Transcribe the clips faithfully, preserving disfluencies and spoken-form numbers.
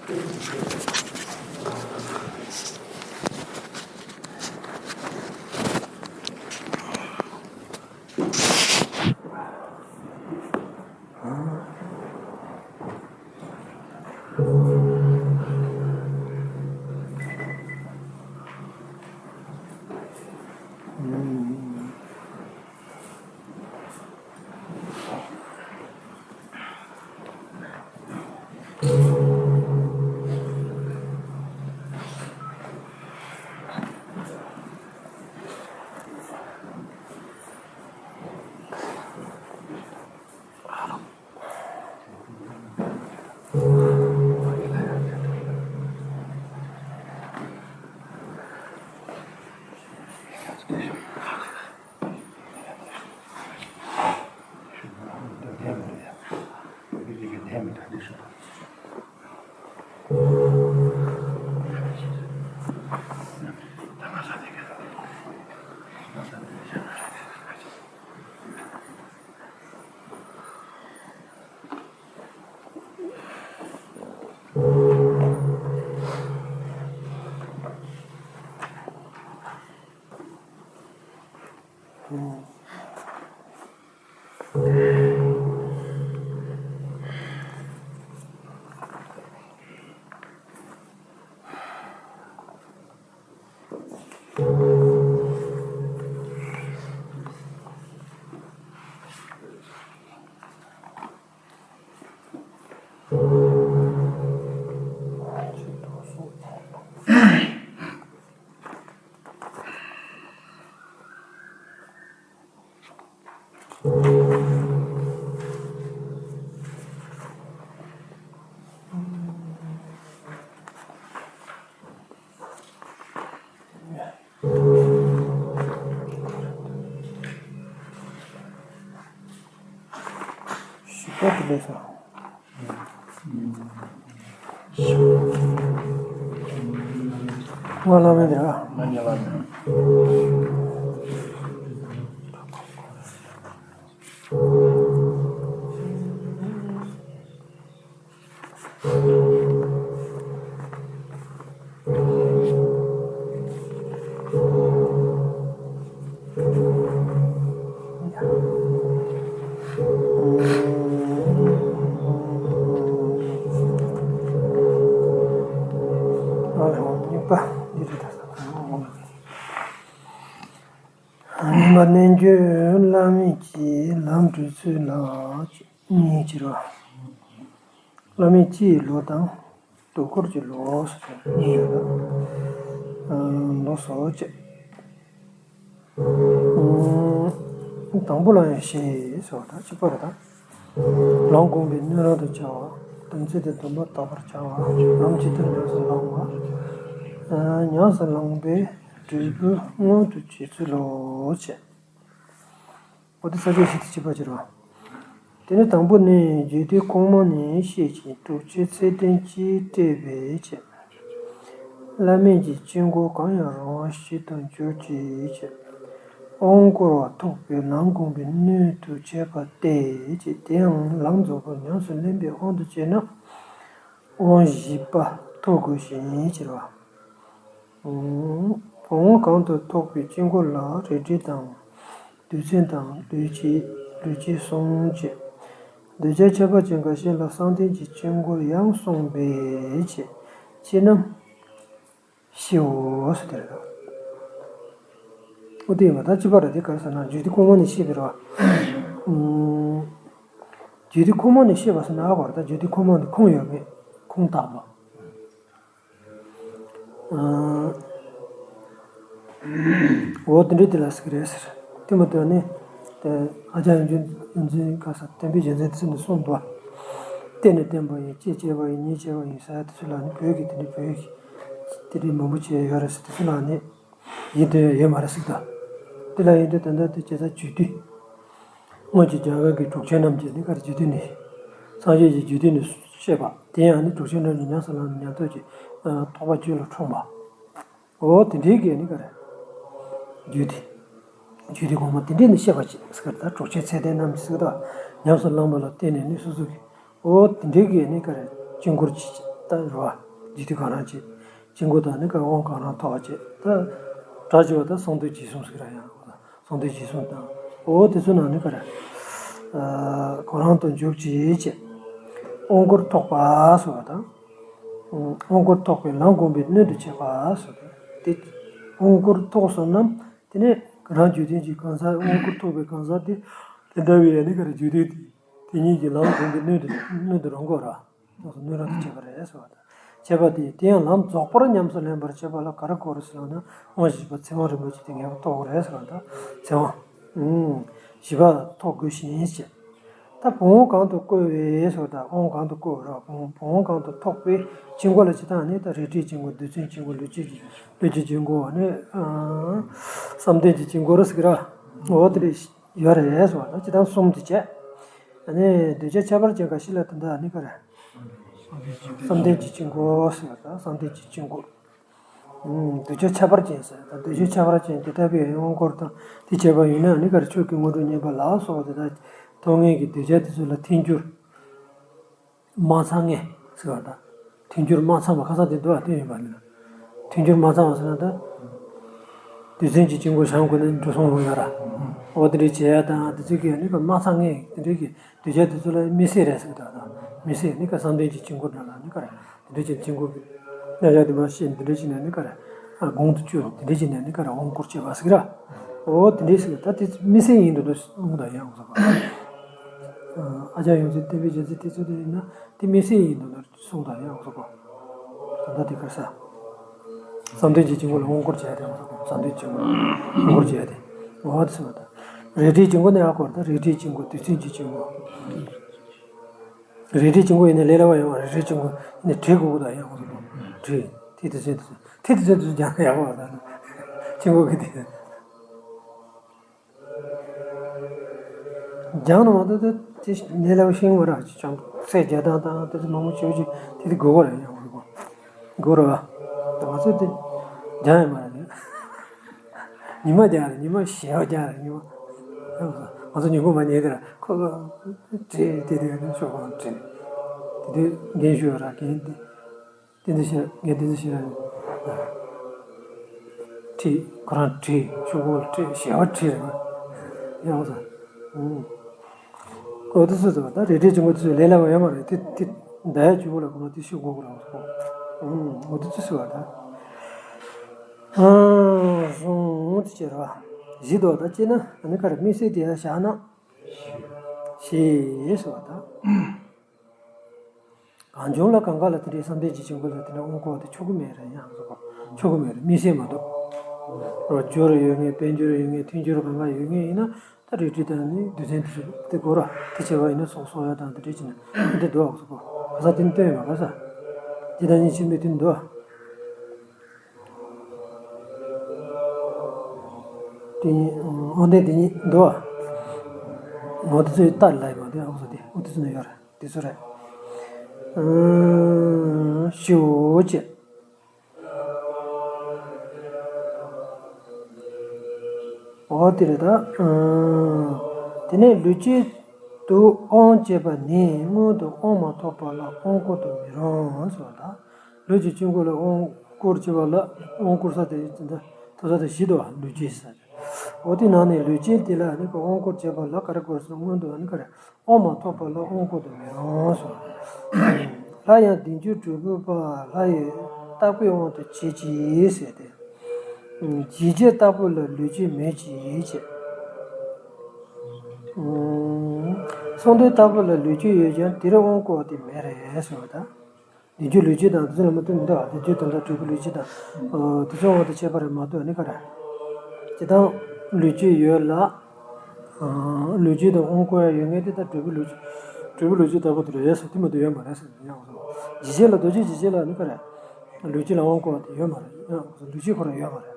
ཞིག་པོ་དེ་ལས་སོ། ང་ལ་མེད་དེ་ར། ང་ཉལ་བ་དང་། ཉི་མ་རྣལ་འབྱོར་བླ་མེད་ཀྱི་ལམ་བགྲོད་ཚུལ་ལ་གཉིས་ཀྱི་རོ། བླ་མེད་ཀྱི་ལོ་དང་དུས་འཁོར་གྱི་ལོ་སོགས་གཉིས་ཡོད་ལ། ལོ་སོགས་བཅས། དང་པོ་ལ་ཡང་ཞེས་སོགས་དང་གཅིག་པ་རེད་ད། ལམ་སྒོམ་པའི་སྣོད་རང་དུ་བྱ་བ། དམ་ཚིག་དང་སྡོམ་པ་དག་པར་བྱ་བ། ལམ་ཇི་ལྟར་ཉམས་སུ་བླང་བ། ཉམས་སུ་བླང་པའི་འབྲས་བུ་མངོན་དུ་བྱེད་ཚུལ་ལོ་ཞེས། འོ་དེ་ས་བཅད་བཞི་དེ་གཅིག་པ་བྱེད་རོགས། དེ་ནས་དང་པོ་ནི་རྒྱུད་སྡེ་གོང་མ་ནས་བཤད་ཅིང་དྲུག་ཅུའི་ཚད་ལྡན་གྱིས་སྤྲས་པའི་ཕྱིར། བླ་མེད་ཀྱི་དཀྱིལ་འཁོར་གང་ཡང་རུང་བ་ཞིག་ཏུ་འགྱུར་གྱི་ཕྱིར། དབང་བསྐུར་བ་ཐོགས་པའི་ལམ་སྒོམ་པའི་སྣོད་དུ་བྱས་པ་སྟེ། དེ་ཡང་ལམ་རྫོགས་པར་ཉམས་སུ་ལེན་པའི་དབང་དུ་བྱས་ན། དབང་བཞི་པ་ཐོབ་དགོས་ཤིང་ཕྱིར་བ། བུམ་གང་དུ་ཐོགས་པའི་དཀྱིལ་འཁོར་ལ་རལ་གྲི་དང་། རྡུལ་ཚོན་དང་། རྡུལ་གཅིག་རྡུལ་གཅིག་གསུམ་བཅས། གདུལ་བྱ་ཁྱད་པར་ཅན་འགའ་ཞིག་ལ་བསམ་གཏན་གྱི་དཀྱིལ་འཁོར་ཡང་གསུངས་པའི་ཕྱིར། ཕྱིར་ན་ཞེའོ་ཟེར་དེ་རེད། ཨོ་དེ་ཡིན་པ་ད་གཅིག་པ་རེད་དེ་ག་རེ་ཟེར་ན་རྒྱུད་སྡེ་གོང་མ་ནས་བཤད་པའི་རེད་བ། རྒྱུད་སྡེ་གོང་མ་ནས་བཤད་པ་ཟེར་ན་ཨ་བར་ད་རྒྱུད་སྡེ་གོང་མ་ནས་ཁུངས་ཡོད་མེད་ཁུངས་དག་པ། འོ་དེ་འདྲའི་དེ་ལ་ཟེར་གི་རེད་ཟེར། དེ་མ་ཐོན་ནས། དེ་ཨ་ཅག་ཡོན་ཏན་ཡོན་ཏན་ག་ས་བསྟན་པའི་རྒྱལ་མཚན་དེ་ཚོ་ནས་གསུངས་འདུག་བ། བརྟེན་ནས་བསྟན་པ་ཡིན། བཅས་བཅས་པ་ཡིན། ཉིད་བཅས་པ་ཡིན་ཟེར་ཡ་དེ་ཚོ་ལ་ནི་བོད་ཀྱི་དེ་འདྲའི་བོད་ཀྱི་དེ་འདྲའི་མང་པོ་བྱས་ཡོད་རེད་ཟེར། དེ་ཚོ་ལ་ནི་ཡིན་དོན་ཡོད་མ་རེད་ཟེར་གི་འདུག་དེ་ལ་ཡིན་དོན་ད་ལྟ་དེ་བྱས་ཙང་རྒྱུད་སྡེ། སྔོན་གྱི་རྒྱ་གར་གྱི་གྲུབ་ཆེན་རྣམས་ཀྱིས་ནི་ག་རེ་རྒྱུད་སྡེ་ནས། སངས་རྒྱས་ཀྱི་རྒྱུད་སྡེ་ནས་བཤད་པ་དེ་ཡང་ནི་གྲུབ་ཆེན་རྣམས་ཀྱིས་ཉམས་སུ་བླངས་ནས་ཉན་ཐོས་ཀྱི་རྟོགས་པ་རྒྱུད་ལ་འཁྲུངས་པ། འོ་དེ་འདྲའི་གི་ནི་ག་རེ། རྒྱུད་སྡེ། རྒྱུད་སྡེ་གོང་མ་དེ་འདྲའི་ནི་བཤད་པ་ཅིག་ཟེར་གི་རེད། ད་གྲུབ་ཆེན་ཚད་ལྡན་རྣམས་ཀྱིས་ཟེར་གི་རེད། ཉམས་སུ་བླངས་པ་ལ་བརྟེན་ནས་ནི་སོ་སོ་གི། འོ་དེ་འདྲའི་གི་ནི་ག་རེ་དཀྱིལ་འཁོར་ཅིག་ད་རེད་བ། རྒྱུད་སྡེ་གང་རུང་བྱས། དཀྱིལ་འཁོར་དང་ནི་ག་རེ་དབང་གང་རུང་ཐོབ་པ་བྱས། ད་གྲ་བྱས་པ་ད་གསང་འདུས་རྗེས་གསུམ་ཟེར་གྱི་ར་ཡང་། གསང་འདུས་རྗེས་གསུམ་དང་། འོ་དེ་ཚོ་ནང་ནི་ག་རེ། ཨ་གོ་རིམ་དུ་འཇུག་ཅིག་བྱས། དབང་བསྐུར་ཐོགས་པ་ཟེར་བ་དང་། དབང་བསྐུར་ཐོགས་པའི་ལམ་བསྒོམ་པའི་སྣོད་དུ་བྱེད་པ་ཟེར་བ་དང་། དེ་དབང་བསྐུར་ཐོགས་སོང་ན། དེ་ནས་རང་རྒྱུད་ལྡན་གྱི་གང་ཟག་དབང་བསྐུར་ཐོགས་པའི་གང་ཟག་དེ། དེ་འདྲ་བའི་ནི་ག་རེ་རྒྱུད་ལྡན་དེ། དེ་ཉིད་ཀྱི་ལམ་བསྒོམ་པའི་སྣོད་དུ་སྣོད་དུ་རུང་གོ་ར། སྣོད་རུང་དུ་བྱེད་པ་རེད་ཟེར་བ་དང་། བྱེད་པ་དེ་དེ་ཡང་ལམ་རྫོགས་པར་ཉམས་སུ་ལེན་པར་བྱེད་པ་ལ་ག་རེ་གོ་རེད་ཟེར་ན། དབང་བཞི་པ་ཚེ་དབང་རིན་པོ་ཆེ་དེ་ངེས་པར་ཐོབ་དགོས་རེད་ཟེར་བ་དང་། ཚེ་དབང་། ཨུམ། བཞི་པ་ཐོབ་དགོས་ཤིང་བྱས། ད་བུམ་དབང་གང་དུ་བསྐུར་བའི་ཟེར་བ་དང་། དབང་གང་དུ་བསྐུར་བ་ར། བུམ་བུམ་དབང་གང་དུ་ཐོབ་པའི་དཀྱིལ་འཁོར་ལ་བྱེད་སྟངས་ནི། ད་རས་བྲིས་དཀྱིལ་འཁོར། རྡུལ་ཚོན་དཀྱིལ་འཁོར། ལུས་དཀྱིལ་གྱི་ལུས་དཀྱིལ་དཀྱིལ་འཁོར་ནི། ཨ་བསམ་གཏན་གྱི་དཀྱིལ་འཁོར་ཟེར་གྱི་ར། འོ་དེ་རེད། ཡོད་རེད་ཟེར་བ་དང་། སྤྱིར་བཏང་གསུམ་དེ་བྱས། ཨ་ནི་གདུལ་བྱ་ཁྱད་པར་ཅན་འགའ་ཞིག་ལ་དེ་འདྲ་ནི་ག་རེ། བསམ་གཏན་གྱི་དཀྱིལ་འཁོར་ཟེར་བ་དང་། བསམ་གཏན་གྱི་དཀྱིལ་འཁོར། ཨུམ། གདུལ་བྱ་ཁྱད་པར་ཅན་ཟེར་བ་དང་། གདུལ་བྱ་ཁྱད་པར་ཅན་དེ་ལྟ་བུའི་དབང་བསྐུར་དང་དེ་བྱས་པ་ཡིན་ན་ནི་ག་རེ། ཆོས་ཀྱི་དངོས་གྲུབ་བརྙེས་པ་ལ་སོགས་པ་དེ་དག་མཐོང་མཁན་གྱི་གདུལ་བྱ་དེ་ཚོ་ལ་ཐལ་འགྱུར། མ་ཚང་ངེས་ཟེར་བ་དང་། ཐལ་འགྱུར་མ་ཚང་བ། ཁ་སང་དེ་འདུག་བ། དེ་ཡིན་པ་ནི། ཐལ་འགྱུར་མ་ཚང་བ་ཟེར་ན་ད། རྡུལ་ཚོན་གྱི་དཀྱིལ་འཁོར་བཞེངས་དགོས་ན་འགྲོ་སོང་ཡོང་ཡ་ར། འོ་དེ་འདྲའི་བྱེད་ཡ་དང་། དེ་ཚོ་གི་ནི་ག་མ་ཚང་ངེས་དེ་འདྲའི་གི་གདུལ་བྱ་དེ་ཚོ་ལ་དམིགས་བསལ་རེད་ཟེར་གི་འདུག་བ་དང་། དམིགས་བསལ་ནི་ག་བསམ་གཏན་གྱི་དཀྱིལ་འཁོར་འདྲ་ལ་ནི་ག་རེ། དེ་འདྲའི་ཅིག་དཀྱིལ་འཁོར་གྱི་རྣམ་གཞག་དེ་མར་བཤད། དེ་འདྲའི་ཅིག་ནས་ནི་ག་རེ། ཨ་དགོངས་དུ་བཅུག་དེ་འདྲའི་ཅིག་ནས་ནི་ག་རེ། དབང་བསྐུར་བྱེད་པ་ཟེར་གི་ར། འོ་དེ་འདྲའི་ཟེར་གི། ད་དེ་དམིགས་བསལ་ཡིན་འདུག་འདུག་གསུངས་དང་ཡང་གསུངས་པ། ཨ་ཨ་ཅག་ཡོངས་འཛིན་བསྟན་པའི་རྒྱལ་མཚན་དེ་ཚོ་དེ་ཡིན་ན་དེ་དམིགས་བསལ་ཡིན་འདུག་འདུག་གསུངས་དང་ཡང་གསུངས་པ། ད་ལྟ་དེ་ག་རེ་ཟེར། བསམ་གཏན་གྱི་དཀྱིལ་འཁོར་ལ་དབང་བསྐུར་བྱས་ཏེ་གསུངས་པ། བསམ་གཏན་གྱི་དཀྱིལ་འཁོར་ལ་དབང་བསྐུར་བྱས་ཏེ། འོ་དེ་ཟེར་བ་དང་། རས་བྲིས་དཀྱིལ་འཁོར་ནི་ཡག་པོ་རེད། ད་རས་བྲིས་དཀྱིལ་འཁོར། རྡུལ་ཚོན་གྱི་དཀྱིལ་འཁོར། རས་བྲིས་དཀྱིལ་འཁོར་ཡིན་ན་ལས་སླ་བ་ཡོང་བ་རེད། རས་བྲིས་དཀྱིལ་འཁོར་ནི་བྲིས་དགོས་ཀྱི་འདུག་ཡང་ཁོང་ཚོ་བྲིས། ཐིག་དེ་ཚོ་དེ་ཚོ་ཐིག་དེ་ཚོ་དེ་ཚོ་སྦྱང་ན་ཡག་པོ་རེད། ད་དཀྱིལ་འཁོར་གྱི་དེ་སྦྱང་ན་མ་གཏོགས་དེ་ལས་སླ་བ་ཤེས་ཀྱི་མ་རེད། ཅང་ཚད་རྒྱག་སྟངས་དང་དེ་ཚོ་མང་པོ་བྱེད་ཀྱི། དེ་དེ་དགོས་ཀྱི་རེད། ཡང་ཁོང་ཚོ་དགོས་རེད་བ། ང་ཚོ་དེ་སྦྱང་ཡ་མ་རེད། ཉི་མ་རྒྱག་རེད། ཉི་མ་ཞེ་པོ་རྒྱག་རེད། ཉི་མ། ང་ཚོ་ཉིན་གུང་མ་ཉལ་དེ་ར་ཁོ་ཁོ་བྲིས་དེ་དེ་ནས་ཤོག་གོ་བྲིས། དེ་དུས་རྒན་ཞུ་ཡོད་ར། རྒན་དེ་བསྟན་འཛིན་ཤེས་རབ། རྒན་བསྟན་འཛིན་ཤེས་རབ་བྲིས། ཁོ་རང་བྲིས། ཤོག་གུ་ལ་བྲིས། ཞེ་པོ་བྲིས་རེད། ཡག་པོ་ཟ། ཨུམ། འོ་དེ་ཚོ་ཟེར་བ་ད་རས་བྲིས་དཀྱིལ་འཁོར་དེ་ཚོ་ལས་སླ་བ་ཡོད་མ་རེད། དེ་དེ་ཟླ་བ་བཅུ་པོ་ལ་ཁོ་རང་དེ་ཤེས་དགོས་ཀྱི་རེད་ཟེར་གོ། ཨུམ། འོ་དེ་ཚོ་ཟེར་བ་ད། ཨང་སོང་དེ་བྱས་ར། བཞི་འདུག་ད་སྤྱིར་ན་ཨ་ནི་ག་རེ། དམིགས་བསལ་དེ་ཡང་བཞག་ན་ཞེས་ཟེར་བ་ད། གང་བྱུང་ལ་གང་ག་ལ་དེ་འདྲའི་བསམ་གཏན་གྱི་དཀྱིལ་འཁོར་ལ་དེ་འདྲ་དབང་བསྐུར་བ་དེ་ཆོག་གི་མེད་རེད། ཡང་ཟེར་གོ། ཆོག་གི་མེད་རེད། དམིགས་བསལ་མ་གཏོགས། རོ་སྦྱོར་ཡོད་མཁན། དཔལ་འབྱོར་ཡོད་མཁན། ཐལ་འགྱུར་གང་ག་ཡོད་མཁན་ཡིན་ན། ད་རས་བྲིས་དང་ནི་རྡུལ་ཚོན་དེ་ཚོ་དེ་དགོས་ར། དེ་བྱས་པ་ཡིན་ན་སྲོག་གསོག་ཡ་དང་དེ་འདྲ་བྱས་ན་དེ་འདྲ་འདུག་ཨ་ཟེར་གོ། ག་ས་དེ་ནི་སྟོན་ཡོད་མ་ག་ས། དེ་དང་ནི་ཆེན་པོའི་དེ་འདུག་ཨ། དེ་ནི་དབང་ལྡན་དེ་ནི་འདུག་ཨ། འོ་དེ་ཚོའི་རྟགས་ལ་ཡོད་པ་དེ་ཨ་ཟེར་དེ། འོ་དེ་ཚོ་ནི་ཡོད་རེད། དེ་ཚོ་རེད། ཨང་། ཞེའོ་ཅེས། འོ་དེ་རེད་ད། ཨང་། དེ་ནས་ལུས་དཀྱིལ་དུ་དབང་བྱེད་པ་ནི་སྔོན་དུ་དབང་མ་ཐོབ་པ་ལ་དབང་བསྐུར་དུ་མི་རུང་ཟེར་བ་ད། ལུས་ཀྱི་དཀྱིལ་འཁོར་ལ་དབང་བསྐུར་བྱེད་པ་ལ། དབང་བསྐུར་ས་དེ་ད་ཐོབ་ས་དེ་བཞི་འདུག་བ། ལུས་དཀྱིལ་ཟེར། འོ་དེ་ནང་ནས་ལུས་དཀྱིལ་དེ་ལ་ནི་ག་དབང་བསྐུར་བྱེད་པ་ལ་ག་རེ་དགོས་ཟེར། སྔོན་དུ་ནི་ག་རེ། དབང་མ་ཐོབ་པ་ལ་དབང་བསྐུར་དུ་མི་རུང་ཟེར། སླར་ཡང་བདུན་ཅུ་དྲུག་པོ་པ་ལྷ་ཡི་བརྟག་པའི་དབང་དུ་བྱེད་ཅིག་ཟེར་ཏེ། ཇི་བྱས་བརྟག་པ་ལ་ལུས་དཀྱིལ་མེད་ཅེས་བྱས། གསང་འདུས་བརྟག་པ་ལ་ལུས་དཀྱིལ་ཡོད་ཀྱང་དེར་དབང་བསྐུར་བ་དེ་མེད་རེད་ཟེར་བ་དང་། བདུན་ཅུ་ལུས་དཀྱིལ་དང་དེ་ཚོ་ལ་མ་གཏོགས་མི་འདུག་བ། བདུན་ཅུ་དོན་དག་དྲུག་པོ་ལུས་དཀྱིལ་དང་། ཨོ། དེ་ཚོ་དབང་དུ་བྱས་པ་རེད་མ་གཏོགས་ནི་ག་རེ། སྤྱིར་བཏང་ལུས་དཀྱིལ་ཡོད་ལ། ཨ། ལུས་དཀྱིལ་དུ་དབང་བསྐུར་ཡ་ཡོད་མཁན་དེ་ད་དྲུག་པོ་ལུས་དཀྱིལ། དྲུག་པོ་ལུས་དཀྱིལ་ལྟ་བུ་དེ་རེད་ཟེར། དེ་མ་གཏོགས་ཡོད་མ་རེད་ཟེར་ཡང་། ཇི་བྱས་ལ་རྡོ་རྗེ་ཇི་བྱས་ལ་ནི་ག་རེ། ལུས་དཀྱིལ་ལ་དབང་བསྐུར་བ་དེ་ཡོད་མ་རེད། ཡང་ལུས་དཀྱིལ་ཁོ་རང་ཡོད་མ་རེད།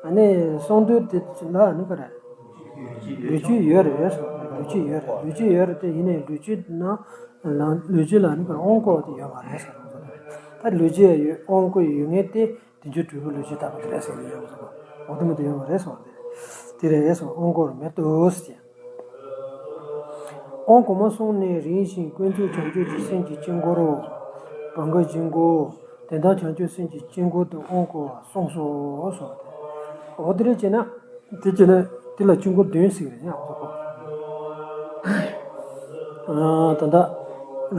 ཨ་ནི་གསང་འདུས་དེ་ལ་ནི་ག་རེ། ལུས་དཀྱིལ་ཡོད་རེད་ཟེར། ལུས་དཀྱིལ་ཡོད་རེད། ལུས་དཀྱིལ་ཡོད་རེད་དེ་ཡིན་ནའི་ལུས་དཀྱིལ་ན། ལུས་དཀྱིལ་ལ་ནི་ག་རེ། དབང་བསྐུར་བ་དེ་ཡོད་མ་རེད་ཟེར། ད་ལུས་དཀྱིལ་ཡོད། དབང་བསྐུར་ཡོད་མཁན་དེ། དེ་ཚོ་དྲུག་པོ་ལུས་དཀྱིལ་ལྟ་བུ་དེ་རེད་ཟེར་གྱི་ཡོད་ཟེར་གོ། འོ་དེ་མོ་དེ་ཡོད་མ་རེད་ཟེར་བ་དེ། དེ་རེད་ཟེར། དབང་བསྐུར་མེད་དོ་ཟེར། དབང་གོང་མ་གསུམ་ནི་རིམ་བཞིན་ཀུན་རྫོབ་བྱང་ཆུབ་ཀྱི་སེམས་ཀྱི་དཀྱིལ་འཁོར་རོ། བང་ག་དཀྱིལ་འཁོར། དོན་དམ་བྱང་ཆུབ་སེམས་ཀྱི་དཀྱིལ་འཁོར་དུ་དབང་བསྐུར་བ་གསུངས་སོ་གསུངས་ཏེ། འོ་དེ་རེད་བྱས་ན། དེ་བྱས་ན་དེ་ལ་དཀྱིལ་འཁོར་བདུན་ཟེར་གི་རེད་ཡང་གོ། ད་ལྟ་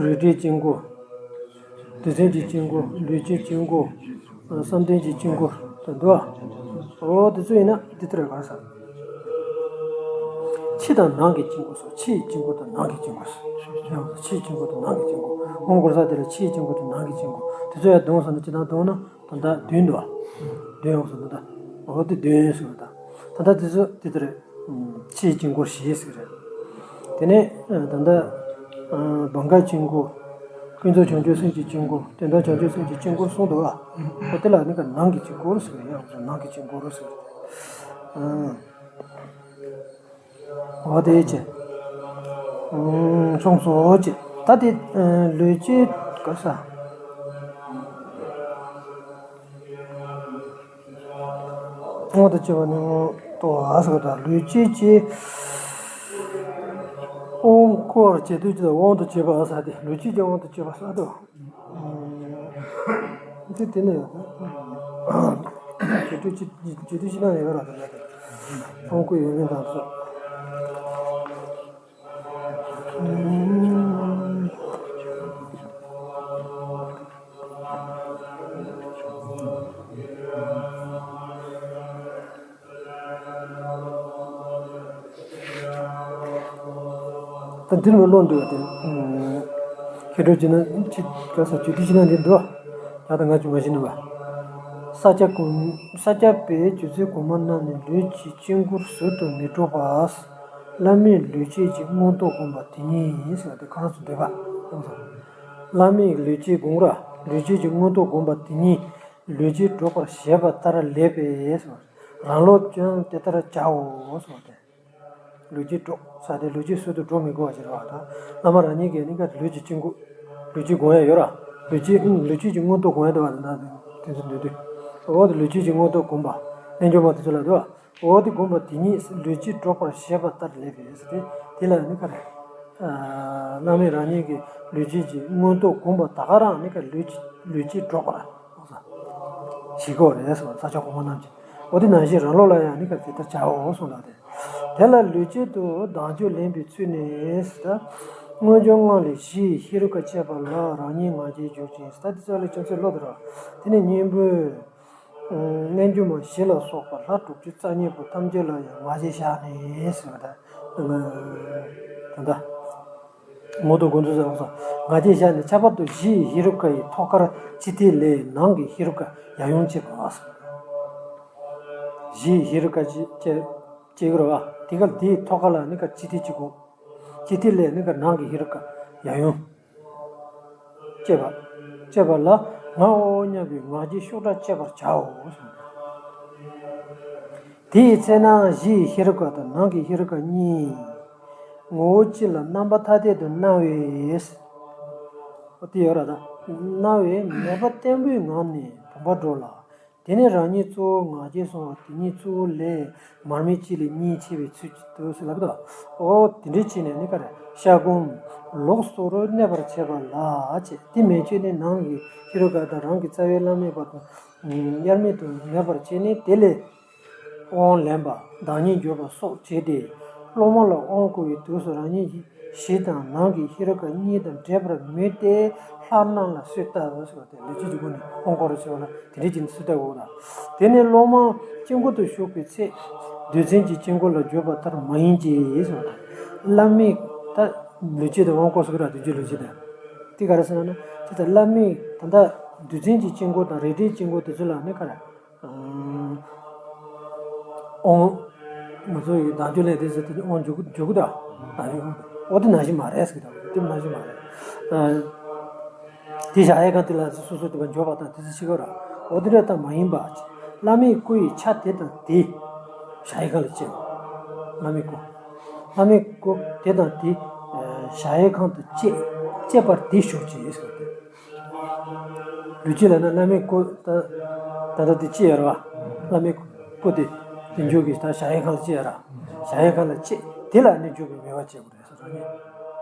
རིགས་འགྲེའི་དཀྱིལ་འཁོར། རྡུལ་ཚོན་གྱི་དཀྱིལ་འཁོར། ལུས་ཀྱི་དཀྱིལ་འཁོར། བསམ་གཏན་གྱི་དཀྱིལ་འཁོར་དུ་འདུག་ཨ། འོ་དེ་ཚོ་ཡིན་ན་འདི་ལྟར་ག་ས། ཕྱི་དང་ནང་གི་དཀྱིལ་འཁོར་སོགས། ཕྱི་ཡི་དཀྱིལ་འཁོར་དང་ནང་གི་དཀྱིལ་འཁོར་སོགས། ཕྱི་ཡི་དཀྱིལ་འཁོར་དང་ནང་གི་དཀྱིལ་འཁོར། དབང་བསྐུར་ས་དེ་ལ་ཕྱི་ཡི་དཀྱིལ་འཁོར་དང་ནང་གི་དཀྱིལ་འཁོར་དེ་ཚོ་ཡང་བསྡོམས་སོང་ན་ཅི་ལྟར་བསྡོམས་ན། ད་ལྟ་བདུན་འདུག་ཨ། བདུན་ཡོང་སོང་ད་ལྟ། འོ་དེ་བདུན་ཟེར་བ་དང་། ད་ལྟ་དེ་ཚོ་དེ་ལྟར་ཕྱི་ཡི་དཀྱིལ་འཁོར་བཞི་ཟེར་རེད། དེ་ནས་ད་ལྟ་བང་ག་དཀྱིལ་འཁོར། ཀུན་རྫོབ་བྱང་ཆུབ་སེམས་ཀྱི་དཀྱིལ་འཁོར། དོན་དམ་བྱང་ཆུབ་སེམས་ཀྱི་དཀྱིལ་འཁོར་གསུམ་འདུག་ཨ། འོ་དེ་ལ་ནི་ག་ནང་གི་དཀྱིལ་འཁོར་ཟེར་ཡང་ནང་གི་དཀྱིལ་འཁོར་ཟེར། འོ་དེ་བྱས། ཨུམ། ཆུང་སོ་བྱས། ད་དེ་ཨ་ལུས་ཀྱི་ག་ས། དབང་དུ་བྱས་པ་ནི་དབང་དུ་བ་ཟེར་བ་དང་ལུས་ཀྱི་ཀྱི། དབང་བསྐུར་བྱེད་དུས་ཀྱི་དབང་དུ་བྱས་པ་ཟེར་ཏེ་ལུས་ཀྱི་ཀྱི་དབང་དུ་བྱས་པ་ཟེར་དོ། དེ་དེ་ནས་ཡོད། བརྗོད་དུས་ཅི་བརྗོད་དུས་ཅི་ན་ཡོད་ར་དེ་ལ་དེ། ཕུང་པོ་ཡོད་མིན་དང་སོགས། ད་འདིར་མི་ཀློག་འདུག་བ་དེ། ཁྱེད་འགྲོ་བྱེད་ན་ཅི་ག་ས་བརྗོད་དུས་ཅི་ན་འདི་འདུག་ད་ལྟ་ང་ཚོ་མ་ཤེས་ནུས་པ། ས་སྐྱ་གོང་། ས་སྐྱ་པའི་རྗེ་བཙུན་གོང་མ་རྣམས་ནི་ལུས་ཀྱི་དཀྱིལ་འཁོར་ཟུར་དུ་མི་སྒྲོག་པ། བླ་མས་ལུས་དཀྱིལ་གྱི་མངོན་རྟོགས་བསྒོམ་པ་དེ་ཉིད་ཟེར་བ་དེ་ཁོ་རང་ཚོ་འདོད་པ། བླ་མས་ལུས་དཀྱིལ་བསྒོམ་ར། ལུས་དཀྱིལ་གྱི་མངོན་རྟོགས་བསྒོམ་པ་དེ་ཉིད་ལུས་དཀྱིལ་སྒྲོག་པར་བྱེད་པ་ལྟར་ལེགས་པས་ཟེར་བ། རང་ལུགས་ཀྱང་དེ་ལྟར་བྱའོ་ཟེར་བ་སྟེ། ལུས་དཀྱིལ་སྒྲོག་ས་དེ་ལུས་དཀྱིལ་ཟུར་དུ་སྒྲོག་མི་དགོས་པ་ཞིག་རེད་བ་དང་། བླ་མ་རང་ཉིད་ཀྱིས་ནི་ཀ་ལུས་ཀྱི་དཀྱིལ་འཁོར། ལུས་དཀྱིལ་སྒོམ་ཡ་ཡོད་ར། ལུས་དཀྱིལ་ལུས་དཀྱིལ་གྱི་མངོན་རྟོགས་སྒོམ་ཡ་འདུག་བ་དང་དེ་ཚོ་འདུས་དུས། འོ་དེ་ལུས་དཀྱིལ་གྱི་མངོན་རྟོགས་སྒོམ་པ། རྣལ་འབྱོར་མ་དེ་ཚོ་ལ་འདུག་བ། འོ་དེ་སྒོམ་པ་དེ་ཉིད་ལུས་དཀྱིལ་སྒྲོག་པར་བྱེད་པ་ལྟར་ལེགས་པས་ཟེར་ཏེ། དེ་ལ་ནི་ཀ་རེད། བླ་མས་རང་ཉིད་ཀྱི་ལུས་དཀྱིལ་གྱི་མངོན་རྟོགས་སྒོམ་པ་ད་ག་རང་ནི་ཀ་ལུས་ཀྱི་ལུས་དཀྱིལ་སྒྲོག་པ་ལ་ཞིག་གོ་རེད་ཟེར་བ་ས་སྐྱ་གོང་མ་རྣམས་ཀྱིས། འོ་དེ་ནང་བཞིན་རང་ལུགས་ལ་ཡང་ནི་ཀ་དེ་ལྟར་བྱའོ་གསུངས་ལ་དེ། དེ་ལ་ལུས་དཀྱིལ་དུ་བདག་འཇུག་ལེན་པའི་ཚུལ་ནི་ཟེར་ད། མངོན་བརྗོད་ངང་ལས་གཞི་ཡི་ཤེས་རབ་ཀ་བསྐྱེད་པ་ལ་རང་ཉིད་ང་རྒྱལ་འཇུག་ཅིང་ཟེར་ད་དེ་ཚོ་ལ་ཅུང་ཟད་ལོག་དེ་ར། དེ་ནས་གཉེན་པོས། རྣལ་འབྱོར་མ་བཞི་ལ་སོགས་པ་ལྷ་དྲུག་ཅུ་རྩ་གཉིས་པོ་ཐམས་ཅད་ལ་ཡང་ང་རྒྱལ་བཞག་ནས་ཟེར་བ་དང་། ད་ལྟ། ངོ་ཐོག་ཀུན་ཏུ་ཟེར་བ་སོགས་ང་རྒྱལ་བཞག་ནས་ཁྱད་པར་དུ་གཞི་ཡི་ཤེས་རབ་ཀ་ཡི་ཐོག་ཁར་སྤྱི་མཐའི་ལས་ནང་གི་ཤེས་རབ་ཀ་ཡབ་ཡུམ་བསྐྱེད་པ། གཞི་ཡི་ཤེས་རབ་ཀ་ཅི་ཅི་ཅི་གི་རེད་བ། དེ་ག་དེའི་ཐོག་ཁ་ལ་ནི་ཀ་སྤྱི་མཐའི་གཅིག་གོ། སྤྱི་མཐའི་ལས་ནི་ཀ་ནང་གི་ཤེས་རབ་ཀ་ཡབ་ཡུམ། བསྐྱེད་པ། བསྐྱེད་པ་ལ་ངའོ་སྙམ་པའི་ང་རྒྱལ་ཤུགས་དྲག་བསྐྱེད་པར་བྱའོ། དེའི་ཚེ་ན་གཞི་ཡི་ཤེས་རབ་ཀ་དང་ནང་གི་ཤེས་རབ་ཀ་གཉིས། ངོ་བོ་གཅིག་ལ་རྣམ་པ་ཐ་དད་དུ་སྣང་བས། འོ་དེ་ཡོད་ར་ད། སྣང་བས་མོས་པ་བརྟན་པོའི་ངང་ནས་བུམ་པར་སྒྲོག་ལ། དེ་ནས་རང་ཉིད་གཙོ་བོ་ང་རྒྱལ་སོང་བ་དེ་ཉིད་གཙོ་བོ་ལས་མར་མེ་གཅིག་ལས་གཉིས་ཆེ་བའི་ཚུལ་གྱིས་འདུག་ཟེར་ལབ་དོ། ཨོ་དེ་འདྲའི་བྱས་ནས་ནི་ཀ་རེ་ཤ་སྒོམ་ལོགས་སུ་རུ་གནས་པར་བྱེད་པ་ལ་བྱེད། དེ་མེད་ཆོས་ནི་ནང་གི་ཤེས་རབ་ཀ་དང་རང་གི་རྩ་བའི་བླ་མེད་པ་དང་དབྱེར་མེད་དུ་མེད་པར་བྱས་ནས་དེ་ལས་དབང་ལེན་པ་བདག་ཉིད་འགྱུར་བ་སོགས་བྱས་ཏེ། སློབ་མ་ལ་དབང་བསྐུར་བའི་དུས་སུ་རང་ཉིད་གཞི་དང་ནང་གི་ཤེས་རབ་ཀ་གཉིས་དང་འདྲེས་པར་མོས་ཏེ་ལྷར་སྣང་ལ་གསོས་བཏབ་ཟེར་བ་དེ་ལུས་དཀྱིལ་གྱི་སྒོ་ནས་དབང་བསྐུར་རོ་ཞེས་པ་ལ་དེ་འདྲའི་རྒྱུ་ནི་གསོས་བཏབ་དགོས་ལ། དེ་ནས་སློབ་མ་དཀྱིལ་འཁོར་དུ་ཞུགས་པའི་ཚེ་རྡུལ་ཚོན་གྱི་དཀྱིལ་འཁོར་ལ་འཇུག་པ་ལྟར་མ་ཡིན་གྱི་ཟེར་བ་དང་། བླ་མས་ད་ལུས་དཀྱིལ་དུ་དབང་བསྐུར་ཟེར་གི་ར་རྡུལ་གཅིག་ལུས་དཀྱིལ་དུ། དེ་ག་རེ་ཟེར་ན་ན་དེ་ལྟར་བླ་མས་ད་ལྟ་རྡུལ་ཚོན་གྱི་དཀྱིལ་འཁོར་དང་རིགས་འགྲེའི་དཀྱིལ་འཁོར་དེ་ཚོ་ལ་ནི་ག་རེ། དབང་། ང་ཚོ་ཡི་བདག་འཇུག་ལས་དེ་ཟེར་དེ་དབང་འཇུག་འཇུག་གི་ད། བདག་འཇུག་འོ་དེ་ནང་བཞིན་མ་རེད་ཟེར་གི་ད། དེ་ནང་བཞིན་མ་རེད། དེ་གཞལ་ཡས་ཁང་དེ་ལ་སོ་སོ་དེ་བ་འཇོག་པ་དང་དེ་ཚོ་ཤི་ག་ར། འོ་དེ་འདྲ་ད་མ་ཡིན་པ། བླ་མའི་སྐུ་ཡི་ཆ་དེ་དང་དེ། གཞལ་ཡས་ཁང་ལ་བཅས། བླ་མའི་སྐུ། བླ་མའི་སྐུ་དེ་དང་དེ། གཞལ་ཡས་ཁང་དུ་བཅས། བཅས་པར་དེ་ཞུགས་ཅིག་ཟེར་བ་དེ། ལུས་དཀྱིལ་ལ་ན་བླ་མའི་སྐུ་ད་ད་ལྟ་དེ་ཅི་ཡོད་རེད་བ། བླ་མའི་སྐུ་དེ་དེ་འཇུག་གི་ད་གཞལ་ཡས་ཁང་ལ་ཅི་ཡོད་ར། གཞལ་ཡས་ཁང་ལ་ཅི་དེ་ལ་ནི་འཇུག་པའི་མོས་པ་བྱེད་དགོས་རེད་ཟེར་རང་ཉིད།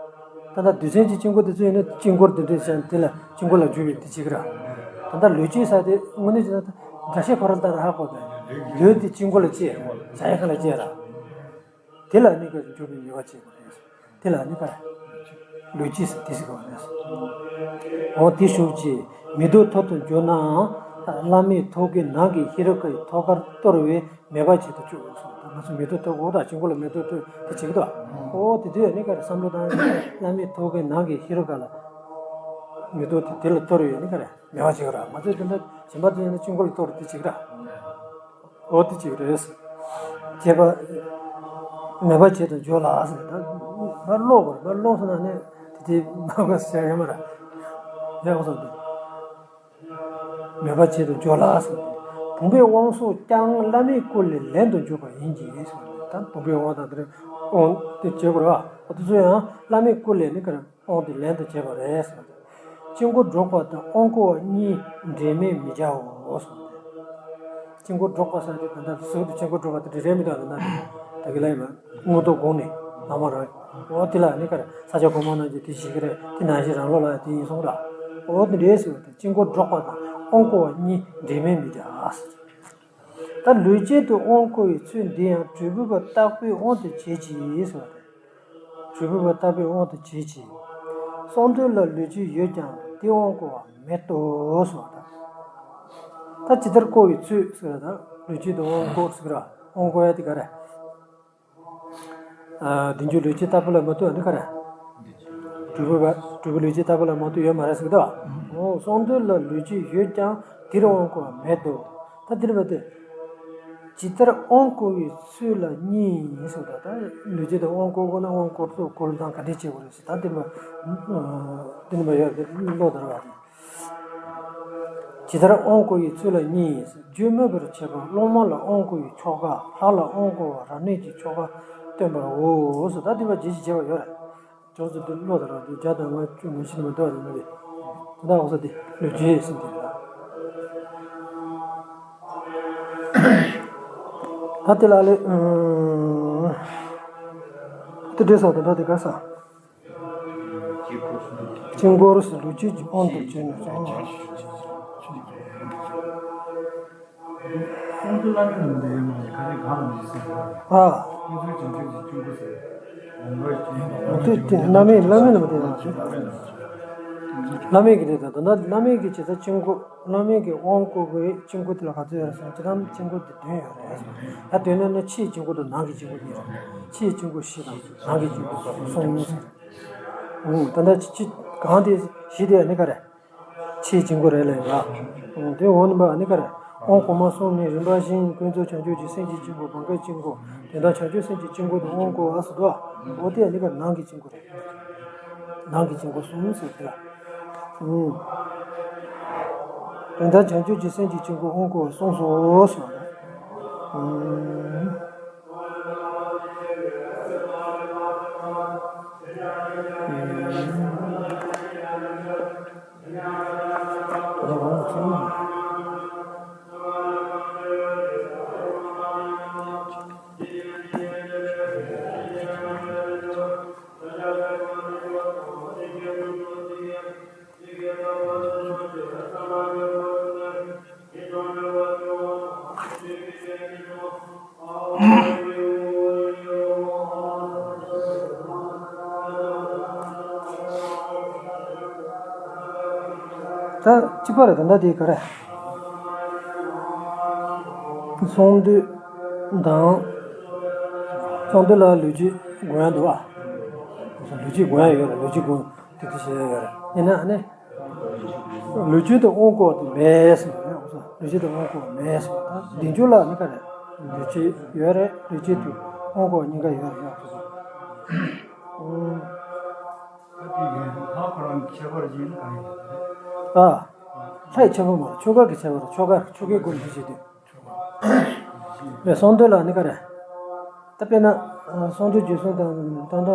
ད་ལྟ་རྡུལ་ཚོན་གྱི་དཀྱིལ་འཁོར་དེ་ཚོ་ཡིན་ན་དཀྱིལ་འཁོར་དེ་འདྲ་བྱས་དེ་ལ་དཀྱིལ་འཁོར་ལ་འཇུག་པའི་དེ་བྱེད་ཀྱི་ར། ད་ལྟ་ལུས་དཀྱིལ་ཟེར་དེ་དངོས་གནས་བྱས་ན་སྒྲ་བཤད་ཁོ་རང་ལྟར་ཧ་གོ་བས། ལུས་དེ་དཀྱིལ་འཁོར་ལ་སྐྱེས། བྱ་ཡི་ཁ་ལ་སྐྱེས་ར། དེ་ལ་ནི་ཀ་འཇུག་པའི་ནུས་པ་བྱེད་དགོས་རེད། དེ་ལ་ནི་ཀ་ལུས་དཀྱིལ་ཟེར་དེ་ཟེར་དགོས་རེད། འོ་དེ་ཞུགས་ཀྱིས་མི་ལྡོག་ཐོག་ཏུ་འཇུག་ནའང་བླ་མས་ཐོག་གི་ནང་གི་ཤེས་རབ་ཀྱི་ཐོག་ཁར་གཏོར་བས་མེད་པ་བྱེད་དུ་བཅུག་གསུངས། ད་ང་ཚོ་མེ་ཏོག་ཐོག་འོ་ད་དཀྱིལ་འཁོར་ལ་མེ་ཏོག་ཐོག་དེ་བྱེད་ཀྱི་འདུག་འོ་དེ་དུས་ནི་ཀ་རེ་བསམ་བློ་བཏང་། བླ་མས་ཐོག་གི་ནང་གི་ཤེས་རབ་ཀ་ལ་མེ་ཏོག་དེ་དེ་ལ་གཏོར་བས་ནི་ཀ་རེ་མེད་པ་བྱེད་ཀྱི་ར། ང་ཚོས་དེ་འདྲ་གཞན་པ་དེ་ཡིན་ན་དཀྱིལ་འཁོར་ལ་གཏོར་དེ་བྱེད་ཀྱི་ར། འོ་དེ་གཅིག་རེད། བྱས་པ་མེད་པ་བྱེད་དུ་འཇུག་ལ་ཟེར། ད་མར་ཀློག་པར་མར་ཀློག་སོང་ན་ནི་དེ་དེ་མ་ག་ཟེར་ཡོད་མ་རེད། ཡག་པོ་སོང་དུ། མེད་པ་བྱེད་དུ་འཇུག་ལ་ཟེར། བུམ་པའི་དབང་སོགས་ཀྱང་བླ་མའི་སྐུ་ལས་ལན་དུ་འཇུག་པ་ཡིན་གྱི་ཟེར། ད་བུམ་པའི་དབང་དང་དེ་རེད། དབང་དེ་བྱེད་དགོས་རེད་བ། འོ་དེ་ཚོ་ཡང་བླ་མའི་སྐུ་ལས་ནི་ག་རེ། དབང་དེ་ལན་དུ་བྱས་པ་རེད་གསུངས་ཏེ། དཀྱིལ་འཁོར་སྒྲོག་པ་དང་དབང་བསྐུར་བ་གཉིས་འབྲེལ་མེད་མི་བྱའོ་གསུངས་ཏེ། དཀྱིལ་འཁོར་སྒྲོག་པ་ཟེར་དུས་ད་ལྟ་ཟུར་དུ་དཀྱིལ་འཁོར་སྒྲོག་པ་དེ་འདྲ་རེད་མི་འདུག་ད་ལྟ་ད་གི་ལ་ཡིན་པ་དངོས་ཐོག་དགོངས་ནས་ལ་མ་རང་འོ་དེ་ལ་ནི་ག་རེ་ས་སྐྱ་གོང་མ་རྣམས་ཀྱིས་དེ་བཞེས་ཀྱི་རེད། དེ་ནང་བཞིན་རང་ལུགས་ལ་ཡང་དེ་ཡིན་གསུངས་ར། འོ་དེ་འདྲས་ཟེར་བ་དེ་དཀྱིལ་འཁོར་སྒྲོག་པ་དང་དབང་བསྐུར་བ་གཉིས་འབྲེལ་མེད་མི་བྱ་ཟེར། ད་ལུས་དཀྱིལ་དུ་དབང་བསྐུར་བའི་ཚུལ་འདི་ཡང་དྲིལ་བུ་པ་བརྟག་པའི་དབང་དུ་བྱས་ཀྱི་ཟེར་བ་རེད། དྲིལ་བུ་པ་བརྟག་པའི་དབང་དུ་བྱས་ཀྱི། གསང་འདུས་ལ་ལུས་དཀྱིལ་ཡོད་ཀྱང་དེ་དབང་བསྐུར་བ་མེད་དོ་ཟེར་བ་དང་། ད་ཇི་ལྟར་བསྐུར་བའི་ཚུལ་ཟེར་བ་དང་ལུས་དཀྱིལ་དུ་དབང་བསྐུར་ཟེར་བ་དབང་བསྐུར་ཡ་དེ་ག་རེ། ཨ། བདུན་ཅུ་ལུས་དཀྱིལ་ལྟ་བུ་ལ་མ་ལྟོས་པ་འདི་ག་རེ། དྲིལ་བུ་པ་དྲིལ་བུ་ལུས་དཀྱིལ་ལྟ་བུ་ལ་མ་ལྟོས་ཡོད་མ་རེད་ཟེར་གི་འདུག་འོ་གསང་འདུས་ལ་ལུས་དཀྱིལ་ཡོད་ཀྱང་དེར་དབང་བསྐུར་བ་མེད་དོ། ད་འདིར་མ་ལྟོས། ཇི་ལྟར་དབང་བསྐུར་བའི་ཚུལ་ལ་གཉིས་ཡིན་ཟེར་བ་དང་ལུས་དཀྱིལ་དུ་དབང་བསྐུར་དགོས་ན་དབང་བསྐུར་ཚུལ་བསྐུར་སྟངས་ག་འདྲས་བྱེད་དགོས་རེད་ཟེར། ད་འདིར་མ་འདིར་མ་ཡོད་དེ་ཀློག་དར་བ་རེད། ཇི་ལྟར་དབང་བསྐུར་བའི་ཚུལ་ལ་གཉིས་ཡིན། རྒྱུད་སྨོས་པར་བྱེད་པ་སློབ་མ་ལ་དབང་བསྐུར་བའི་ཆོ་ག། ལྷ་ལ་དབང་བསྐུར་བ་རབ་གནས་ཀྱི་ཆོ་ག་སྟོན་པའོ། ད་འདི་པ་རྗེས་ཀྱི་བྱེད་པ་ཡོད་རེད། ཅོག་ཙེ་འདི་ཀློག་དང་རང་དུ་བརྒྱ་དང་ལྔ་བཅུ་ང་བཞི་ནས་མ་འདུག་བ་དེ་ནི་དེ་ད་འོག་ས་དེ་ལུས་རྗེས་ཟིན་དེ་ད་དེ་ལ་ལས་དེ་འདྲས་སོགས་དེ་འདྲ་དེ་ག་ས། དཀྱིལ་འཁོར་སུ་ལུས་དཀྱིལ་གྱི་དབང་དུ་བྱས་ནས་སོ། ཨ། དེ་དེ་བླ་མའི་བླ་མའི་ལ་མ་དེ་ཡང་བླ་མའི་གི་དེ་དང་ད་ན་བླ་མའི་གི་ཇི་ལྟར་དཀྱིལ་འཁོར་བླ་མའི་གི་དབང་བསྐུར་བའི་དཀྱིལ་འཁོར་དེ་ལ་ག་ཚོད་ཡོད་རེད་ཟེར་ན་ཇི་ལྟར་དཀྱིལ་འཁོར་དེ་བདུན་ཡོད་རེད། ད་བདུན་ནང་ནས་ཕྱིའི་དཀྱིལ་འཁོར་དང་ནང་གི་དཀྱིལ་འཁོར་གཉིས་རེད། ཕྱིའི་དཀྱིལ་འཁོར་བཞི་དང་ནང་གི་དཀྱིལ་འཁོར་གསུམ་ཟེར། ཨུང་། ད་ལྟ་ཕྱི་གང་དེ་བཞི་དེ་ནི་ག་རེ། ཕྱིའི་དཀྱིལ་འཁོར་རེད་ལབ་ཡིན་པ། དེ་འོག་ནི་པ་ནི་ག་རེ། དབང་གོང་མ་གསུམ་ནི་རིམ་པ་བཞིན་ཀུན་རྫོབ་བྱང་ཆུབ་ཀྱི་སེམས་ཀྱི་དཀྱིལ་འཁོར། བམ་ཀའི་དཀྱིལ་འཁོར། དོན་དམ་བྱང་ཆུབ་སེམས་ཀྱི་དཀྱིལ་འཁོར་དུ་དབང་བསྐུར་བ་ཟེར་དོ། འོ་དེ་ནི་ག་ནང་གི་དཀྱིལ་འཁོར་རེད། ནང་གི་དཀྱིལ་འཁོར་གསུམ་ཟེར་དེ་ལ། ཨུང་། དོན་དམ་བྱང་ཆུབ་ཀྱི་སེམས་ཀྱི་དཀྱིལ་འཁོར་དབང་བསྐུར་བ་གསུངས་སོ་ཟེར་བ་རེད། ཨུང་། ད་གཅིག་པ་རེད། ད་ལྟ་དེ་ག་རེ། གསང་འདུས་དང་། གསང་འདུས་ལ་ལུས་དཀྱིལ་དགོངས་ཡ་འདུག་བ། ལུས་དཀྱིལ་དགོངས་ཡ་ཡོད་རེད། ལུས་དཀྱིལ་དགོངས་དེ་དུས་བྱས་ཡ་ཡོད་རེད། ཡིན་ན་ཨ་ནི། ལུས་དཀྱིལ་དུ་དབང་བསྐུར་བ་དེ་མེད་ཟེར་ཡོད་རེད། ལུས་དཀྱིལ་དུ་དབང་བསྐུར་བ་མེད་ཟེར་བ་དང་བདུན་ཅུ་ལ་ནི་ག་རེ། ལུས་དཀྱིལ་ཡོད་རེད། ལུས་དཀྱིལ་དུ་དབང་བསྐུར་བ་གཉིས་ཀ་ཡོད་རེད་ཡོད་ཟེར་བ། ཨ། ལྷའི་ཁྱད་པར་མ་རེད། ཆོ་ག་གི་ཁྱད་པར། ཆོ་ག་ཆོ་གའི་སྒོ་ནས་བྱེད་དུས། བའི་གསང་འདུས་ལ་ནི་ག་རེ། ད་དཔེར་ན། གསང་འདུས་རྗེས་གསུམ་དང་ད་ལྟ་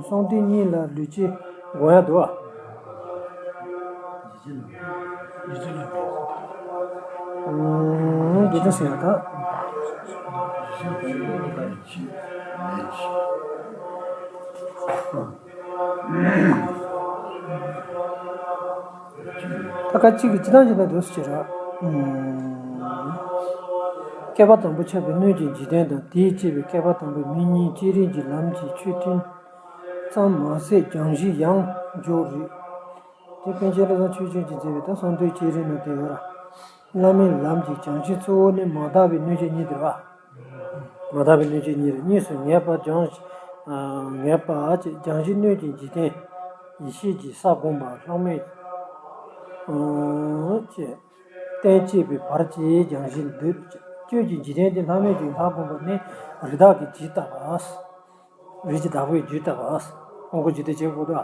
གསང་འདུས་གཉིས་ལ་ལུས་དཀྱིལ་དགོངས་ཡ་འདུག་བ། འདི་འདྲ་ཟེར་ཡ་ད། ད་ཁ་ཅིག་གི་ཅི་ཐང་ཅི་ཐང་འདུག་ཟེར་ར། ཨུམ། བསྐལ་པ་དང་པོ་ཁྱབ་པའི་སྣོད་ཀྱི་འཇིག་རྟེན་དང་། དེས་བསྐྱེད་པའི་བསྐལ་པ་དང་པོའི་མི་གཉིས་བསྐྱེད་རིམ་གྱི་ལམ་གྱི་ཆོས་མཐུན་ཙམ་མ་ཟད་སྦྱང་གཞི་ཡང་འཇོག་རིགས། དེ་པཎ་ཆེན་བློ་བཟང་ཆོས་སྐྱོང་གིས་མཛད་པའི་ད་གསང་འདུས་བསྐྱེད་རིམ་ནང་དུ་ཡོད་ར། བླ་མེད་ལམ་གྱི་སྦྱང་གཞི་གཙོ་བོ་ནི་མ་དག་པའི་སྣོད་བཅུད་གཉིས་དེ་རེད་བ། མ་དག་པའི་སྣོད་བཅུད་གཉིས་རེད། གཉིས་སུ་ངེས་པ་སྦྱང་། ངེས་པ་སྦྱང་གཞི་སྣོད་ཀྱི་འཇིག་རྟེན། ཡེ་ཤེས་ཀྱི་ས་བསྒོམ་པ་ལྷག་མེད་ཅེས་གཏན་བཅད་པའི་བར་གྱི་སྦྱང་གཞི་འདོད། སྤྱོད་ཀྱི་འཇིག་རྟེན་གྱི་ལྷག་མེད་ཀྱི་ལྷ་བསྒོམ་པ་ནི་རི་དྭགས་ཀྱི་རྒྱུད་ལྟ་བ། རིགས་ཀྱི་བདག་པོའི་རྒྱུད་ལྟ་བ། དབང་བསྐུར་རྒྱུད་སྡེ་བྱེད་དགོས་དོ།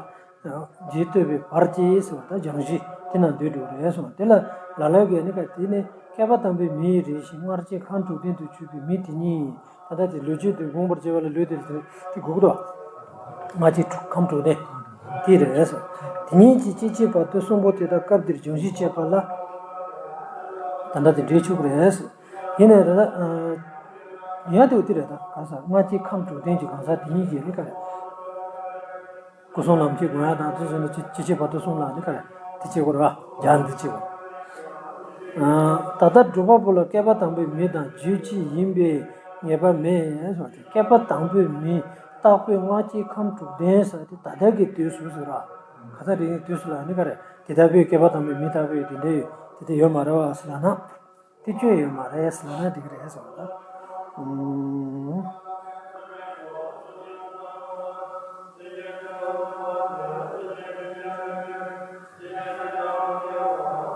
རྒྱུད་སྟོད་པའི་བར་གྱི་ཟེར་བ་ད་སྦྱང་གཞི་དེ་ནང་འདུས་འགྲོ་རེད་གསུངས། དེ་ལ་ལ་ལ་གིས་ནི་ག་དེ་ནི་བསྐལ་པ་དང་པོའི་མིའི་རིགས་ཤིག་སྔར་གྱི་ཁམས་དྲུག་ལྡན་དུ་གྱུར་པའི་མི་དེ་ཉིད་ད་ལྟ་དེ་ལུས་སྤྱོད་དུ་སྒོམ་པར་བྱེད་པ་ལ་ལུས་དེ་དེ་དགོས་ཀྱི་འདུག་སྔར་གྱི་ཁམས་དྲུག་ལྡན་དེ་རེད་གསུངས། དེ་ཉིད་ཀྱི་སྐྱེ་མཆེད་བར་དོ་གསུམ་པོ་དེ་དག་སྐབས་འདིར་སྦྱང་གཞི་བྱེད་པ་ལ་ད་ལྟ་དེ་འགྲེལ་ཆོག་གི་རེད་གསུངས། ཡིན་ནའི་ད་ལྟ་ཡང་དུ་དེ་རེད། ད་གང་ཟག་སྔར་གྱི་ཁམས་དྲུག་ལྡན་གྱི་གང་ཟག་དེ་ཉིད་ཀྱིས་ནི་ག་རེ། སྐུ་གསུམ་ལམ་གྱི་དགོངས་ཡ་དང་དེ་བཞིན་དུ་སྐྱེ་མཆེད་བར་དོ་གསུམ་ལ་ནི་ག་རེ་དེ་བྱེད་དགོས་རེད་བ། སྦྱང་འདི་བྱེད་དགོས། ད་ལྟ་སྒྲུབ་པ་པོ་ལ་བསྐལ་པ་དང་པོའི་མི་དང་རྒྱུད་གཅིག་ཡིན་པའི་ངེས་པ་མེད་ཟེར་བ་དེ། བསྐལ་པ་དང་པོའི་མི་རྟག་པའི་སྔར་གྱི་ཁམས་དྲུག་ལྡན་ཟེར་དེ་ད་ལྟ་གི་དུས་སུ་ཟེར་བ། ག་ས་རེ་དུས་སུ་ལ་ནི་ག་རེ་དེ་ལྟ་བུའི་བསྐལ་པ་དང་པོའི་མི་ལྟ་བུའི་དེ་འདྲའི་དེ་དེ་ཡོད་མ་རེད་བ་ཟེར་ལ་ན། དེ་སྐྱོན་ཡོད་མ་རེད་ཟེར་ན་འགྲིག་གི་རེད་ཟེར་བ་དང་།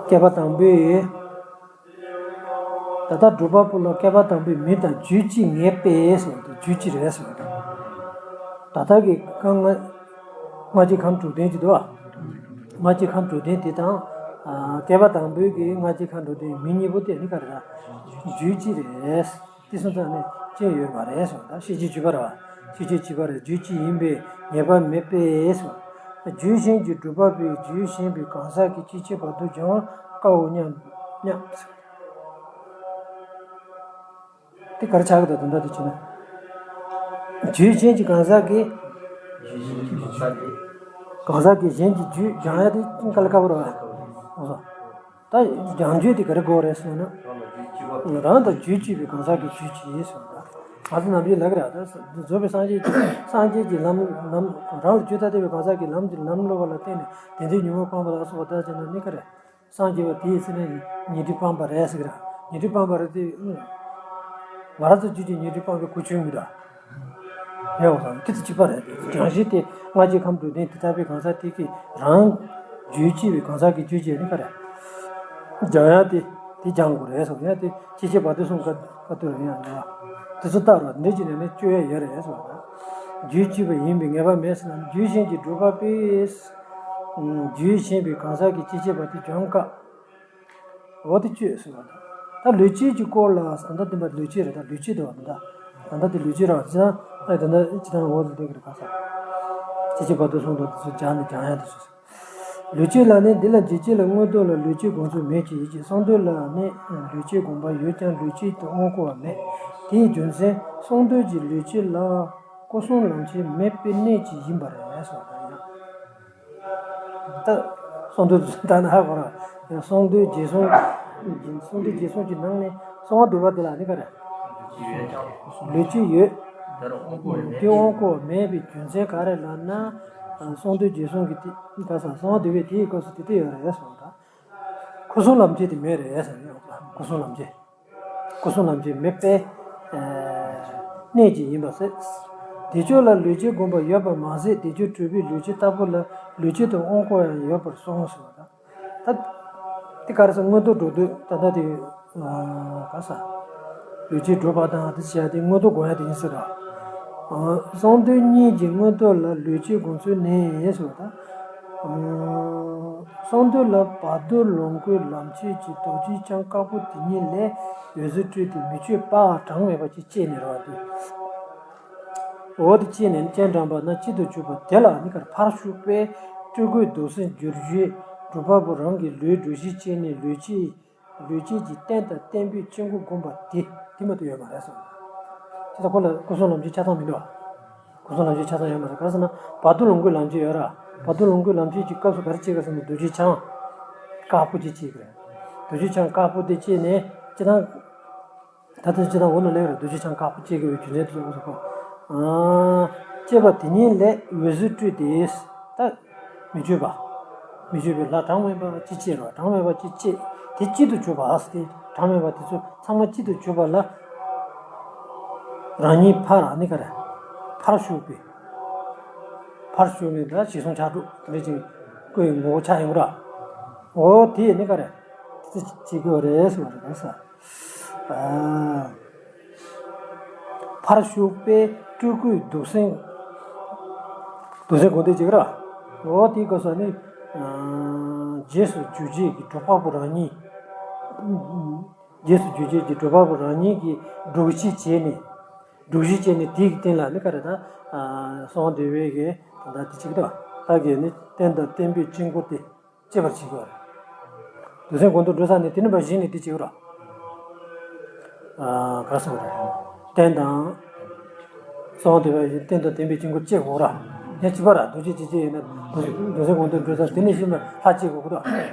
བསྐལ་པ་དང་པོའི། ད་ལྟ་སྒྲུབ་པ་པོ་ལ་བསྐལ་པ་དང་པོའི་མི་དང་རྒྱུད་གཅིག་ངེས་པས་ཟེར་བ་དང་རྒྱུད་གཅིག་རེད་ཟེར་བ་དང་། ད་ལྟ་གི་སྔ་སྔ་སྔར་གྱི་ཁམས་དྲུག་ལྡན་གྱི་འདུག་བ། སྔར་གྱི་ཁམས་དྲུག་ལྡན་དེ་དང་། བསྐལ་པ་དང་པོའི་གི་སྔར་གྱི་ཁམས་དྲུག་ལྡན་མི་གཉིས་པོ་དེ་ནི་ག་རེ་ར། རྒྱུད་གཅིག་རེད། དེ་སོང་ཙང་ནི་སྐྱོན་ཡོད་མ་རེད་གསུངས། ད་ཤེས་བྱེད་བྱེད་པ་རེད་བ། ཤེས་བྱེད་བྱེད་པ་རེད། རྒྱུད་གཅིག་ཡིན་པས་ངེས་པ་མེད་པས་གསུངས། རྒྱུད་གཞན་གྱི་སྒྲུབ་པ་པོས་རྒྱུད་གཞན་པའི་གང་ཟག་གི་སྐྱེ་མཆེད་བར་དོ་སྦྱང་བ་དཀའོ་སྙམ་སྙམ། དེ་ག་རེ་ཆགས་ཀྱི་འདུག་དོན་དག་དེ་བྱས་ན། རྒྱུད་གཞན་གྱི་གང་ཟག་གི། གང་ཟག་གི་གཞན་གྱི་རྒྱུད་སྦྱང་ཡ་དེ་དཀའ་ལས་ཁག་པོ་རེད་བ། ཨོ་སོ། ད་སྦྱང་རྒྱུད་དེ་ག་རེ་དགོས་རེད་ཟེར་ན། རང་དང་རྒྱུད་གཅིག་པའི་གང་ཟག་གི་རྒྱུད་གཅིག་ཡིན་ཟེར་བ། ང་ཚོ་ནམ་རྒྱུན་ལབ་ཀྱི་རེད། ད་རྫོགས་པའི་སངས་རྒྱས་ཀྱི་སངས་རྒྱས་ཀྱི་ལམ་ལམ་རང་ལ་རྒྱུད་ཐ་དད་པའི་གང་ཟག་གི་ལམ་དེ་ལམ་སློབ་པ་ལ་བརྟེན་ནས་དེ་འདྲའི་ཉོན་མོངས་སྤངས་པ་ལ་སོགས་པ་ད་བྱས་ན་ནི་ག་རེ། སངས་རྒྱས་པ་དེའི་ཚེ་ནས་ཉོན་སྒྲིབ་སྤངས་པ་རེད་ཟེར་གྱི་རེད། ཉོན་སྒྲིབ་སྤངས་པ་རེད་དེ། ཨུ། ང་རང་ཚོ་རྒྱུད་ཀྱི་ཉོན་སྒྲིབ་སྤངས་པའི་གོ་ཆོད་མི་འདུག་ཡོད་བསམ་དེ་ཚོ་གཅིག་པ་རེད། སྦྱང་གཞི་དེ་སྔར་གྱི་ཁམས་དྲུག་ལྡན་དེ་ལྟ་བུའི་གང་ཟག་དེ་གིས་རང་རྒྱུད་གཅིག་པའི་གང་ཟག་གི་རྒྱུད་གཅིག་ནི་ག་རེ། སྦྱང་ཡ་དེ་དེ་སྦྱང་དགོས་རེད་བསམ་ཡ་དེ་སྐྱེ་མཆེད་བར་དོ་གསུམ་ཀ་ཀ་ཏུ་རེད་ཡང་ཡོད། དེ་ཚོ་ལྟར་བ་འདི་ཅི་ནས་ནི་སྤྱོད་ཡ་ཡོད་རེད་བསམ་པ། རྒྱུད་གཅིག་པ་ཡིན་པའི་ངེས་པ་མེད་ཟེར་ན་རྒྱུད་གཞན་གྱི་སྒྲུབ་པ་པས། རྒྱུད་གཞན་པའི་གང་ཟག་གི་སྐྱེ་མཆེད་བར་དོ་སྦྱང་དཀའ། འོ་དེ་སྤྱོད་ཟེར་བ་དང་། ད་ལུས་སྤྱོད་ཀྱི་སྐོར་ལ་ད་ལྟ་བདེན་པ་ལུས་སྤྱོད་རེད། ད་ལུས་སྤྱོད་དེ་བ་ད་ད་ལྟ་དེ་ལུས་སྤྱོད་ར་བ་ཅི་ད་ད་ད་ཅི་ད་འོ་དེ་འདྲ་གི་རེད་ག་ས། སྐྱེ་མཆེད་བར་དོ་གསུམ་དང་དེ་ཚོ་སྦྱང་ནས་སྦྱང་ཡ་དེ་ཚོ། ལུས་སྤྱོད་ལ་ནི་འདི་ལ་འཇིགས་བྱེད་ལ་མངོན་རྟོགས་ལ་ལུས་སྤྱོད་སྒོམ་ཚུལ་མེད་ཅེས་ཡོད་ཀྱི། གསང་འདུས་ལ་ནི་ལུས་སྤྱོད་སྒོམ་པ་ཡོད་ཀྱང་ལུས་སྤྱོད་དུ་དབང་བསྐུར་བ་མེད། དེའི་རྒྱུ་མཚན་གསང་འདུས་ཀྱི་ལུས་སྤྱོད་ལ་སྐུ་གསུམ་ལམ་ཁྱེར་མེད་པའི་གནད་ཀྱིས་ཡིན་པ་རེད་ཟེར་བ་དང་ཡང་། ད་གསང་འདུས་ད་ན་ཧ་གོ་ར། གསང་འདུས་རྗེས་གསུང་། གསང་འདུས་རྗེས་གསུང་གི་ནང་ནས་གསང་བ་འདུས་པ་དེ་ལ་ནི་ག་རེ། ལུས་སྤྱོད་ཡོད། དེ་དབང་བསྐུར་བ་མེད་པའི་རྒྱུ་མཚན་ག་རེ་ལབ་ན། གསང་འདུས་རྗེས་གསུང་གི་དེ་ག་ས་གསང་བ་འདུས་པའི་དེའི་སྐབས་སུ་དེ་ལྟ་ཡོད་རེད་གསུངས་དང་། སྐུ་གསུམ་ལམ་ཁྱེར་དེ་མེད་རེད་ཟེར་ཡོད། སྐུ་གསུམ་ལམ་ཁྱེར། སྐུ་གསུམ་ལམ་ཁྱེར་མེད་པའི་གནད་ཀྱིས་ཡིན་པ་ཟེར། བདེ་མཆོག་ལ་ལུས་སྤྱོད་སྒོམ་པ་ཡོད་པར་མ་ཟད་བདེ་མཆོག་གྲུབ་པའི་ལུས་སྤྱོད་ལྟ་བུ་ལ་ལུས་སྤྱོད་དུ་དབང་བསྐུར་བ་ཡང་ཡོད་པར་གསུངས་ཟེར་བ་དང་། ད་དེ་ག་རེ་ཟེར་མངོན་རྟོགས་འགྲོ་དུས་ད་ལྟ་དེ་ག་ས་ལུས་སྤྱོད་སྒྲུབ་པ་དང་དེ་བྱས་ཏེ་མངོན་རྟོགས་སྒོམ་ཡ་དེ་ཡིན་ཟེར་བ། གསང་འདུས་གཉིས་ཀྱི་མངོན་རྟོགས་ལ་ལུས་སྤྱོད་སྒོམ་ཚུལ་ནི་ཟེར་བ་དང་། གསང་འདུས་ལ་བར་དོ་ལོངས་སྐུའི་ལམ་ཁྱེར་གྱི་རྡོ་རྗེ་འཆང་དཀར་པོ་དེ་ཉིད་ལས་འོད་ཟེར་སྤྲོས་ཏེ་མི་ཆོས་དཔའ་བ་གྲངས་མེད་པ་ཅིག་སྐྱེས་ནས་རེད་བ། དེ་འོ་དེ་སྐྱེས་ནས་སྤྱན་དྲངས་པ་ན་གཅིག་ཏུ་གྱུར་པ་དེ་ལ་ནི་གར་ཕར་ཞུགས་པས་སྤྲུལ་སྐུའི་མདོ་སེམས་བསྒྱུར་བཞིའི་སྒྲུབ་པ་པོ་རང་གི་ལུས་སྒྲུབ་གཞི་བྱས་ནས་ལུས་སྤྱོད་ལུས་སྤྱོད་ཀྱི་རྟེན་དང་བརྟེན་པའི་སྤྱི་མགོ་བསྒོམ་པ་དེ་དེ་མ་གཏོགས་ཡོད་མ་རེད་གསུངས། དེ་ལྟ་ཁོ་ལ་སྐུ་གསུམ་ལམ་ཁྱེར་ཆ་ཚང་མི་འདུག་སྐུ་གསུམ་ལམ་ཁྱེར་ཆ་ཚང་ཡོད་མ་རེད། ག་རེ་ཟེར་ན་བར་དོ་ལོངས་སྐུའི་ལམ་ཁྱེར་ཡོད་ར། བར་དོ་ལོངས་སྐུའི་ལམ་ཁྱེར་གྱི་སྐབས་སུ་ག་རེ་བྱེད་ག་ཟེར་ན་རྡོ་རྗེ་འཆང་། དཀར་པོ་ཅིག་བསྐྱེད་ཀྱི་རེད། རྡོ་རྗེ་འཆང་དཀར་པོ་དེ་བསྐྱེད་ནས་སྤྱིར་བཏང་། ད་ལྟ་སྤྱིར་བཏང་འོ་ན་ལེགས་རེད། རྡོ་རྗེ་འཆང་དཀར་པོ་བསྐྱེད་དགོས་པའི་རྒྱུ་མཚན་དེ་ཚོ་འོ་ཟེར་གོ། ཨ། བསྐྱེད་པ་དེ་ཉིད་ལས་འོད་ཟེར་སྤྲོས་ཏེ། ད་མི་བསྐྱོད་པ། མི་བསྐྱོད་པའི་ལྷ་གྲངས་མེད་པ་གཅིག་བསྐྱེད་རོ། གྲངས་མེད་པ་གཅིག་བསྐྱེད། དེ་གཅིག་ཏུ་གྱུར་པ་ཟེར་ཏེ། གྲངས་མེད་པ་དེ་ཚོ་ཚང་མ་གཅིག་ཏུ་གྱུར་པ་ལ། རང་ཉིད་ཕར་ཨ་ནི་ག་རེ། ཕར་ཞུགས་པའི། ཕར་ཞུགས་ནས་ད་ཞེས་སོང་ཕྱག་དྲུག་དེ་འདྲ་ཅིག་བསྐུལ་བའི་ངོ་བོ་ཆགས་ཡོང་གི་ར། འོ་དེ་ནི་ག་རེ། དེ་ཚོ་བྱེད་དགོས་རེད་ཟེར་བ་རེད་ཟེར། ཨ། ཕར་ཞུགས་པས་སྤྲུལ་སྐུའི་གདུགས་སེམས། གདུགས་སེམས་སྒོམ་བཟླས་བྱེད་ཀྱི་ར། འོ་དེའི་སྐབས་སུ་ནི། ཨ། རྗེས་སུ་འཇུག་བྱེད་ཀྱི་སྒྲུབ་པ་པོ་རང་ཉིད། རྗེས་སུ་འཇུག་བྱེད་ཀྱི་སྒྲུབ་པ་པོ་རང་ཉིད་ཀྱིས་སྒྲུབ་བྱེད་བྱས་ནས། སྒྲུབ་བྱེད་བྱས་ནས་དེའི་སྟེང་ལ་ནི་ག་རེ་ད། ཨ། གསང་བ་འདུས་པའི་གི་ད་ལྟ་དེ་གཅིག་ད། ལྷ་གིས་ནི་རྟེན་དང་བརྟེན་པའི་དཀྱིལ་འཁོར་དེ་བསྐྱེད་པར་བྱེད་དགོས་རེད། གདུགས་སེམས་སྒོམ་དུ་འགྲོ་ས་ནི་དེ་ནི་བ་གཞི་ནས་དེ་བྱེད་དགོས་ར། ཨ། ག་རེ་ཟེར་དགོས་རེད། རྟེན་དང་། གསང་བ་འདུས་པའི་རྟེན་དང་བརྟེན་པའི་དཀྱིལ་འཁོར་བསྐྱེད་དགོས་ར། ཡང་གཅིག་པ་ར་རྡོ་རྗེ་འཇིགས་བྱེད་ཡིན་ན་གདུགས་སེམས་སྒོམ་དུ་འགྲོ་ས་དེ་ནས་གཞི་མ་ལྷ་བསྐྱེད་དགོས་ཀྱི་ར། ལྷ་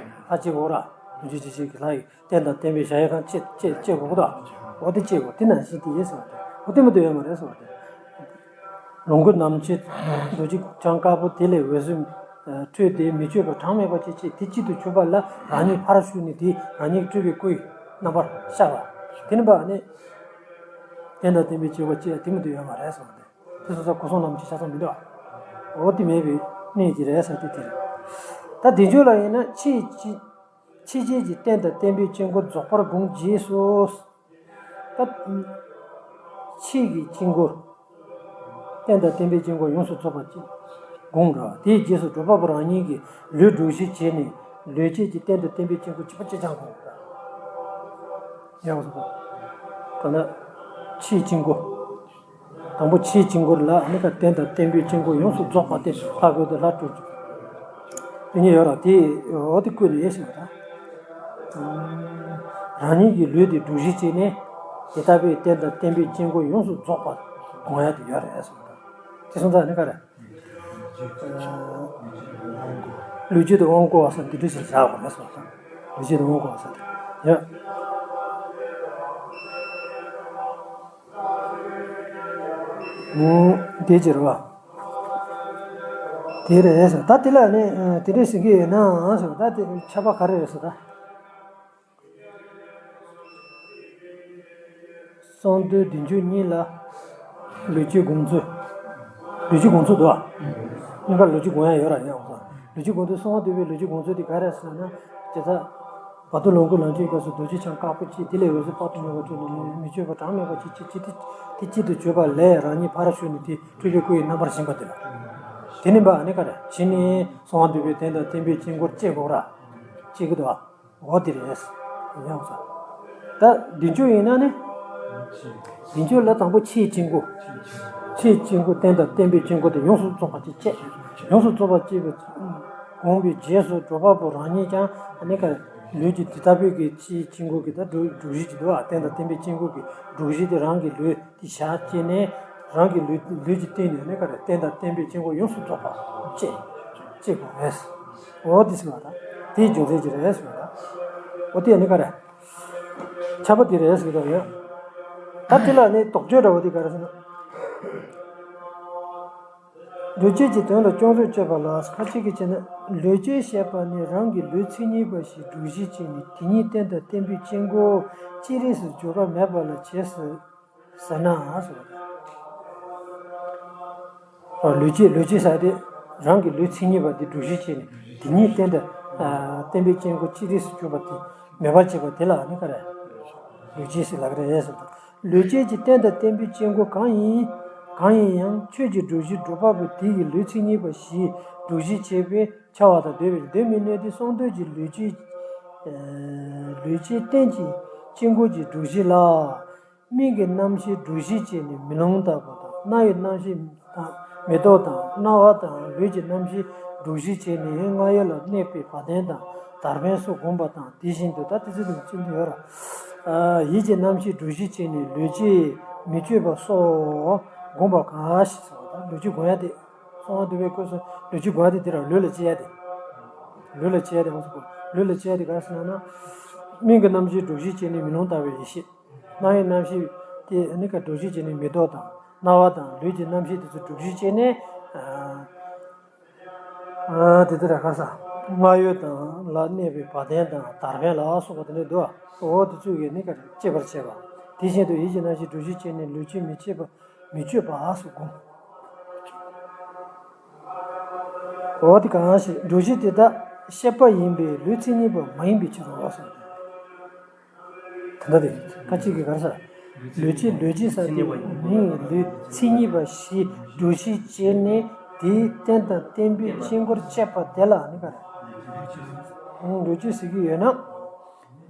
བསྐྱེད་དགོས་ར། རྡོ་རྗེ་འཇིགས་བྱེད་ཀྱི་ལྷ་ཡི། རྟེན་དང་བརྟེན་པའི་གཞལ་ཡས་ཁང་བསྐྱེད་བསྐྱེད་བསྐྱེད་དགོས་ཀྱི་དང་། འོ་དེ་བསྐྱེད་དགོས། དེ་ནང་བཞིན་དེ་ཡིན་ཟེར་བ་དེ། འོ་དེ་མ་གཏོགས་ཡོད་མ་རེད་ཟེར་བ་དེ། ལོངས་སྐུ་རྣམ་མཁྱེན། རྡོ་རྗེ་འཆང་དཀར་པོ་དེ་ལས་འོད་ཟེར་འཕྲོས་ཏེ་མི་བསྐྱོད་པ་གྲངས་མེད་པ་ཅིག་བསྐྱེད་དེ་གཅིག་ཏུ་གྱུར་པ་ལ་རང་ཉིད་ཕར་ཞུགས་ནས་དེ་རང་ཉིད་སྤྲུལ་པའི་སྐུའི་རྣམ་པར་ཤར་བ། དེ་ནི་བ་ནི། རྟེན་དང་བརྟེན་པའི་དཀྱིལ་འཁོར་བསྐྱེད་དེ་མ་གཏོགས་ཡོད་མ་རེད་ཟེར་བ་དེ། དེ་སོ་སོ་སྐུ་གསུང་རྣམ་མཁྱེན་ཆ་ཚང་མི་འདུག་བ། འོ་དེ་མེད་པའི་གནས་ཀྱི་རེད་ཟེར་དེ་དེ་རེད། ད་བདེ་མཆོག་ལ་ཡིན་ན་ཕྱིའི་ཕྱི་ཕྱི་རྗེས་ཀྱི་རྟེན་དང་བརྟེན་པའི་དཀྱིལ་འཁོར་རྫོགས་པར་བསྒོམ་རྗེས་སུ། ད་ཕྱིའི་གི་དཀྱིལ་འཁོར། རྟེན་དང་བརྟེན་པའི་དཀྱིལ་འཁོར་ཡོངས་སུ་རྫོགས་པ་ཅིག་བསྒོམ་ར། དེའི་རྗེས་སུ་སྒྲུབ་པ་པོ་རང་ཉིད་ཀྱིས་ལུས་སྒྲུབ་གཞི་བྱས་ནས་ལུས་བྱེད་ཀྱི་རྟེན་དང་བརྟེན་པའི་དཀྱིལ་འཁོར་བྱེད་པ་ཅིག་ཀྱང་བསྒོམ་ར། ཡག་པོ་སོང་། ད་ནི་ཕྱིའི་དཀྱིལ་འཁོར། དང་པོ་ཕྱིའི་དཀྱིལ་འཁོར་ལ་ཨ་ནི་ཀ་རྟེན་དང་བརྟེན་པའི་དཀྱིལ་འཁོར་ཡོངས་སུ་རྫོགས་པ་སྟེ། ལྷ་བཀོད་དེ་ལྷ་སྤྲུལ་གྱི། དེ་ཉིད་ཡོད་ར། དེ་འོ་དེ་བཀོད་ནས་ཡེ་ཟེར་བ་དང་། རང་ཉིད་ཀྱི་ལུས་དེ་སྒྲུབ་གཞི་བྱས་ནས། དེ་ལྟ་བུའི་རྟེན་དང་བརྟེན་པའི་དཀྱིལ་འཁོར་ཡོངས་སུ་རྫོགས་པ་སྒོམ་ཡ་དེ་ཡོད་རེད་ཟེར་བ་དང་། དེ་སོང་ཙང་ཨ་ནི་ཀ་རེད། ལུས་བྱད་དུ་དབང་བསྐུར་བ་སོགས་འདི་འདྲ་ཞིག་བཞག་དགོས་རེད་ཟེར་བ་དང་། ལུས་བྱད་དུ་དབང་བསྐུར་བ་སོགས་དེ་ཡོད། ཨུམ། དེ་ཅི་རེད་བ། དེ་རེད་ཟེར། ད་དེ་ལ་ནི་དེ་འདྲས་ཟེར་གྱི་ཡོད་ན་ཟེར། ད་དེ་ཁྱབ་པ་ག་རེ་རེད་ཟེར་ད། གསང་འདུས་བདེ་མཆོག་གཉིས་ལ་ལུས་བྱད་སྒོམ་ཚུལ། ལུས་བྱད་སྒོམ་ཚུལ་འདུག་བ། གཉིས་ཀ་ལུས་བྱད་སྒོམ་ཡ་ཡོད་ར་ཡང་། ལུས་བྱད་སྒོམ་ཚུལ། གསང་བ་འདུས་པའི་ལུས་བྱད་སྒོམ་ཚུལ་དེ་ག་རེ་ཟེར་ན། དེ་ལྟར། བར་དོ་ལོངས་སྐུའི་ལམ་གྱི་སྐབས་སུ་རྡོ་རྗེ་འཆང་དཀར་པོ་གཅིག་དེ་ལས་འོད་ཟེར་དཔག་ཏུ་མེད་པ་འཕྲོས་ནས་མི་བསྐྱོད་པ་གྲངས་མེད་པ་ཅིག་བསྐྱེད་དེ་དེ་གཅིག་ཏུ་གྱུར་པ་ལས་རང་ཉིད་ཕར་ཞུགས་ནས་དེ་སྤྲུལ་པའི་སྐུ་ཡི་རྣམ་པར་བཞེངས་པ་དེ་ལ། དེ་ནི་བ་ནི་ག་རེ་གཞི་ནས་གསང་བ་འདུས་པའི་རྟེན་དང་བརྟེན་པའི་དཀྱིལ་འཁོར་བསྐྱེད་དགོས་ར། བསྐྱེད་ཀྱི་འདུག་བ། འོ་དེ་རེད། ཡང་ས། ད་བདེ་མཆོག་ཡིན་ན་ནི། བདེ་མཆོག་ལ་དང་པོ་ཕྱིའི་དཀྱིལ་འཁོར། ཕྱིའི་དཀྱིལ་འཁོར་རྟེན་དང་བརྟེན་པའི་དཀྱིལ་འཁོར་དེ་ཡོངས་སུ་རྫོགས་པ་ཅིག་བསྐྱེད། ཡོངས་སུ་རྫོགས་པ་བསྐྱེད་པའི་བསྒོམས་པའི་རྗེས་སུ་སྒྲུབ་པ་པོ་རང་ཉིད་ཀྱང་ཨ་ནི་ཀ་ལུས་ཀྱི་དེ་ལྟ་བུའི་གི་ཕྱིའི་དཀྱིལ་འཁོར་གྱི་ད་སྒྲུབ་སྒྲུབ་གཞི་ཅིག་འདུག་བ། རྟེན་དང་བརྟེན་པའི་དཀྱིལ་འཁོར་གྱི་སྒྲུབ་གཞི་དེ་རང་གི་ལུས་དེ་བཞག་བྱས་ནས་རང་གི་ལུས་ལུས་ཀྱི་སྟེང་ནས་ཨ་ནི་ཀ་རེ་རྟེན་དང་བརྟེན་པའི་དཀྱིལ་འཁོར་ཡོངས་སུ་རྫོགས་པ་བསྐྱེད་བསྐྱེད་དགོས་རེད། འོ་དེ་ཟེར་བ་ད་དེའི་རྒྱུ་མཚན་ཅིག་རེད་ཟེར་བ་ད། འོ་དེ་ཨ་ནི་ཀ་རེ། ཁྱབ་པ་དེ་རེད་ཟེར་གྱི་ཡོད། ད་དེ་ལ་ནི་དོགས་གཅོད་འདྲ་བོ་དེ་ག་རེ་ཟེར་ན། ལུས་བྱད་ཀྱི་དོན་ལ་ཅུང་ཟད་དཔྱོད་པ་ལ་ཁ་ཅིག་གིས་བྱས་ན་ལུས་བྱད་ཞེས་པ་ནི་རང་གི་ལུས་མཚན་ཉིད་པ་ཞིག་སྒྲུབ་གཞི་བྱས་ནས་དེ་ཉིད་རྟེན་དང་བརྟེན་པའི་དཀྱིལ་འཁོར་ཅི་རིགས་སུ་སྦྱོར་བ་མེད་པ་ལ་བྱེད་ཟེར་ཟེར་ན་ཟེར་བ་དང་། ལུས་བྱད་ལུས་བྱད་ཟེར་དེ་རང་གི་ལུས་མཚན་ཉིད་པ་དེ་སྒྲུབ་གཞི་བྱས་ནས་དེ་ཉིད་རྟེན་དང་བརྟེན་པའི་དཀྱིལ་འཁོར་ཅི་རིགས་སུ་གྱུར་པ་དེ་མེད་པར་བྱེད་པ་དེ་ལ་ནི་ག་རེ། ལུས་བྱད་ཟེར་ལབ་ཀྱི་རེད་ཟེར་དང་། ལུས་བྱད་ཀྱི་རྟེན་དང་བརྟེན་པའི་དཀྱིལ་འཁོར་གང་ཡིན། གང་ཡིན་ཡང་ཆོས་ཀྱི་སྒྲུབ་གཞི་སྒྲུབ་པ་པོ་དེ་ཡི་ལུས་མཚན་ཉིད་པ་ཞིག་སྒྲུབ་གཞི་བྱེད་པའི་ཁྱབ་པ་དང་འདོད་པའི་འདོད་མི་གནས་ཏེ་གསང་འདུས་ཀྱི་ལུས་བྱད། ལུས་བྱད་རྟེན་གྱི་དཀྱིལ་འཁོར་གྱི་སྒྲུབ་གཞི་ལ། མིག་གི་རྣམ་ཤེས་སྒྲུབ་གཞི་བྱས་ནས་མེ་ལོང་ལྟ་བུ་དང་རྣ་བའི་རྣམ་ཤེས་དང་མེ་ཏོག་དང་རྣ་བ་དང་ལུས་ཀྱི་རྣམ་ཤེས་སྒྲུབ་གཞི་བྱས་ནས་རྔ་ཡབ་ལ་གནས་པའི་བ་དན་དང་དར་ཕན་སོགས་བསྒོམ་པ་དང་དེ་བཞིན་དུ་ད་དེ་ཚོ་དང་བསྟུན་དུ་ཡོད་ར། ཡིད་ཀྱི་རྣམ་ཤེས་སྒྲུབ་གཞི་བྱས་ནས་ལུས་ཀྱི་མི་བསྐྱོད་པ་སོགས་བསྒོམ་པ་གང་ཞིག་ཟེར་བ་དང་ལུས་ཀྱི་བསྒོམ་ཡ་དེ། གསང་བ་འདུས་པའི་སྐབས་སུ་ལུས་ཀྱི་བསྒོམ་ཡ་དེ་དེ་ར་ལུས་ལ་བྱེད་ཡ་དེ། ལུས་ལ་བྱེད་ཡ་དེ་འོང་ཟེར་གོ། ལུས་ལ་དཔྱད་དེ་ག་རེ་ཟེར་ན། མིག་གི་རྣམ་ཤེས་སྒྲོ་བཞིན་བཅས་ནས་མེ་ལོང་ལྟ་བུའི་ཡེ་ཤེས། རྣ་བའི་རྣམ་ཤེས་དེ་ནི་ག་སྒྲོ་བཞིན་བཅས་ནས་མེ་ཏོག་དང་རྣ་བ་དང་ལུས་ཀྱི་རྣམ་ཤེས་དེ་ཚོ་སྒྲོ་བཞིན་བཅས་ནས། ཨ་དེ་ལྟར་ག་ས། སྔ་ཡོད་དང་ལ་གནས་པའི་བ་དན་དང་དར་འཕན་ལ་སོགས་པ་དེ་འདྲ་འདུག་འོ་དེ་ཚོས་ནི་ག་རེ་སྐྱེད་པར་བྱེད་པ། དེ་བཞིན་དུ་ཡིད་ཀྱི་རྣམ་ཤེས་སྒྲོ་བཞིན་བཅས་ནས་ལུས་ཀྱི་མི་བསྐྱོད་པ། མི་བསྐྱོད་པ་སོགས་བསྒོམ། འོ་དེ་གང་ཞིག་སྒྲོ་བཞི་དེ་དག་ཤེས་པ་ཡིན་པས་ལུས་མཚན་ཉིད་པ་མ་ཡིན་པའི་ཕྱིར་རོ་གསུངས། དེ་འདྲ་དེ་ཁ་ཅིག་གིས་ག་རེ་ཟེར། ལུས་ཀྱི་ལུས་ཀྱི་ས་དེ་མིའི་ལུས་མཚན་ཉིད་པ་བཞི་སྒྲོ་བཞི་བཅས་ནས་དེའི་རྟེན་དང་བརྟེན་པའི་དཀྱིལ་འཁོར་བཅས་པ་དེ་ལ་ནི་ག་རེ། ལུས་ཀྱི་ཟེར་གྱི་ཡོད་ན།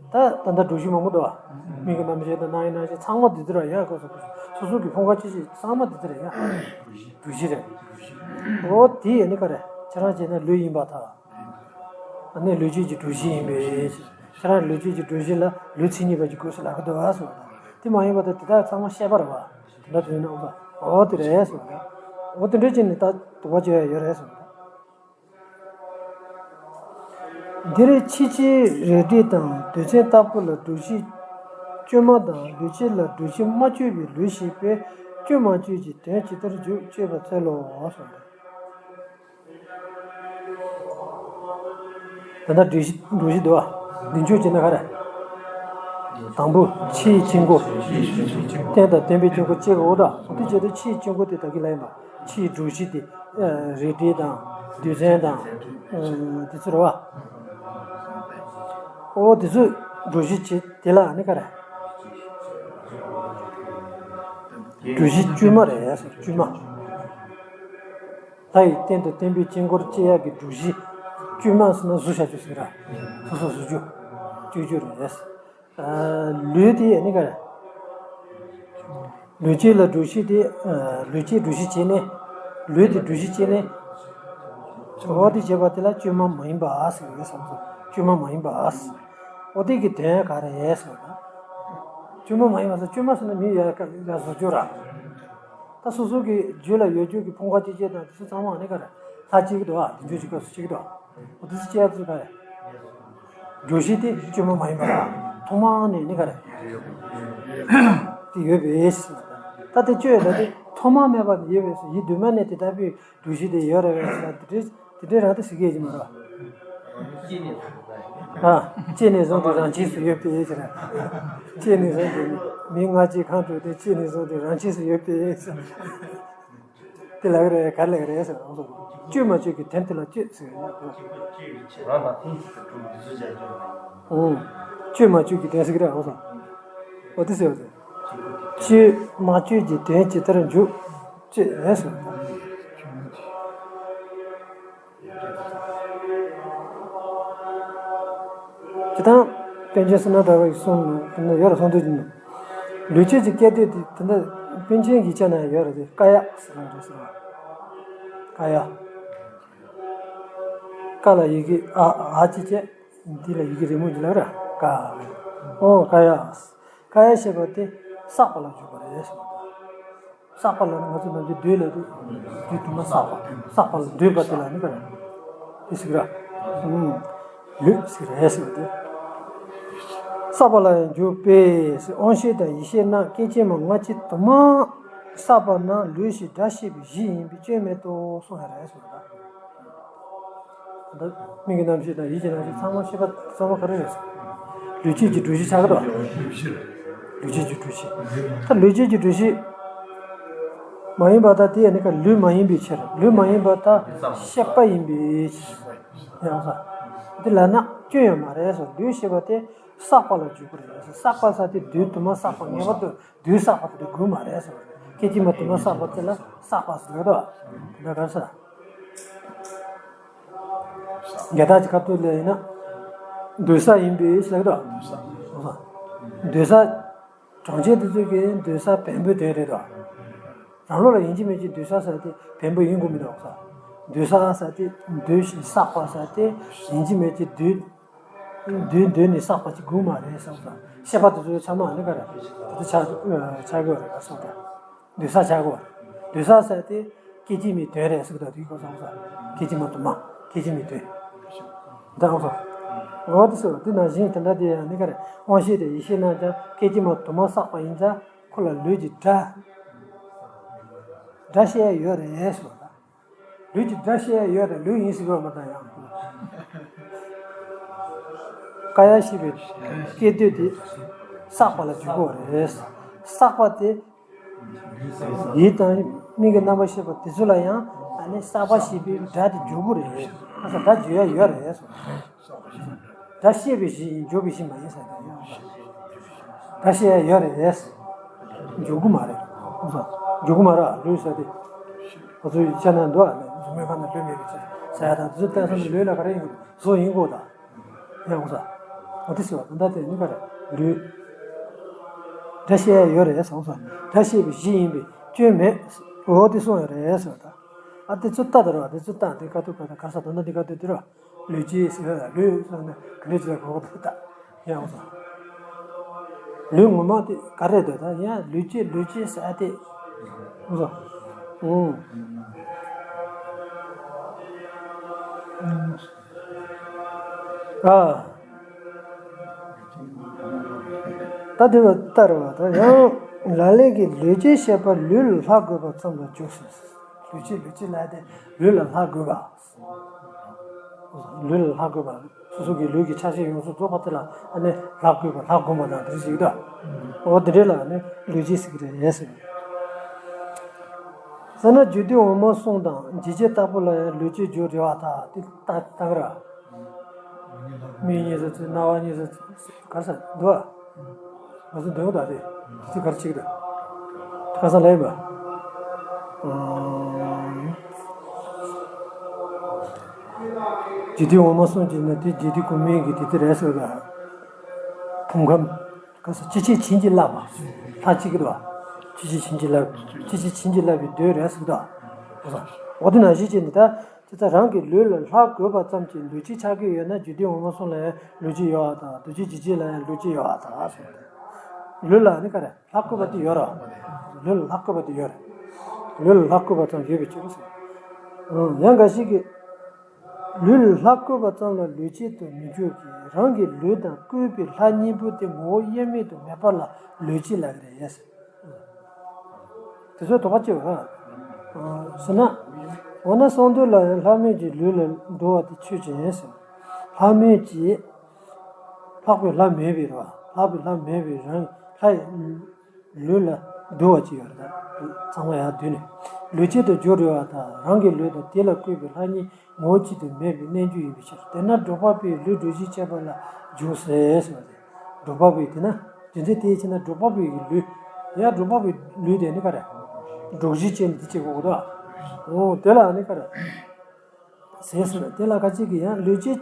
ད་ད་ལྟ་སྒྲོ་བཞི་མང་པོ་འདུག་བ། མིག་གི་རྣམ་ཤེས་དང་རྣ་བའི་རྣམ་ཤེས་ཚང་མ་འདི་ཚོ་ར་ཡ་གོ་སོ། སོ་སོ་གི་ཕུང་པོ་ཅི་ཞིག་ཚང་མ་འདི་ཚོ་ར་ཡ། སྒྲོ་བཞི་རེད། འོ་དེ་ཡ་ནི་ག་རེ་ཁྱེད་རང་བྱས་ན་ལུས་ཡིན་པར་ཐལ། ཨ་ནི་ལུས་བཅས་ཀྱི་སྒྲོ་བཞི་ཡིན་པས། ཁྱེད་རང་ལུས་བཅས་ཀྱི་སྒྲོ་བཞི་ལ་ལུས་མཚན་ཉིད་པ་ཅིག་དགོས་སོ་ལབ་ཀྱི་འདུག་བ་སོ། དེ་མ་ཡིན་པ་དང་དེ་དག་ཚང་མ་ཤེས་པ་རེད་བ། དེ་འདྲ་དོན་ནི་འོ་ད་འོ་དེ་རེད་སོ། འོ་དེ་འདྲ་ཅིག་ནི་ད་དུ་བ་བྱས་ཡ་ཡོད་རེད་སོ། འདིར་ཕྱི་ཕྱིའི་རལ་གྲི་དང་རྡུལ་ཚོན་ལྟ་བུ་ལ་སྒྲོ་བཞི་བཅོས་མ་དང་ལུས་ཕྱི་ལ་སྒྲོ་བཞི་མ་བཅོས་པའི་ལུས་ཞེས་པས་བཅོས་མ་བཅོས་ཀྱི་དོན་ཇི་ལྟར་འཇུག་དཔྱོད་པར་འཚལ་ལོ་གསུངས། ད་ལྟ་སྒྲོ་བཞི་སྒྲོ་བཞི་འདུག་བ། འདི་འཇུག་བྱས་ན་ག་རེ། དང་པོ་ཕྱིའི་དཀྱིལ་འཁོར། རྟེན་དང་བརྟེན་པའི་དཀྱིལ་འཁོར་བཅས་ཀྱི་འོ་ད་འོ་དེ་བྱས་ཏེ་ཕྱིའི་དཀྱིལ་འཁོར་དེ་ད་གིན་ལ་ཡིན་པ། ཕྱིའི་སྒྲོ་བཞི་དེ། རལ་གྲི་དང་རྡུལ་ཚོན་དང་། དེ་ཚོ་རེད་བ། ཨོ་དེ་ཚོ་སྒྲོ་བཞི་བྱས་དེ་ལ་ནི་ག་རེ། སྒྲོ་བཞི་བཅོས་མ་རེད་ཟེར་བཅོས་མ། ལྷ་ཡི་རྟེན་དང་བརྟེན་པའི་དཀྱིལ་འཁོར་བཅས་ཡག་གི་སྒྲོ་བཞི། བཅོས་མ་ཟེར་ན་གཟུགས་བྱ་བཅོས་ཟེར་ར། སོ་སོ་བཟོ་རྒྱུ། བཅོས་རྒྱུ་རེད། ལུས་དེ་ནི་ག་རེ། ལུས་སྐྱེས་ལ་སྒྲོ་བཞི་དེ། ལུས་སྐྱེས་སྒྲོ་བཞི་བྱས་ནས། ལུས་དེ་སྒྲོ་བཞི་བྱས་ནས། འོ་དེ་བྱས་པ་དེ་ལ་བཅོས་མ་མ་ཡིན་པ་ཟེར་བས་བསམ་སོང་། བཅོས་མ་མ་ཡིན་པ། འོ་དེ་གི་དོན་ག་རེ་ཟེར་བ་དང་། བཅོས་མ་མ་ཡིན་པ་ཟེར་བཅོས་མ་ཟེར་ན་མི་ཡ་ཡ་བཟོ་རྒྱུ་ར། ད་སོ་སོ་གི་རྒྱུད་ལ་ཡོད་རྒྱུ་གི་ཕུང་པོ་སྐྱེ་མཆེད་དང་དེ་ཚོ་ཚང་མ་ནི་ག་རེ། ལྷ་གཅིག་གི་འདུག་ཨ། དེ་འདྲ་ཞིག་སྐབས་སུ་གཅིག་གི་འདུག་འོ་དེ་ཚོ་སྐྱེ་ཡ་དེ་ཚོ་ག་རེ། སྒྲོ་བཞི་དེ་བཅོས་མ་མ་ཡིན་པ་དང་ཐོག་མ་ནས་ནི་ག་རེ། དེ་ཡོད་པས། ད་དེ་བཅོས་ཡ་ད་དེ་ཐོག་མ་མེད་པ་ནས་ཡོད་པས་ཡིད་གདོད་མ་ནས་དེ་ལྟ་བུའི་སྒྲོ་བཞི་དེ་ཡོད་རེད་པས་ཟེར་ན་དེ་འདྲའི་དེ་འདྲའི་རང་དེ་ཟེར་གི་ཡོད་ཀྱི་མ་རེད། ཨ། སྐྱེས་ནས་བཟུང་སྟེ་རང་ཆས་སུ་ཡོད་པའི་ཕྱིར། སྐྱེས་ནས་བཟུང་སྟེ་མི་ལྔ་བཅས་གང་དྲུག་དེ་སྐྱེས་ནས་བཟུང་སྟེ་རང་ཆས་སུ་ཡོད་པའི་ཕྱིར། དེ་ལ་ག་རེ་ག་རེ་ལ་ག་རེ་ཟེར་རང་སོ། བཅོས་མ་བཅོས་ཀྱི་དོན་དེ་ལ་བཅོས་ཟེར་ཡ། ཨང་། བཅོས་མ་བཅོས་ཀྱི་དོན་ཟེར་གི་རེད་རང་སོ། འོ་དེ་ཟེར་བ་དེ། བཅོས་མ་བཅོས་ཀྱི་དོན་ཇི་ལྟར་འཇུག་བཅོས་ཟེར། སྤྱིར་བཏང་། པཎ་ཆེན་བསོད་ནམས་གྲགས་པ་ཡིས་གསུངས་ནས་ཡོད་ར་གསུང་དུས་ཀྱི་ལུས་སྐྱེས་ཀྱི་སྐད་དོད་དེ་དེ་འདྲ་པཎ་ཆེན་གྱི་ཆ་ནས་ཡོད་ར་དེ་ཀ་ཡ་ཟེར་བ་རེད་ཟེར་བ། ཀ་ཡ། ཀ་ལ་ཡི་གེ་ཨ་ཨ་ཅི་བྱས། འདི་ལ་ཡི་གེ་རི་མོ་ཅིག་ལབ་ར་ཀ། ཨོ་ཀ་ཡ། ཀ་ཡ་ཞེས་པ་དེ་བསགས་པ་ལ་འཇུག་པ་རེད་ཟེར་བ། བསགས་པ་ལ་ནི་ང་ཚོ་ནམ་རྒྱུན་འདོད་ལ་འདོད་འདོད་དུ་མ་བསགས་པ། བསགས་པ་ལ་འདོད་པ་དེ་ལ་ནི་ག་རེ། དེ་ཟེར་གི་ར། ཨུམ། ལུས་ཟེར་གི་རེད་ཟེར་བ་དེ། བསགས་པ་ལ་ཡང་འཇུག་པས་དབང་ཤེས་དང་ཡིད་ཤེས་རྣམས་སྐད་ཅིག་མ་སྔ་ཕྱི་དུ་མ་བསགས་པ་རྣམས་ལུས་ཤེས་སྒྲ་ཤེས་པའི་གཞི་ཡིན་པས་སྐྱོན་མེད་དོ་གསུངས་ཡ་རེད་ཟེར་བ་དང་། ད་མིག་གི་རྣམ་ཤེས་དང་ཡིད་ཀྱི་རྣམ་ཤེས་ཚང་མ་ཤེས་པ་ཚང་མ་ག་རེ་རེད་ཟེར། ལུས་སྐྱེས་ཀྱི་སྒྲོ་བཞི་ཆགས་ཀྱི་འདུག་ལུས་སྐྱེས་ཀྱི་སྒྲོ་བཞི། ད་ལུས་སྐྱེས་ཀྱི་སྒྲོ་བཞི་མ་ཡིན་པ་ད་དེ་ཡང་ནི་ག་ལུས་མ་ཡིན་པའི་ཕྱིར། ལུས་མ་ཡིན་པ་ད་ཤེས་པ་ཡིན་པའི་ཕྱིར། ཡང་ས། དེ་ལབ་ན་སྐྱོན་ཡང་མ་རེད་ཟེར། ལུས་ཞེས་པ་དེ་བསགས་པ་ལ་འཇུག་པ་རེད་ཟེར། བསགས་པ་ཟེར་དེ་རྡུལ་དུ་མ་བསགས་པ་ངེས་པར་དུ་རྡུལ་བསགས་པ་དེ་དགོས་མ་རེད་ཟེར། སྐད་ཅིག་མ་དུ་མ་བསགས་པ་དེ་ལ་བསགས་པ་ཟེར་གི་འདུག་དེ་འདྲ་ག་རེ་ཟེར། རྒྱ་སྟག་གི་ཁ་ཐུག་ལ་ཡིན་ན། འདོད་ས་ཡིན་པའི་ཟེར་གི་འདུག་འདོད་ས། གྲངས་ཅན་དེ་ཚོ་གིས་འདོད་ས་བེམ་པོའི་དོན་རེད་དོ། རང་ལུགས་ལ་ཡིན་གཅིག་མིན་གཅིག་འདོད་ས་ཟེར་དེ་བེམ་པོ་ཡིན་དགོས་མི་འདུག་ས། འདོད་ས་ཟེར་དེ་འདོད་བཞིན་བསགས་པ་ཟེར་དེ་ཡིན་གཅིག་མིན་གཅིག་འདོད། འདོད་འདོད་ནས་བསགས་པ་ཅིག་དགོས་མ་རེད་བསམ་ས། ཤེས་པ་དེ་ཚོ་ཚང་མ་ནི་ག་རེ། དེ་ཚོ་ཆགས་ཆགས་དགོས་རེད་བསམ་ས། འདོད་ས་ཆགས་དགོས། འདོད་ས་ཟེར་དེ་སྐད་ཅིག་མའི་དོན་རེད་ཟེར་གི་འདུག་དེ་གོ་སོང་ས། སྐད་ཅིག་མ་དུ་མ། སྐད་ཅིག་མའི་དོན། འདི་ཨང་སོ། འོ་དེ་སོ་དེ་ནང་བཞིན་དེ་འདྲ་དེ་ཡང་ནི་ག་རེ་དབང་ཤེས་དེ་ཡེ་ཤེས་རྣམས་ཀྱང་སྐད་ཅིག་མ་དུ་མ་བསགས་པ་ཡིན་ཙང་ཁོ་ལ་ལུས་ཀྱི་སྒྲ་སྒྲ་ཤེས་ཡ་ཡོད་རེད་ཟེར་བ་དང་། ལུས་ཀྱི་སྒྲ་ཤེས་ཡ་ཡོད་རེད། ལུས་ཡིན་ཟེར་བ་མ་དང་ཡང་། ཀ་ཡ་ཤེས་པའི་སྐད་དོད་དེ་བསགས་པ་ལ་འཇུག་གི་རེད། བསགས་པ་དེ་ཡིད་དང་མིག་གི་རྣམ་པར་ཤེས་པ་དེ་ཚོ་ལ་ཡང་ཨ་ནི་བསགས་པ་ཞེས་པའི་སྒྲ་དེ་འཇུག་གི་རེད། ཨ་ས་སྒྲ་འཇུག་ཡ་ཡོད་རེད། སྒྲ་ཤེས་པའི་གཞི་ཡིན། འཇུག་པའི་གཞི་མ་ཡིན་ཟེར་ཏེ། སྒྲ་ཤེས་ཡ་ཡོད་རེད། འཇུག་གི་མ་རེད། འཇུག་གི་མ་རེད། ལུས་ཟེར་ཏེ། ང་ཚོའི་ཤ་ན་འདུག་ཨ་ནི་གཟུགས་མེད་ཁ་ན་ལུས་མེད་པའི་ཕྱིར་ཟེར་ཡ་དང་དེ་ཚོ་བལྟས་སོང་ན་ལུས་ལ་ག་རེ་ཡིན་དགོས། བཟོ་ཡིན་དགོས་དང་། ཡང་ཟེར། འོ་དེ་ཟེར་བ་དང་ད་དེ་ནི་ག་རེ་ལུས། སྒྲ་ཤེས་ཡ་ཡོད་རེད་ཟེར་སོང་། སྒྲ་ཤེས་པའི་གཞི་ཡིན་པས་སྐྱོན་མེད། འོ་དེ་གསུངས་ཡོད་རེད་ཟེར་བ་དང་། ཨ་དེ་ཚོ་ལྟ་དེ་རེད་བ། དེ་ཚོ་ལྟ་དེ་ཀ་ཏུ་ཀ་ད་ག་ས་དོན་དག་འདི་ཀ་ཏུ་དེ་རེད་བ། ལུས་ཀྱི་ཟེར་ལུས་ཟེར་ནས་ག་ལུས་ཟེར་གོ་གོ་ད་ཡང་ཟེར། ལུས་ངོ་མ་དེ་ག་རེ་འདོད་ད་ཡང་ལུས་ཀྱི་ལུས་ཀྱི་ཟེར་ཏེ་ཟེར། ཨུ། ཨ། ད་དེ་བ་ལྟར་བ་དང་ཡང་ལ་ལས་ཀྱི་ལུས་ཀྱི་ཤེས་པ་ལུས་ལ་ལྷག་དགོས་པ་ཙམ་ལ་འཇུག་ཟེར། ལུས་ཀྱི་ལུས་ཀྱི་ལ་དེ་ལུས་ལ་ལྷག་དགོས་པ། ལུས་ལ་ལྷག་དགོས་པ། སོ་སོ་གི་ལུས་ཀྱི་ཆ་ཤས་ཡོངས་སུ་རྫོགས་པ་དེ་ལ་ཨ་ནི་ལྷག་དགོས་པ་ལྷག་དགོས་པ་དང་དེ་ཞིག་ཏུ། འོ་དེ་འདྲ་ལ་ཨ་ནི་ལུས་ཀྱི་ཟེར་གྱི་རེད་ཟེར། ས་ན་རྒྱུད་སྡེ་འོག་མ་གསུམ་དང་འཇིགས་བྱེད་ལྟ་བུ་ལ་ཡང་ལུས་ཀྱི་རྒྱུ་རེ་བ་དང་དེ་ལྟ་ལྟ་གི་ར། མིག་གཉིས་སུ་ཚུད། རྣ་བ་གཉིས་སུ་ཚུད། ག་ས་འདུག་ཨ། ང་ཚོ་འདོན་གདའ་རེད། དེ་གར་ཆིག་རེད། ཁ་སང་ལས་པ། རྒྱུད་སྡེ་འོག་མ་གསུམ་གྱི་ནི་དེ་རྒྱུད་སྡེ་གོང་མའི་གི་དེ་དེ་རེད་ཟེར་ག་ཕུང་ཁམས། ག་ས་ཅི་ཕྱིར་བྱིན་གྱིས་བརླབས་པ། ལྷ་གཅིག་གི་དོ། ཅི་ཕྱིར་བྱིན་གྱིས་བརླབས། ཅི་ཕྱིར་བྱིན་གྱིས་བརླབས་པའི་མདོས་རེད་ཟེར་གདའ། འོ་དེ་ནང་བཞིན་བྱས་ནས་ད། དེ་ལྟར་རང་གི་ལུས་ལ་ལྷག་དགོས་པ་ཙམ་གྱིས་ལུས་ཀྱི་ཆགས་ཀྱི་ཡོད་ན་རྒྱུད་སྡེ་འོག་མ་གསུམ་ལ་ཡང་ལུས་ཀྱི་ཡོད་པ་དང་འདུ་བྱེད་འཇིགས་བྱེད་ལ་ཡང་ལུས་ཀྱི་ཡོད་པ་དང་ཟེར་ཏེ། ལུས་ལ་ནི་ག་རེ་ལྷག་དགོས་པ་དེ་ཡོད་ར། ལུས་ལ་ལྷག་དགོས་པ་དེ་ཡོད་རེད། ལུས་ལ་ལྷག་དགོས་པ་ཙམ་ཡོད་པའི་ཕྱིར་ཟེར། ཡང་འགའ་ཞིག་གིས། ལུས་ལ་ལྷག་དགོས་པ་ཙམ་ལ་ལུས་བྱེད་དུ་མི་འགྱུར་གྱི་རང་གི་ལུས་དང་བསྐོས་པའི་ལྷ་གཉིས་པོ་དེ་ངོ་བོ་དབྱེར་མེད་དུ་མེད་པ་ལ་ལུས་བྱེད་ལབ་ཀྱི་རེད། དེ་ཚོའི་དོགས་པ་སྐྱེ་བ། ཟེར་ན། འོ་ན་གསང་འདུས་ལ་ཡང་ལྷག་མེད་ཀྱི་ལུས་ལ་འདུ་བ་དེ་ཆོས་ཅན་ཟེར། ལྷག་མེད་ཀྱི། ལྷག་པའི་ལྷ་མེད་པའི་རེད་བ། ལྷག་པའི་ལྷ་མེད་པའི་རང་ལྷ་ཡི་ལུས་ལ་འདུ་བ་ཅིག་ཡོད་རེད་ད། ཚང་མ་ཡར་བསྡུས་ནས། ལུས་བྱེད་དུ་འགྱུར་རེད་བ་དང་རང་གི་ལུས་དང་དེ་ལ་བསྐོས་པའི་ལྷ་གཉིས་ངོ་བོ་གཅིག་ཏུ་མེད་པའི་རྣལ་འབྱོར་ཡིན་པའི་ཕྱིར། དེས་ན་སྒྲུབ་པ་པོས་ལུས་སྒྲུབ་གཞི་བྱེད་པ་ལ་འཇུག་ཟེར་ཟེར་བ་རེད། སྒྲུབ་པ་པོས་དེས་ན། རྒྱུ་མཚན་དེའི་ཕྱིར་ན་སྒྲུབ་པ་པོའི་གི་ལུས། ཡང་སྒྲུབ་པ་པོའི་ལུས་དེ་ནི་ག་རེ། སྒྲུབ་གཞི་བྱས་ནས་དེ་བྱེད་དགོས་གོ་དོ། འོ་དེ་ལ་ནི་ག་རེ། ཟེར་སོང་། དེ་ལ་ཁ་ཅིག་གིས་ཡང་ལུས་བྱེད་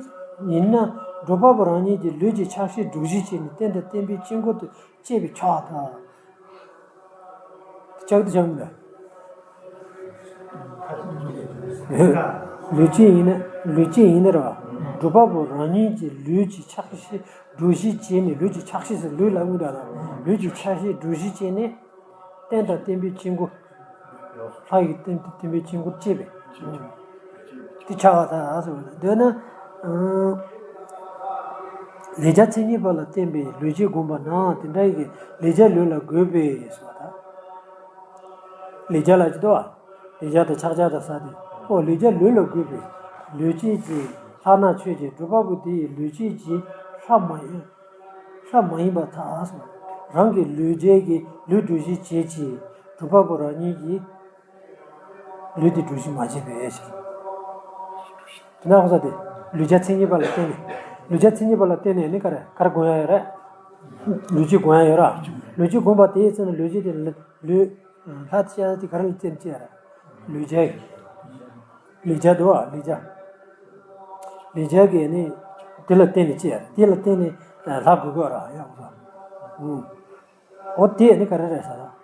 ཡིན་ན་སྒྲུབ་པ་པོ་རང་ཉིད་ཀྱི་ལུས་ཀྱི་ཆགས་ཞེན་སྒྲུབ་གཞི་བྱས་ནས་རྟེན་དང་བརྟེན་པའི་དཀྱིལ་འཁོར་དུ་བཅད་པས་ཆོག་ད། ལྕགས་དུ་ཆགས་མི་འདུག་ལུས་ཅན་ཡིན་ན་ལུས་ཅན་ཡིན་ན་ར་བ། སྒྲུབ་པ་པོ་རང་ཉིད་ཀྱི་ལུས་ཀྱི་ཆགས་ཞེན་སྒྲུབ་གཞི་བྱས་ནས། ལུས་ཀྱི་ཆགས་ཞེན་ཟེར་ལུས་ལ་དངོས་དང་ལུས་ཀྱི་ཆགས་ཞེན་སྒྲུབ་གཞི་བྱས་ནས། རྟེན་དང་བརྟེན་པའི་དཀྱིལ་འཁོར། ལྷ་ཡི་རྟེན་དང་བརྟེན་པའི་དཀྱིལ་འཁོར་བཅད་པས། དེ་ཆགས་པ་དང་ཟེར་བ་ལ་འདོད་ན། ལས་བྱ་མཚན་ཉིད་པ་ལ་བརྟེན་པའི་ལུས་བྱེད་བསྒོམ་པ་ན་དེ་འདྲ་ཡི་ལས་བྱ་ལུས་ལ་དགོས་པས་ཟེར་བ་དང་། ལས་བྱ་ལ་ཅི་དོ། ལས་བྱ་དང་ཕྱག་རྒྱ་དང་ཟེར་ཏེ། ཨོ་ལས་བྱ་ལུས་ལ་དགོས་པས། ལུས་བྱེད་ཀྱི་ལྷ་ན་ཆོས་ཅན། སྒྲུབ་པ་པོ་དེ་ཡི་ལུས་བྱེད་ཀྱི་ལྷ་མ་ཡིན། ལྷ་མ་ཡིན་པར་ཐལ། རང་གི་ལུས་བྱེད་ཀྱི་ལུས་སྒྲུབ་གཞི་བྱེད་ཀྱི་སྒྲུབ་པ་པོ་རང་ཉིད་ཀྱི་ལུས་དེ་སྒྲུབ་གཞི་མ་བྱས་པའི་ཕྱིར། དེ་ན་ཧོ་ས་དེ་ལུས་བྱ་མཚན་ཉིད་པ་ལ་བརྟེན་ནས། ལུས་བྱ་མཚན་ཉིད་པ་ལ་བརྟེན་ནས་ནི་ག་རེ་ག་རེ་སྒོམ་ཡ་ཡོད་རེད། ལུས་བྱེད་སྒོམ་ཡ་ཡོད་ར། ལུས་བྱེད་སྒོམ་པ་དེའི་ཚེ་ན་ལུས་བྱེད་དེ་ལུས། ལྷ་བྱ་དེ་ག་རེ་ལ་བརྟེན་བྱས་ར། ལུས་བྱ། ལུས་བྱ་འདུག་བ། ལུས་བྱ། ལུས་བྱ་གིས་ནི། དེ་ལ་བརྟེན་ནས་བྱས་ར། དེ་ལ་བརྟེན་ནས་ལྷ་དགོས་དགོས་ར་ཡ། འོ་དེ་ནི་ག་རེ་རེད་ཟེར་ན།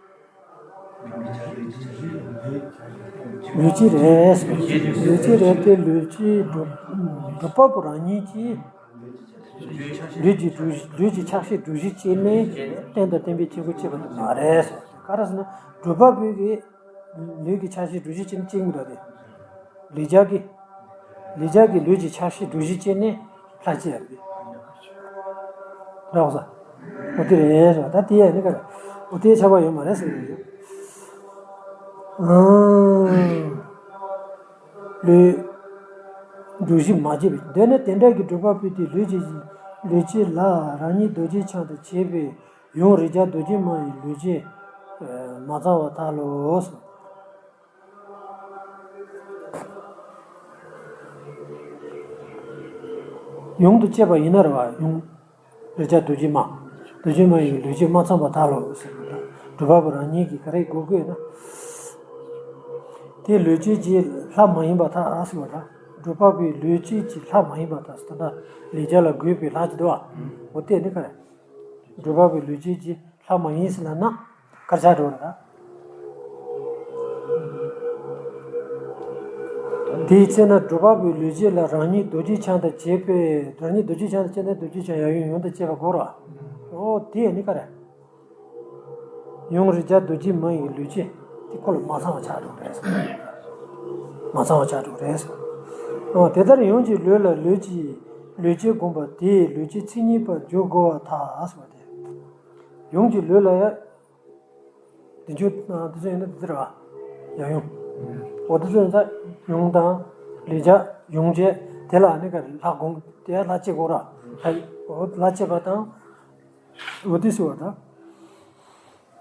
ལུས་བྱེད་རེད། ལུས་བྱེད་རེད་དེ་ལུས་བྱེད་སྒྲུབ་སྒྲུབ་པ་པོ་རང་ཉིད་ཀྱིས། ལུས་ཀྱི་སྒྲུབ་ལུས་ཀྱི་ཆགས་ཞེན་སྒྲུབ་གཞི་བྱས་ནས་རྟེན་དང་བརྟེན་པའི་དཀྱིལ་འཁོར་བཅད་པ་དེ་མ་རེད་ཟེར། ག་རེ་ཟེར་ན་སྒྲུབ་པ་པོའི་གི་ལུས་ཀྱི་ཆགས་ཞེན་སྒྲུབ་གཞི་བྱས་ནས་བཅད་མི་འདུག་སྟེ། ལུས་བྱ་གི། ལུས་བྱ་གི་ལུས་ཀྱི་ཆགས་ཞེན་སྒྲུབ་གཞི་བྱས་ནས་ལྷ་བཅད་ཡ་རེད། རག་ས། འོ་དེ་རེད་ཟེར་བ། ད་དེ་ཡང་ནི་ག་རེ། འོ་དེ་ཁྱབ་པ་ཡོད་མ་རེད་ཟེར་གྱི་ཡོད། ཨང་། ལུས། སྒྲུབ་གཞི་མ་བྱས་པས། འདོད་ན་དེ་འདྲ་གི་སྒྲུབ་པ་པོའི་དེ་ལུས་ཀྱི་ལུས་ཀྱི་ལ་རང་ཉིད་རྡོ་རྗེ་འཆང་དང་བཅས་པའི་ཡུམ་རིགས་བརྒྱ་རྡོ་རྗེ་མ་ཡི་ལུས་ཀྱི་མ་ཚང་བ་མཐའ་ལོག་ཟེར། ཡུམ་དུ་བཅས་པ་ཡིན་ན་རེད་བ། ཡུམ་རིགས་བརྒྱ་རྡོ་རྗེ་མ། རྡོ་རྗེ་མ་ཡི་ལུས་ཀྱི་མ་ཚང་བ་མཐའ་ལོག་ཟེར་བ་དང་། སྒྲུབ་པ་པོ་རང་ཉིད་ཀྱིས་ག་རེ་དགོས་དགོས་ན། དེ་ལུས་ཀྱི་ལྷ་མ་ཡིན་པ་མཐའ་ཟེར་བ་དང་། སྒྲུབ་པ་པོའི་ལུས་ཀྱི་ལྷ་མ་ཡིན་པ་དང་ཟེར་ད། ལས་བྱ་ལ་དགོས་པའི་ལྷ་ཅིག་འདུག་བ། འོ་དེ་ནི་ག་རེ། སྒྲུབ་པ་པོའི་ལུས་ཀྱི་ལྷ་མ་ཡིན་ཟེར་ན་ན། དཀར་ཆག་འགྲོ་རེད་ད། དེའི་ཚེ་ན་སྒྲུབ་པ་པོའི་ལུས་ཀྱི་ལ་རང་ཉིད་རྡོ་རྗེ་འཆང་དང་བཅས་པའི། རང་ཉིད་རྡོ་རྗེ་འཆང་དང་བཅས་ན་རྡོ་རྗེ་འཆང་ཡབ་ཡུམ་ཡུམ་དང་བཅས་པ་དགོས་རེད་བ། འོ་དེ་ནི་ག་རེ། ཡུམ་རིགས་བརྒྱ་རྡོ་རྗེ་མ་ཡི་ལུས་ཀྱི་དེ་ཁོ་ལ་མ་ཚང་བ་ཆགས་འགྲོ་རེད། མ་ཚང་བ་ཆགས་འགྲོ་རེད། འོ་དེ་ལྟར་ཡུམ་གྱི་ལུས་ལ་ལུས་ཀྱི་ལུས་ཀྱི་བསྒོམ་པ་དེས་ལུས་ཀྱི་མཚན་ཉིད་པར་འཇོག་དགོས་པར་ཐལ་ཟེར་བ་དེ། ཡུམ་གྱི་ལུས་ལ་ཡ། དེ་ཚོ་དེ་ཚོ་ཡིན་ན་དེ་ཚོ་རེད་བ། ཡང་ཡུམ། འོ་དེ་ཚོ་ཡིན་ཙང་ཡུམ་དང་ལས་བྱ་ཡུམ་བྱས་དེ་ལ་ནི་ག་རེ་ལྷ་སྒོམ་དེ་ལྷ་བྱེད་དགོས་ར། ལྷ་འོ་ལྷ་བྱེད་པ་དང་། འོ་དེ་ཟེར་བ་དང་།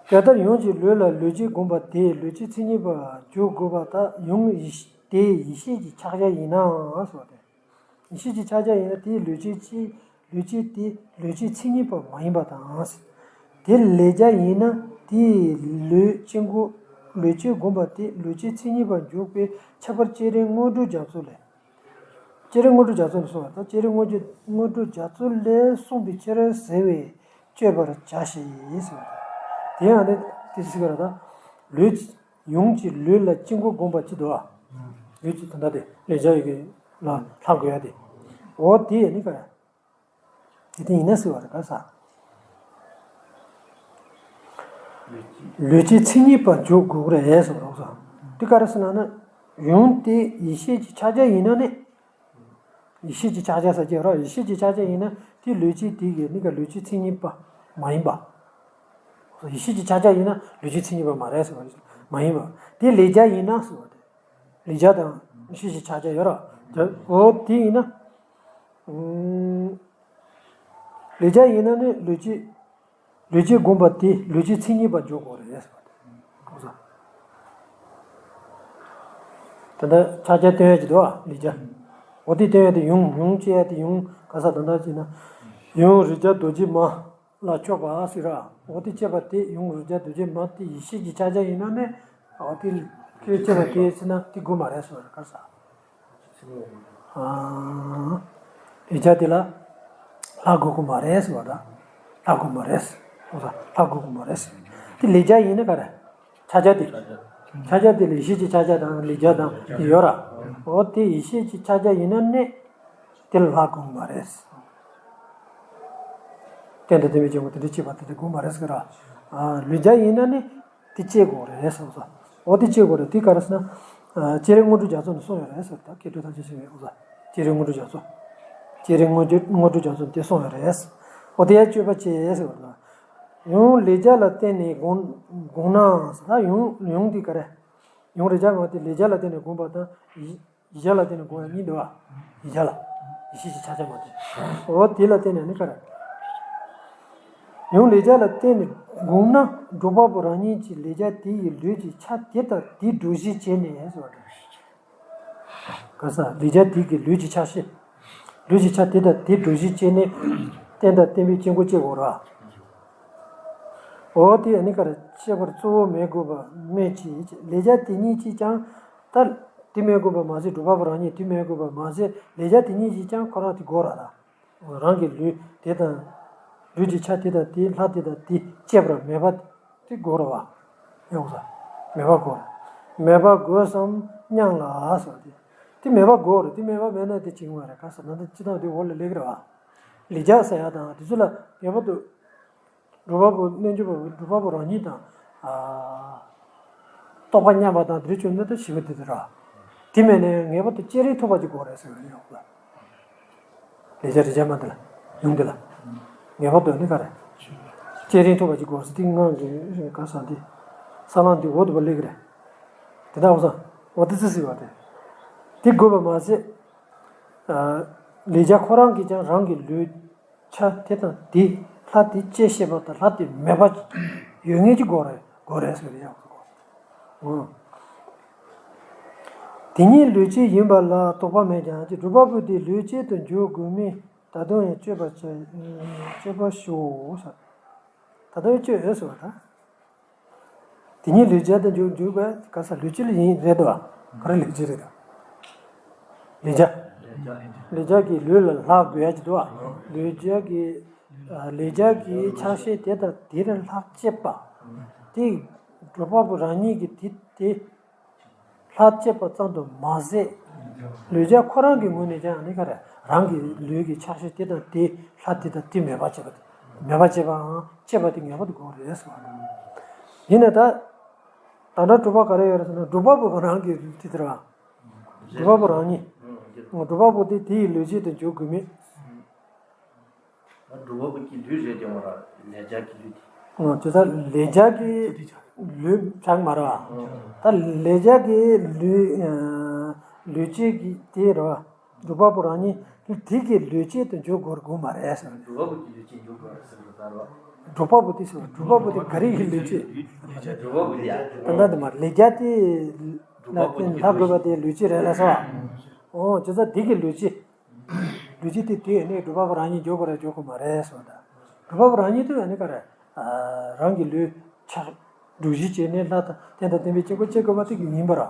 དེ་ལྟར་ཡུམ་གྱི་ལུས་ལ་ལུས་ཀྱི་བསྒོམ་པ་དེས་ལུས་ཀྱི་མཚན་ཉིད་པར་འཇོག་དགོས་པ་དང་། ཡུམ་ཡེ་ཤེས་དེ་ཡེ་ཤེས་ཀྱི་ཕྱག་རྒྱ་ཡིན་ནའང་ཟེར་བ་དེ། ཡེ་ཤེས་ཀྱི་ཕྱག་རྒྱ་ཡིན་ན་དེའི་ལུས་ཀྱི་ཅི། ལུས་ཀྱི་དེ་ལུས་ཀྱི་མཚན་ཉིད་པ་མ་ཡིན་པ་དང་། དེ་ལས་བྱ་ཡིན་ན་དེའི་ལུས་ཀྱི་མགོ། ལུས་ཀྱི་བསྒོམ་པ་དེ་ལུས་ཀྱི་མཚན་ཉིད་པར་འཇོག་པའི་ཁྱད་པར་སྤྱན་རས་དངོས་གྲུབ་རྒྱ་མཚོ་ལས། སྤྱན་རས་དངོས་གྲུབ་རྒྱ་མཚོ་ལས་གསུངས་པ་དང་། སྤྱན་རས་དངོས་གྲུབ་དངོས་གྲུབ་རྒྱ་མཚོ་ལས་གསུངས་པའི་ཕྱིར་ཟེར་བས་དཔྱོད་པར་བྱ་ཞེས་གསུངས་པ་དང་། དེ་ཡང་དེ་དེ་ཟེར་ག་ར་དང་། ལུས་ཀྱི། ཡུམ་གྱི་ལུས་ལ་དཀྱིལ་འཁོར་བསྒོམ་པ་ཅི་འདུག་ཨ། ལུས་ཀྱི་དོན་དག་དེ་ལས་བྱ་ཡི་གེ་ལ་ལྷག་དགོས་ཡ་དེ། འོ་དེ་ཡ་ནི་ག་རེ། དེ་དེ་ཡིན་ན་ཟེར་བ་རེད་ག་ས། ལུས་ཀྱི་མཚན་ཉིད་པར་འཇོག་དགོས་ཀྱི་རེད་ཟེར་བ་རེད་ག་ས། དེ་ག་རེ་ཟེར་ན་ན། ཡུམ་དེ་ཡེ་ཤེས་ཀྱི་ཕྱག་རྒྱ་ཡིན་ན་ནི། ཡེ་ཤེས་ཀྱི་ཕྱག་རྒྱ་ཟེར་གྱི་རོ། ཡེ་ཤེས་ཀྱི་ཕྱག་རྒྱ་ཡིན་ན་དེ་ལུས་ཀྱི་དེ་གི་ནི་ག་ལུས་ཀྱི་མཚན་ཉིད་པ་མ་ཡིན་པ། ཡེ་ཤེས་ཀྱི་ཕྱག་རྒྱ་ཡིན་ན་ལུས་ཀྱི་མཚན་ཉིད་པ་མ་རེད་ཟེར་བ་རེད། མ་ཡིན་པ། དེ་ལས་བྱ་ཡིན་ན་ཟེར་བ་དེ། ལས་བྱ་དང་ཡེ་ཤེས་ཀྱི་ཕྱག་རྒྱ་ཡོད་ར། འོ་དེ་ཡིན་ན། ལས་བྱ་ཡིན་ན་ནི་ལུས་ཀྱི། ལུས་ཀྱི་བསྒོམ་པ་དེ་ལུས་ཀྱི་མཚན་ཉིད་པར་འཇོག་དགོས་རེད་ཟེར་བ་དེ། གོ་ས། ད་ལྟ་ཕྱག་རྒྱ་སྟོན་ཡ་ཅིག་འདུག་ཨ། ལས་བྱ། འོ་དེ་སྟོན་ཡ་དེ་ཡུམ། ཡུམ་ཅེས་ཡ་དེ་ཡུམ་ག་ས་ད་ལྟ་ཅིག་ན། ཡུམ་རིགས་བརྒྱ་རྡོ་རྗེ་མ་ལ་སྤྱོད་པ་ཟེར་ར། འོ་དེ་སྤྱད་པ་དེ་ཡུམ་རིགས་བརྒྱ་རྡོ་རྗེ་མ་དེ་ཡེ་ཤེས་ཀྱི་ཕྱག་རྒྱ་ཡིན་ན་ནི། འོ་དེ་ཁྱོད་སྤྱད་པ་དེ་ཟེར་ན་དེ་དགོས་མ་རེད་ཟེར་བ་རེད་ག་ས། ལས་བྱ་དེ་ལ་ལྷ་དགོས་ཀྱི་མ་རེད་ཟེར་བ་དང་། ལྷ་དགོས་མ་རེད། ལྷ་དགོས་ཀྱི་མ་རེད། དེ་ལས་བྱ་ཡིན་ན་ག་རེ། ཕྱག་རྒྱ་དེ། ཕྱག་རྒྱ་དེ་ལ་ཡེ་ཤེས་ཀྱི་ཕྱག་རྒྱ་དང་ལས་བྱ་དང་དེ་ཡོད་ར། འོ་དེ་ཡེ་ཤེས་ཀྱི་ཕྱག་རྒྱ་ཡིན་ན་ནི། དེ་ལ་ལྷ་དགོས་ཀྱི་མ་རེད། རྟེན་དང་བརྟེན་པའི་སྐྱེ་དངོས་དེ་འདྲ་བྱེད་པ་དེ་དེ་དགོས་མ་རེད་ཟེར་གི་ར། ལུས་བྱ་ཡིན་ན་ནི། དེ་སྤྱད་དགོས་རེད་གསུངས་སོ། འོ་དེ་སྤྱད་དགོས་རེད། དེ་ག་རེ་ཟེར་ན། སྤྱན་རས་དངོས་གྲུབ་རྒྱ་མཚོ་ནས་གསུངས་ཡོད་རེད་ཟེར་ད། མཁས་གྲུབ་ཐམས་ཅད་མཁྱེན་པའི་དབུ་ས། སྤྱན་རས་དངོས་གྲུབ་རྒྱ་མཚོ། སྤྱན་རས་དངོས་གྲུབ་དངོས་གྲུབ་རྒྱ་མཚོ་ནས་དེ་གསུངས་ཡོད་རེད། འོ་དེ་ཡང་དཔྱོད་པ་སྐྱེ་ཟེར་བ་ལ། ཡུམ་ལས་བྱ་ལ་བརྟེན་ནས་བསྒོམ་བསྒོམ་ནའང་ཟེར་ད། ཡུམ་ཡུམ་དེ་ག་རེ། ཡུམ་རིགས་བརྒྱ་མ་དེ་ལས་བྱ་ལ་བརྟེན་ནས་བསྒོམ་པ་དང་། ཡེ་བྱ་ལ་བརྟེན་ནས་བསྒོམ་ཡ་གཉིས་འདུག་བ། ཡེ་བྱ་ལ། ཡེ་ཤེས་ཀྱི་ཕྱག་རྒྱ་མ་དེ། འོ་དེ་ལ་བརྟེན་ནས་ནི་ག་རེ། ཡུམ་ལས་བྱ་ལ་བརྟེན་ནས་བསྒོམས་ན་སྒྲུབ་པ་པོ་རང་ཉིད་ཀྱིས་ལས་བྱ་དེ་ཡི་ལུས་ཀྱི་ཆ་དེ་དང་དེ་སྒྲུབ་གཞི་བྱས་ནས་ཟེར་བ་དང་། ག་ས་ལས་བྱ་དེ་གི་ལུས་ཀྱི་ཆ་ཤས། ལུས་ཀྱི་ཆ་དེ་དང་དེ་སྒྲུབ་གཞི་བྱས་ནས་རྟེན་དང་བརྟེན་པའི་དཀྱིལ་འཁོར་བཅས་དགོས་ར། འོ་དེ་ཨ་ནི་ག་རེ་ཁྱད་པར་གཙོ་བོ་མེད་དགོས་པ་སྨོས་ཅི། ལས་བྱ་དེ་ཉིད་ཀྱིས་ཀྱང་ད་དེ་མེད་དགོས་པ་མ་ཟད། སྒྲུབ་པ་པོ་རང་ཉིད་དེ་མེད་དགོས་པ་མ་ཟད། ལས་བྱ་དེ་ཉིད་ཀྱིས་ཀྱང་ཁོ་རང་དེ་དགོས་ར་ད། རང་གི་ལུས་དེ་དང་། ལུས་ཀྱི་ཆ་དེ་དང་དེ། ལྷ་དེ་དང་དེ་བཅས་པར་མེད་པ་དེ་དགོས་ར་བ། ཡོང་ས། མེད་པ་དགོས། མེད་པ་དགོས་སམ་སྙམ་ལ་ཟེར་བ་དེ། དེ་མེད་པ་དགོས་རེད། དེ་མེད་པ་མེད་ན་དེ་བྱེད་ཀྱི་མ་རེད་ག་ས། ད་ལྟ་སྤྱི་བཏང་དེ་འོག་ལ་སླེབས་ཀྱི་རེད་བ། ལས་བྱ་ཟེར་ཡ་དང་དེ་ཚོ་ལ་ངེས་པར་དུ། སྒྲུབ་པ་པོ་རྣལ་འབྱོར་པ་སྒྲུབ་པ་པོ་རང་ཉིད་དང་། ཨ། རྟོགས་པ་མཉམ་པ་དང་དེ་འདྲ་བྱུང་ན་ད་ཞི་བ་དེ་དེ་ར། དེ་མེད་ན་ངེས་པར་དུ་སྤྱན་རས་ཐུབ་པ་ཅིག་དགོས་རེད་ཟེར་བ་ཡོད་ལ། ལས་བྱ་རིགས་བརྒྱ་མ་དེ་ལ། ཡུམ་དེ་ལ། ངེས་པར་དུ་ནི་ག་རེ། བསྐྱེད་རིམ་ཐོབ་པ་ཅིག་དགོས་ཟེར། དེ་ངང་གི་ག་ས་འདི་ས་ལམ་འདི་འོག་ཏུ་བ་ལེགས་རེད། དེ་དག་འོ་ས་འོ་དེ་ཚོ་སྲིད་པ་དེ། དེ་དགོས་པ་མ་ཟད། ལས་བྱ་ཁོ་རང་གིས་ཀྱང་རང་གི་ལུས་ཆ་དེ་དང་དེ་ལྷ་དེ་བསྐྱེད་ཤེས་པ་དང་ལྷ་དེ་མེད་པ་ཡོད་ངེས་ཀྱི་དགོས་རེད་དགོས་རེད་ཟེར་ཡག་གོ། དེ་ཉིད་ལུས་བསྐྱེད་ཡིན་པ་ལ་དོགས་པ་མེད་ཀྱང་སྒྲུབ་པ་པོ་དེ་ལུས་བསྐྱེད་དུ་འཇོག་དགོས་མིན། ད་དུང་ཡང་དཔྱོད་པ་བྱ། དཔྱོད་པ་ཞུའོ་ཟེར། ད་དུང་ཡང་དཔྱོད་ཡོད་ཟེར་བ་དང་། དེ་ཉིད་ལུས་བསྐྱེད་དུ་འཇུག་འཇུག་པའི་ག་ས་ལུས་བསྐྱེད་ལ་ཡིན་རེད་དོ། ག་རེ་ལུས་བསྐྱེད་རེད་དོ། ལས་བྱ། ལས་བྱ་གི་ལུས་ལ་ལྷག་དགོས་ཡ་ཅིག་འདུག་བ། ལུས་བསྐྱེད་ཀྱི་ལས་བྱ་གི་ཆགས་ཞེན་དེ་དང་དེར་ལྷག་བཅས་པ། དེ་སྒྲུབ་པ་པོ་རང་ཉིད་ཀྱིས་དེ་དེ། ལྷག་བཅས་པ་ཙམ་དུ་མ་ཟད། ལུས་བསྐྱེད་ཁོ་རང་གི་ངོས་ནས་ཀྱང་ནི་ག་རེ་རང་གི་ལུས་ཀྱི་ཆགས་ཞེན་དེ་དང་དེ་ལྷ་དེ་དང་དེ་མེད་པ་བྱེད་པ་དེ་མེད་པ་བྱེད་པའང་བཅས་པ་དེ་ངེས་པར་དུ་དགོས་རེད་ཟེར་བ་དང་། ཡིན་ན་ད། ད་ལྟ་སྒྲུབ་པ་ག་རེ་ཡོད་རེད་ཟེར་ན་སྒྲུབ་པ་པོ་རང་གི་དེ་དེ་རེད་བ། སྒྲུབ་པ་པོ་རང་ཉིད། སྒྲུབ་པ་པོ་དེ་དེ་ཡི་ལུས་བསྐྱེད་དུ་འཇུག་དགོས་མེད། སྒྲུབ་པ་པོ་གི་ལུས་རེད་དེ་མ་ར་ལས་བྱ་གི་ལུས་དེ། ཨོ་ཇི་ལྟར་ལས་བྱ་གི་ལུས་ཆགས་མ་ར་བ། ད་ལས་བྱ་གི་ལུས་ལུས་བསྐྱེད་ཀྱི་དེ་ར་བ། སྒྲུབ་པ་པོ་རང་ཉིད་དེ་གི་ལུས་བསྐྱེད་དུ་འཇུག་དགོས་དགོས་མ་རེད་ཟེར། སྒྲུབ་པ་པོ་གི་ལུས་བསྐྱེད་འཇུག་དགོས་རེད་ཟེར་ད་ར་བ། སྒྲུབ་པ་པོ་དེ་ཟེར་བ་སྒྲུབ་པ་པོ་དེ་ག་རེ་གི་ལུས་བསྐྱེད། སྒྲུབ་པ་པོ་དེ་ཡ། ད་ལྟ་དེ་མ་ལས་བྱ་དེ་ལ་བརྟེན་ལྷག་དགོས་པ་དེ་ལུས་བསྐྱེད་རེད་ལ་ཟེར་བ། ཨོ་ཇི་ལྟར་དེ་གི་ལུས་བསྐྱེད། ལུས་བསྐྱེད་དེ་དུས་ནས་སྒྲུབ་པ་པོ་རང་ཉིད་འཇོག་དགོས་རེད་འཇོག་དགོས་མ་རེད་ཟེར་བ་དང་། སྒྲུབ་པ་པོ་རང་ཉིད་དུ་ནི་ག་རེ། རང་གི་ལུས་ཆགས་སྒྲུབ་གཞི་བྱས་ནས་ལྷ་དང་རྟེན་དང་བརྟེན་པའི་དཀྱིལ་འཁོར་བསྐྱེད་དགོས་པ་དེ་གི་ཡིན་པ་ར།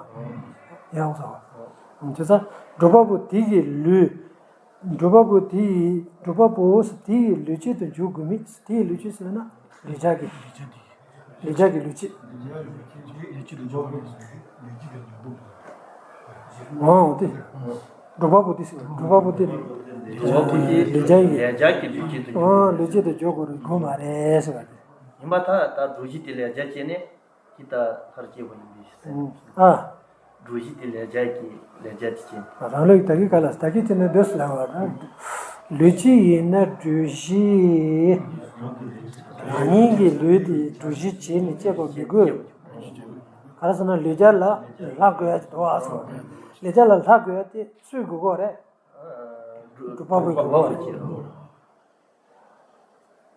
ཡང་ཟེར་བ། དེ་ཚ་སྒྲུབ་པ་པོ་དེ་གི་ལུས། སྒྲུབ་པ་པོ་དེ་ཡི་སྒྲུབ་པ་པོ་དེ་ཡི་ལུས་བསྐྱེད་དུ་འཇུག་དགོས་མིན་དེ་ཡི་ལུས་བསྐྱེད་ཟེར་ན་ལས་བྱ་གི། ལས་བྱ་གི་ལུས་བསྐྱེད། ལས་བྱ་གི་ལུས་བསྐྱེད། ལས་བྱ་གི་ལུས་བསྐྱེད་དུ་འཇུག་དགོས་མིན། ལུས་བསྐྱེད་དུ་འཇུག་དགོས་མིན། ཨོ་དེ། སྒྲུབ་པ་པོ་དེ་ཟེར་བ་སྒྲུབ་པ་པོ་དེ། སྒྲུབ་པ་པོ་དེ་ལས་བྱ་ཡི། ལས་བྱ་གི་ལུས་བསྐྱེད་དུ་འཇུག་ཨོ་ལུས་བསྐྱེད་དུ་འཇུག་དགོས་རེད་དགོས་མ་རེད་ཟེར་བ་དེ། ཡིན་པ་ད་ད་སྒྲུབ་གཞི་དེ་ལས་བྱ་བྱས་ནས་ཀྱི་ད་མཐར་སྐྱེལ་དགོས་ཡིན་པའི་ཟེར། ཨ། སྒྲུབ་གཞི་དེ་ལས་བྱ་གི་ལས་བྱ་དེ་བྱས། རང་ལུགས་ད་གི་ག་ལ་ད་གི་དེ་ནས་འདོད་སླ་བ་རང་། ལུས་བསྐྱེད་ཡིན་ན་སྒྲུབ་གཞི། རང་ཉིད་ཀྱི་ལུས་དེ་སྒྲུབ་གཞི་བྱས་ནས་བསྐྱེད་པ་མི་དགོས། ག་རེ་ཟེར་ན་ལས་བྱ་ལ་ལྷག་དགོས་ཡ་ཅིག་འདུག་ཨ་སོ། ལས་བྱ་ལ་ལྷག་དགོས་ཡ་དེ་སུས་དགོས་ཀྱི་ཡོད་རེད། སྒྲུབ་པ་པོས་དགོས་ཀྱི་ཡོད་རེད།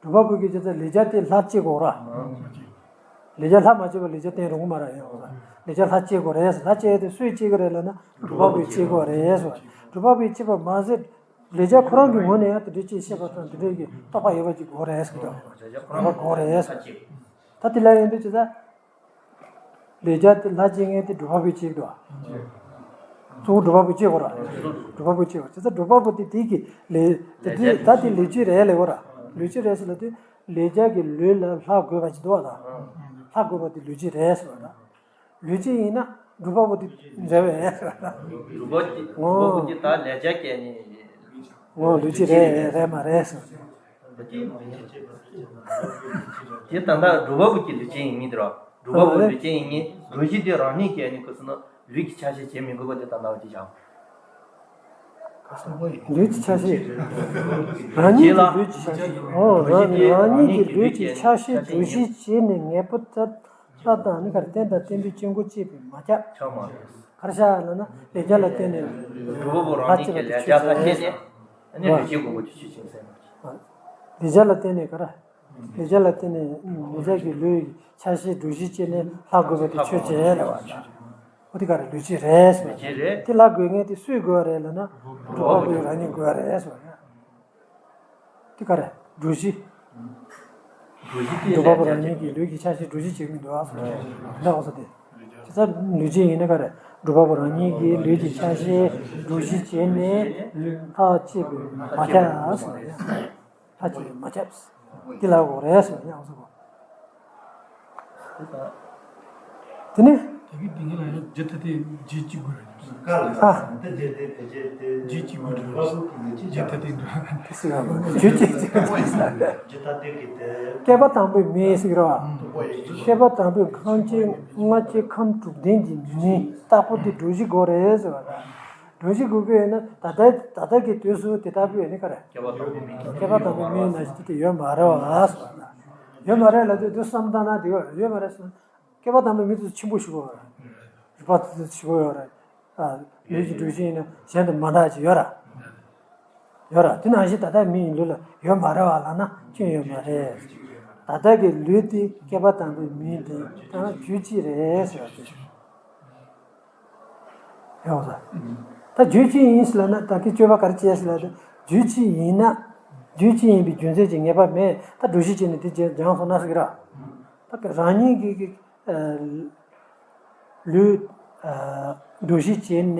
སྒྲུབ་པ་པོ་གིས་ཅི་ལྟར་ལས་བྱ་དེ་ལྷག་བྱེད་དགོས་ར། ལས་བྱ་ལྷག་མ་བྱས་པར་ལས་བྱ་བསྟན་རུང་མ་ར་ཡོང་ར། ལས་བྱ་ལྷག་བྱེད་དགོས་རེད། ལྷག་བྱེད་དེ་སུས་བྱེད་དགོས་རེད་ལབ་ན་སྒྲུབ་པ་པོས་བྱེད་དགོས་རེད་ཟེར། སྒྲུབ་པ་པོས་བྱེད་པ་མ་ཟད་ལས་བྱ་ཁོ་རང་གི་ངོས་ནས་ཡང་དེ་འདྲའི་ཅིག་ཤེས་པ་དང་དེ་འདྲའི་གི་རྟོགས་པ་ཡོད་པ་ཅིག་དགོས་རེད་ཟེར་གི་འདུག་ལས་བྱ་དགོས་རེད་ཟེར། ད་དེ་ལ་ཡོང་དུས་ཅི་ལྟར། ལས་བྱ་དེ་ལྷག་བྱེད་མཁན་དེ་སྒྲུབ་པ་པོས་བྱེད་དགོས། གཙོ་བོ་སྒྲུབ་པ་པོས་བྱེད་དགོས་ར། སྒྲུབ་པ་པོས་བྱེད་དགོས། དེ་ཚ་སྒྲུབ་པ་པོ་དེ་དེ་གི་ལས་དེ་དེ་ད་དེ་ལུས་བསྐྱེད་རེད་ལས་གོ་ར། ལུས་བསྐྱེད་རེད་ཟེར་ལ་དེ་ལས་བྱ་གི་ལུས་ལ་ལྷག་དགོས་པ་ཅིག་འདུག་བ་དང་། ལྷག་དགོས་པ་དེ་ལུས་བསྐྱེད་རེད་ཟེར་བ་དང་། ལུས་བསྐྱེད་ཡིན་ན་སྒྲུབ་པ་པོ་དེ་འདྲ་བས། སྒྲུབ་པ་དེ་སྒྲུབ་པ་པོ་དེ་ད་ལས་བྱ་སྐྱེས་ནས། ངོ་ལུས་བསྐྱེད་རེད་རེད་མ་རེད་ཟེར། དེ་ད་ལྟ་སྒྲུབ་པ་པོ་གི་ལུས་ཅན་ཡིན་མིན་དེ་ར། སྒྲུབ་པ་པོ་ལུས་ཅན་ཡིན་ངེས་སྒྲུབ་གཞི་དེ་རང་ཉིད་ཀྱིས་ནི་ཁོ་སུ་ན་ལུས་ཀྱི་ཆ་ཤས་བྱེད་མི་དགོས་པ་དེ་ད་ལྟ་བ་དེ་བཞག་ལུས་ཀྱི་ཆ་ཤས། རང་ཉིད་ཀྱི་ལུས་ཀྱི་ཆ་ཤས། ཨོ་རང་རང་ཉིད་ཀྱི་ལུས་ཀྱི་ཆ་ཤས་སྒྲུབ་གཞི་བྱེད་ནས་ངེས་པོ་ལྟར། ལྷ་དང་ནི་གར་རྟེན་དང་བརྟེན་པའི་དཀྱིལ་འཁོར་བཅས་པས་མ་ཁྱབ། ཆགས་མ་རེད། གར་ཤ་ལ་ན་ལས་བྱ་ལ་བརྟེན་ནས་སྒྲུབ་པ་པོ་རང་ཉིད་ཀྱི་ལས་བྱ་ལ་བརྟེན་ནས་ཨ་ནི་ལུས་ཅན་དགོངས་པ་དེ་ཆོས་ཅན་ཟེར་ན། ལས་བྱ་ལ་བརྟེན་ནས་ག་ར། ལས་བྱ་ལ་བརྟེན་ནས་ལས་བྱ་གི་ལུས་ཆ་ཤས་སྒྲུབ་གཞི་བྱས་ནས་ལྷག་དགོས་པ་དེ་ཆོས་ཅན་རེད་བ། འོ་དེ་ག་རེ་ལུས་ཅན་རེད་ཟེར། ལུས་ཅན་རེད། དེ་ལྷག་དགོས་ངེས་དེ་སུས་དགོས་རེད་ལབ་ན་སྒྲུབ་པ་པོས་རང་ཉིད་དགོས་རེད་ཟེར། དེ་ག་རེ། སྒྲུབ་གཞི། སྒྲུབ་གཞི་དེ་སྒྲུབ་པ་པོ་རང་ཉིད་ཀྱི་ལུས་ཀྱི་ཆ་ཤས་སྒྲུབ་གཞི་བྱེད་མི་འདུག་ཨ། འདི་འོ་ས་དེ། དེ་ཚ་ལུས་ཅན་ཡིན་ན་ག་རེ། སྒྲུབ་པ་པོ་རང་ཉིད་ཀྱི་ལུས་ཀྱི་ཆ་ཤས་སྒྲུབ་གཞི་བྱས་ནས་ལྷག་བཅས་པས་མ་ཁྱབ་ཟེར། ལྷག་བཅས་པས་མ་ཁྱབ། དེ་ལ་གོ་རེད་ཟེར་ཡང་ཟེར་གོ། དེ་ནས། དེ་གི་དེ་ཉིད་ལ་ཡང་རྒྱུ་མཐའ་དེ་རྒྱུ་གཅིག་དགོས་རེད། ཨ། རྒྱུ་གཅིག་དགོས་རེད། རྒྱུ་མཐའ་དེ་འདྲ། རྒྱུ་གཅིག་རྒྱུ་མཐའ་དེ་གི་དེ། བསྐལ་པ་དང་པོའི་མེ་ཟེར་བ། བསྐལ་པ་དང་པོའི་ཁམས་ཀྱི་ལྔ་བཅུ་ཁམས་དྲུག་ལྡན་གྱི་མེ་ལྟ་བུ་དེ་སྒྲུབ་གཞི་དགོས་རེད་ཟེར་བ། འགྲོ་བཞི་དགུ་པོ་ཡིན་ན་ད་ལྟ་ད་ལྟ་གི་དུས་སུ་དེ་ལྟ་བུ་ཡོད་ནི་ག་རེ། བསྐལ་པ་དང་པོའི་མིའི་ནང་བཞིན་དེ་ཡོད་མ་རེད་བ་ཟེར་བ་ལ། ཡོད་མ་རེད་ལབ་དུས་དུས་བསམ་བཏང་ན་འགྲིག་གི་རེད། ཡོད་མ་རེད་ཟེར་ན། བསྐལ་པ་དང་པོའི་མི་དེ་ཚོ་ཆེན་པོ་ཞིག་ཡོད་རེད། རིག་པ་དེ་ཚོ་ཞིག་ཡོད་རེད། ཨ། ལུས་ཀྱི་འགྲོ་བཞི་ཡིན་ན་གཞན་དང་མ་འདྲ་ཅིག་ཡོད་ར། ཡོད་ར། དེ་ནང་བཞིན་ད་ལྟ་མི་ཡི་ལུས་ལ་ཡོད་མ་རེད་བ་ལབ་ན་སྐྱོན་ཡོད་མ་རེད། ད་ལྟ་གི་ལུས་དེ་བསྐལ་པ་དང་པོའི་མིའི་དེ་དང་རྒྱུད་གཅིག་རེད་ཟེར་བ་དེ། ཡོང་ས། ད་རྒྱུད་གཅིག་ཡིན་ཟེར་ལབ་ན་ད་གི་སྤྱོད་པ་ག་རེ་བྱས་ཟེར་ལབ་ན་རྒྱུད་གཅིག་ཡིན་ན། རྒྱུད་གཅིག་ཡིན་པའི་རྒྱུ་མཚན་གྱི་ངེས་པ་མེད། ད་འགྲོ་བཞི་བྱས་ནས་དེ་རྗེས་སྦྱངས་སོང་ན་ཟེར་གི་ར། ད་གི་རང་ཉིད་ཀྱི་ཀྱི་ཨ། ལུས་ཨ། འགྲོ་བཞི་བྱས་ནས་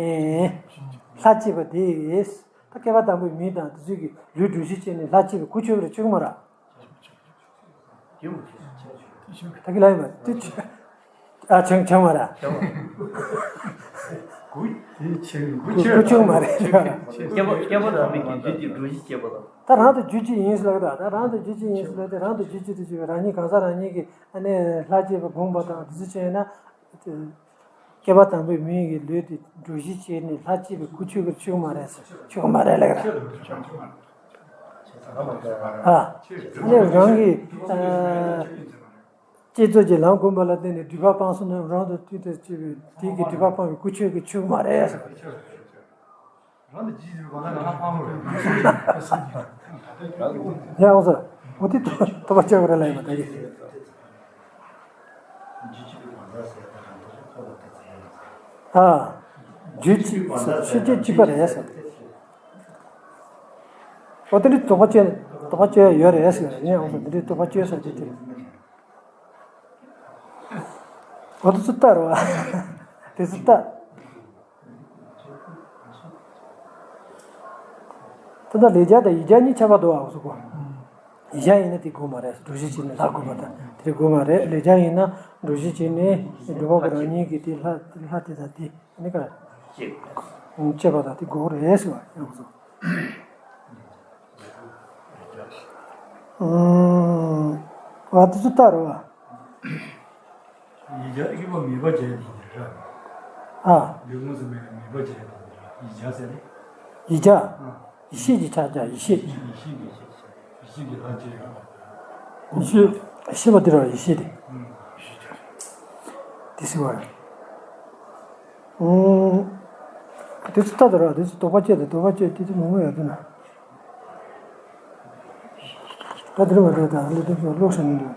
ལྷ་སྐྱེས་པ་དེ། ད་བསྐལ་པ་དང་པོའི་མི་དང་དེ་ཚོས་ཀྱི་ལུས་འགྲོ་བཞི་བྱས་ནས་ལྷ་སྐྱེས་པའི་གུ་ཆོད་པ་རེད་ཆོད་གི་མ་ར། ད་གི་ལ་ཡིན་པ་དེ་ཆོད། ཨ་ཆང་ཆང་མ་ར། དེ་ཆང་གུ་གུ་ཆོད་མ་རེད། བསྐལ་པ་བསྐལ་པ་དང་པོའི་གི་རྒྱུད་ཀྱི་འགྲོ་བཞི་བྱས་པ་དང་། ད་རང་དུ་རྒྱུད་གཅིག་ཡིན་ཟེར་ལ་གི་ད་ད་རང་དུ་རྒྱུད་གཅིག་ཡིན་ཟེར་ལ་དེ་རང་དུ་རྒྱུད་གཅིག་ཏུ་གཅིག་པའི་རང་ཉིད་གང་ཟག་རང་ཉིད་ཀྱི་ཨ་ནི་ལྷ་སྐྱེས་པ་དགོངས་པ་དང་དེ་ཚོ་བྱས་ན། བསྐལ་པ་དང་པོའི་མི་ཡི་ལུས་དེ་འགྲོ་བཞི་བྱས་ནས་ལྷ་སྐྱེས་པའི་གུ་ཆོད་ཀྱི་ཆོད་མ་རེད་ཟེར་ཆོད་མ་རེད་ལབ་ཀྱི་རེད། ཨ། ཨ་ནི་རང་གི་ཨ། བསྐྱེད་རྫོགས་ཀྱི་ལམ་བསྒོམས་པ་ལ་བརྟེན་ནས་སྒྲིབ་པ་སྤངས་སོང་ན་རང་དང་མཐུན་དུ་སྐྱེས་པའི་དེ་གི་སྒྲིབ་པ་སྤངས་པའི་གུ་ཆོད་ཀྱི་ཆོད་མ་རེད་ཟེར། རང་དང་ཇི་ཡི་བ་ལ་ང་ཕ་མ་རེད། ཡང་འོ་ཟེར། འོ་དེ་ཐོབ་པ་ཆོད་པ་རེད་ལབ་ཡོད་པ་ད་གི། ཨ། རྒྱུད་གཅིག་ཤེས་བྱེད་གཅིག་པ་རེད་ཟེར། འོ་དེ་འདྲའི་དོགས་པ་གཅོད་དོགས་པ་གཅོད་ཡ་ཡོད་རེད་ཟེར་ཡང་འོ་ཟེར་འདི་འདྲའི་དོགས་པ་གཅོད་ས་དེ་དེ། འོ་དེ་ཚོ་ལྟ་རོ། དེ་ཚོ་ལྟ། ད་ལྟ་ལས་རྒྱ་དང་ཡིད་རྒྱ་གཉིས་ཁྱད་པར་འདུག་ཨ་ཟེར་གོ། ཡིད་རྒྱ་ཡིན་ན་དེ་དགོས་མ་རེད། འགྲོ་བཞི་བྱས་ནས་ལྷ་དགོས་པ་དང་དེ་དགོས་མ་རེད། ལས་རྒྱ་ཡིན་ན་འགྲོ་བཞི་བྱས་ནས་སྒྲུབ་པ་པོ་རང་ཉིད་ཀྱི་དེ་ལྷ་ལྷ་དེ་དང་དེ་ནི་ག་རེ། བྱེད་པ་དང་དེ་དགོས་རེད་ཟེར་བ་ཡང་ཟེར། ཨ་དེ་ཚོ་ལྟ་རོ། ཡིད་བྱ་ཨི་བ་མེད་པ་བྱས་ཏེ་ཡིན་ར། ཨ། ལུས་ངོ་སུ་མེད་མེད་པ་བྱས་ཏེ་ཡིན་ར། ཡིད་བྱ་ཟེར་ནས། ཡིད་བྱ། ཨ། ཡིད་ཤེས་ཀྱི་ཆ་བྱ་ཡིད་ཤེས། ཡིད་ཤེས་ཀྱི་ཤེས་ཡིད་ཤེས་ཀྱི་ལྷ་བྱས་ར། ཡིད་ཤེས་ཤེས་པ་དེ་ར་ཡིད་ཤེས་དེ། ཨུམ། ཡིད་ཤེས་བྱ། དེ་སྲིད་བར། ཨུམ། དེ་ཚོ་ལྟ་དུ་ར་དེ་ཚོ་དོགས་པ་བཅད་དེ་དོགས་པ་བཅད་དེ་ཚོ་མང་པོ་ཡོད་དེ་ན། ད་དེ་རུ་མ་འགྲོ་དང་ལུས་སྟོབས་ཀྱང་ལོག་ཤ་ནི་འདུག་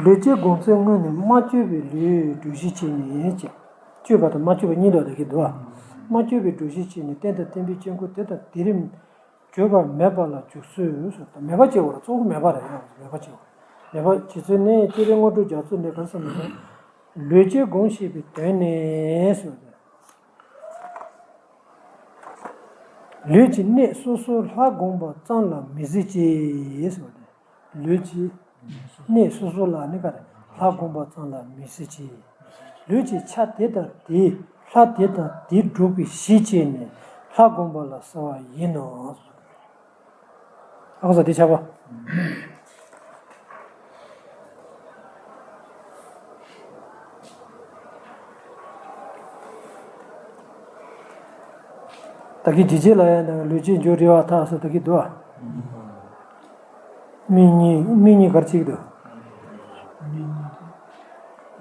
ལུས་བྱེད་སྒོམ་ཚུལ་དངོས་ནི་མ་བཅོས་པའི་ལུས་འགྲོ་གཞི་བྱས་ནས་ཀྱི། བཅོས་པ་དང་མ་བཅོས་པ་གཉིས་འདུག་ད་གི་འདུག་མ་བཅོས་པའི་འགྲོ་གཞི་བྱས་ནས་རྟེན་དང་བརྟེན་པའི་དཀྱིལ་འཁོར་དེ་དང་དེ་རིམ་བརྗོད་པ་མེད་པ་ལ་འཇུག་ཚུལ་སོགས་དང་མེད་པ་བྱེད་པར་གཙོ་བོ་མེད་པ་རེད་ཡང་མེད་པ་བྱེད་པ། མེད་པ་བྱེད་ཚུལ་ནི་སྤྱིར་དངོས་གྲུབ་རྒྱ་མཚོ་ནས་ག་རེ་གསུངས་ན། ལུས་བྱེད་སྒོམ་ཞེས་པའི་དོན་ནི་ཟེར་བ་དེ། ལུས་ཀྱི་གནས་སོ་སོར་ལྷ་བསྒོམ་པ་ཙམ་ལ་མི་གཟིགས་ཅིག་ཟེར་བ་དེ། ལུས་ཀྱི་གནས་སོ་སོ་ལ་ནི་ག་རེ་ལྷ་བསྒོམ་པ་ཙམ་ལ་མི་གཟིགས་ཅིག་ལུས་ཀྱི་ཆ་དེ་དང་དེ་ལྷ་དེ་དང་དེ་སྒྲུབ་པའི་གཞི་བྱས་ནས་ལྷ་བསྒོམ་པ་ལ་ཟེར་བ་ཡིན་ནོ། ཨ་ཁུ་ས་དེ་ཆགས་པ། ད་གི་ཇི་ཇི་ལ་ཡང་ནང་ལུས་ཀྱི་འཇུག་རེ་བ་ཐག་སོ་ད་གི་འདུག་ཨ། མིག་གཉིས་མིག་གཉིས་གར་གཅིག་འདུག་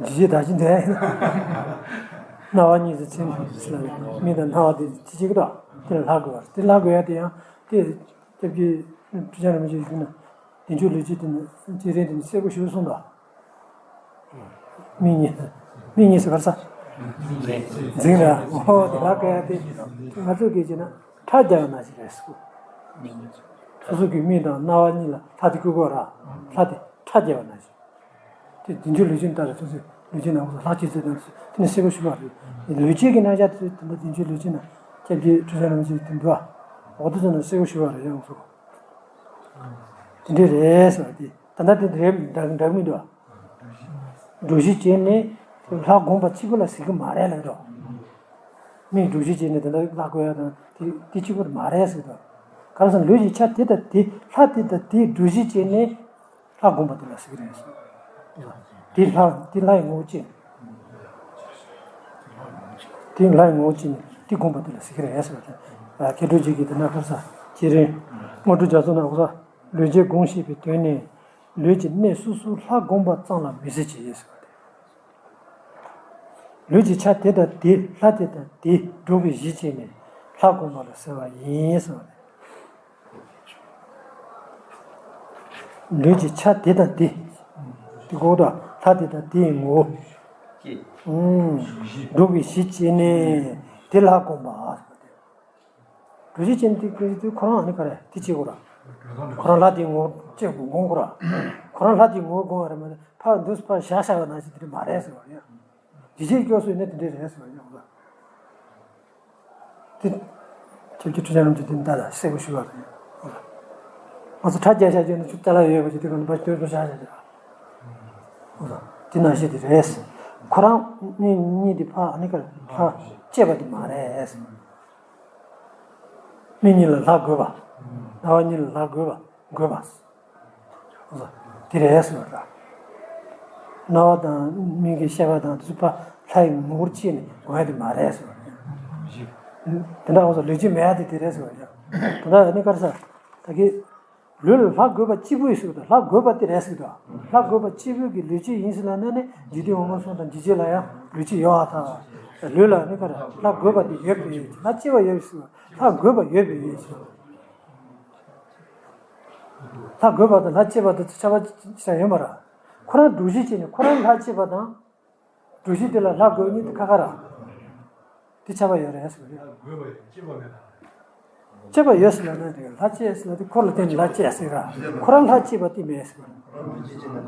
ཇི་ཇི་ད་ཅི་འདྲ་ཡིན། རྣ་བ་གཉིས་སུ་ཚིམ་ལ་མིག་དང་རྣ་བ་དེ་ཅི་གཅིག་འདུག་དེ་ལ་ལྷག་དགོས་པ་དེ་ལྷག་དགོས་ཡ་དེ་ཡང་དེ། སྐྱབས་ཀྱི་ཁྲི་ཆེན་རིན་པོ་ཆེས་ཞུས་ན། བདེ་མཆོག་ལུས་ཀྱི་དེ་ནི་སྤྱན་རས་གཟིགས་དེ་ནི་གསལ་པོ་ཞུ་གསུངས་དོ། མིག་གཉིས། མིག་གཉིས་སུ་གར་ས། འཛིང་ར། འོ་དེ་ལ་ག་ཡ་དེ། ང་ཚོ་གིས་བྱས་ན་ཁྲ་རྒྱག་ན་ཞིག་རེད་ཟེར། སོ་སོ་གི་མིག་དང་རྣ་བ་གཉིས་ལ་ལྷ་དེ་བཀོད་དགོས་ར། ལྷ་དེ་ཁྲ་རྒྱག་ན་ཞིག་དེ་བདེ་མཆོག་ལུས་ཅན་ལྟར་སོ་སོའི་ལུས་ཅན་ནང་ལྷག་བཅས་ཚུལ་དང་དེ་ནི་གསལ་པོ་ཞུ་བ་རེད། ལུས་ཅན་གྱི་རྣམ་གཞག་དེ་ཚོ་དེ་འདྲ་བདེ་མཆོག་ལུས་ཅན་ནང་སྐྱབས་རྗེ་ཁྲི་ཆེན་རིན་པོ་ཆེ་དེ་འདུག་ཨ། འོ་དེ་ཚོ་ནང་གསལ་པོ་ཞུ་བ་རེད་ཡང་སོ། དེ་འདྲ་རེད་ཟེར་བ་དེ་ད་ལྟ་དེ་རེད་འདྲ་འདྲ་མི་འདུག་ཨ། འགྲོ་གཞི་བྱས་ནས་ལྷ་བསྒོམ་པ་གཅིག་པུ་ལ་ཟེར་གི་མ་རེད་ལབ་འདུག་མིག་འགྲོ་གཞི་བྱས་ནས་དེ་འདྲ་ལྷ་བསྒོམ་ཡ་དང་དེ་དེ་གཅིག་པུ་མ་རེད་ཟེར་འདུག་ག་རེ་ཟེར་ན་ལུས་ཀྱི་ཆ་དེ་དང་དེ་ལྷ་དེ་དང་དེ་འགྲོ་གཞི་བྱས་ནས། ལྷ་བསྒོམ་པ་དེ་ལ་ཟེར་གི་རེད། དེ་ལྷ་དེ་ལྷ་ཡི་ངོ་བོ་ཅན། དེ་ལྷ་ཡི་ངོ་བོ་ཅན། ཅི་བསྒོམ་པ་དེ་ལ་ཟེར་གྱི་རེད་ཟེར་བ་དེ། མཁས་གྲུབ་རྗེ་གིས་དེ་ན་ཁར་ས་སྤྱན་རས་དངོས་གྲུབ་རྒྱ་མཚོ་ན་འོ་ས་ལུས་བྱད་བསྒོམ་ཤེས་པའི་དོན་ནི། ལུས་ཀྱི་གནས་སོ་སོར་ལྷ་བསྒོམ་པ་ཙམ་ལ་མི་ཟད་ཅིག་ཟེར་བ་དེ། ལུས་ཀྱི་ཆ་དེ་དང་དེ་ལྷ་དེ་དང་དེ་སྒྲུབ་པའི་གཞི་བྱས་ནས་ལྷ་བསྒོམ་པ་ལ་ཟེར་བ་ཡིན་ཟེར་བ་དེ། ལུས་ཀྱི་ཆ་དེ་དང་དེ། དེ་གོ་དང་ལྷ་དེ་དང་དེའི་ངོ་བོ། ཨུམ། སྒྲུབ་པའི་གཞི་བྱས་ནས་དེ་ལྷ་བསྒོམ་པ། སྒྲུབ་གཞི་བྱས་ནས་དེ་ཁོ་རང་ཨ་ནི་ག་རེ་དེ་བྱེད་དགོས་ར། ཁོ་རང་ལྷ་དེའི་ངོ་བོ་བྱེད་དགོས་དགོས་ར། ཁོ་རང་ལྷ་དེའི་ངོ་བོ་དགོས་ར་མ་ནི་ཕར་འདུག་ཕར་བཞག་བཞག་པ་ནང་བཞིན་དེ་འདྲ་མ་རེད་ཟེར་བ་རེད། ཡིད་ཆེས་སྐྱོ་སོང་ནས་དེ་འདྲ་རེད་ཟེར་བ་ཡིན་ལ། དེ། ཁྱེད་ཀྱི་ཁྲི་ཆ་རིན་པོ་ཆེ་དེ་འདྲ་ལ་གསལ་པོ་ཞུ་བ་རེད། ང་ཚོ་ཁྲ་རྒྱག་བྱ་རྒྱུ་ནི་ཆུ་ཅ་ལག་ཡོད་པ་ཅིག་དེ་ག་ནས་ཕར་སྟོད་པོ་བཞག་བྱ་རྒྱུ། དེ་ནང་བཞིན་དེ་རེད། ཁོ་རང་གཉིས་གཉིས་དེ་ཕ་ཨ་ནི་ཀར་ལྷ་བཅས་པ་དེ་མ་རེད། མི་གཉིས་ལ་ལྷ་དགོས་པ། སྣང་བ་གཉིས་ལ་ལྷ་དགོས་པ་དགོས་པ། དེ་རེད་ཟེར་བ་དང་། རྣ་བ་དང་མིག་གི་ཤེས་པ་དང་དེ་ཚོ་ཕར་ལྷ་ཡི་ངོ་བོར་བྱས་ནས་སྒོམ་ཡ་དེ་མ་རེད་ཟེར་བ་རེད། དེ་འདྲ་འོང་ས་ལུས་ཅན་མེད་ཡ་དེ་དེ་རེད་ཟེར་བ་རེད། དེ་འདྲ་ཡིན་ནི་ག་རེ་ཟེར། ད་གི་ལུས་ལ་ལྷ་དགོས་པ་གཅིག་པུ་ཡིན་ཟེར་བ་དང་ལྷ་དགོས་པ་དེ་རེད་ཟེར་བ་དང་ལྷ་དགོས་པ་གཅིག་པུ་གི་ལུས་ཅན་ཡིན་ཟེར་ལབ་ན་ནི་འཇིག་རྟེན་འོག་མ་གསུམ་དང་འཇིགས་བྱེད་ལ་ཡང་ལུས་ཅན་ཡོད་པར་ཐལ། ལུས་ལ་ནི་ག་རེ་ལྷ་དགོས་པ་དེ་ཡོད་པས་ལྷ་གཅིག་པ་ཡོད་ཟེར་བ་ལྷ་དགོས་པ་ཡོད་པས་ཡོད་ཟེར། ལྷ་དགོས་པ་དང་ལྷ་གཅེས་པ་དང་ཁྱད་པར་ཅི་ཡང་ཡོད་མ་རེད། ཁོ་རང་སྒྲུབ་གཞི་བྱས་ནས་ཁོ་རང་ལྷ་གཅེས་པ་དང་། སྒྲུབ་གཞི་དེ་ལ་ལྷ་དགོས་ཉིད་དེ་ཁ་ཁ་ར། དེ་ཁྱད་པར་ཡོད་རེད་ཟེར་བ་རེད། གཅེས་པ་ཡོད་ཟེར་ལབ་ན་དེ་ལྷ་གཅེས་ཟེར་ལབ་དེ་ཁོ་ལ་བརྟེན་ནས་ལྷ་གཅེས་ཟེར་ར། ཁོ་རང་ལྷ་གཅེས་པ་དེ་མེད་ཟེར་བ་རེད།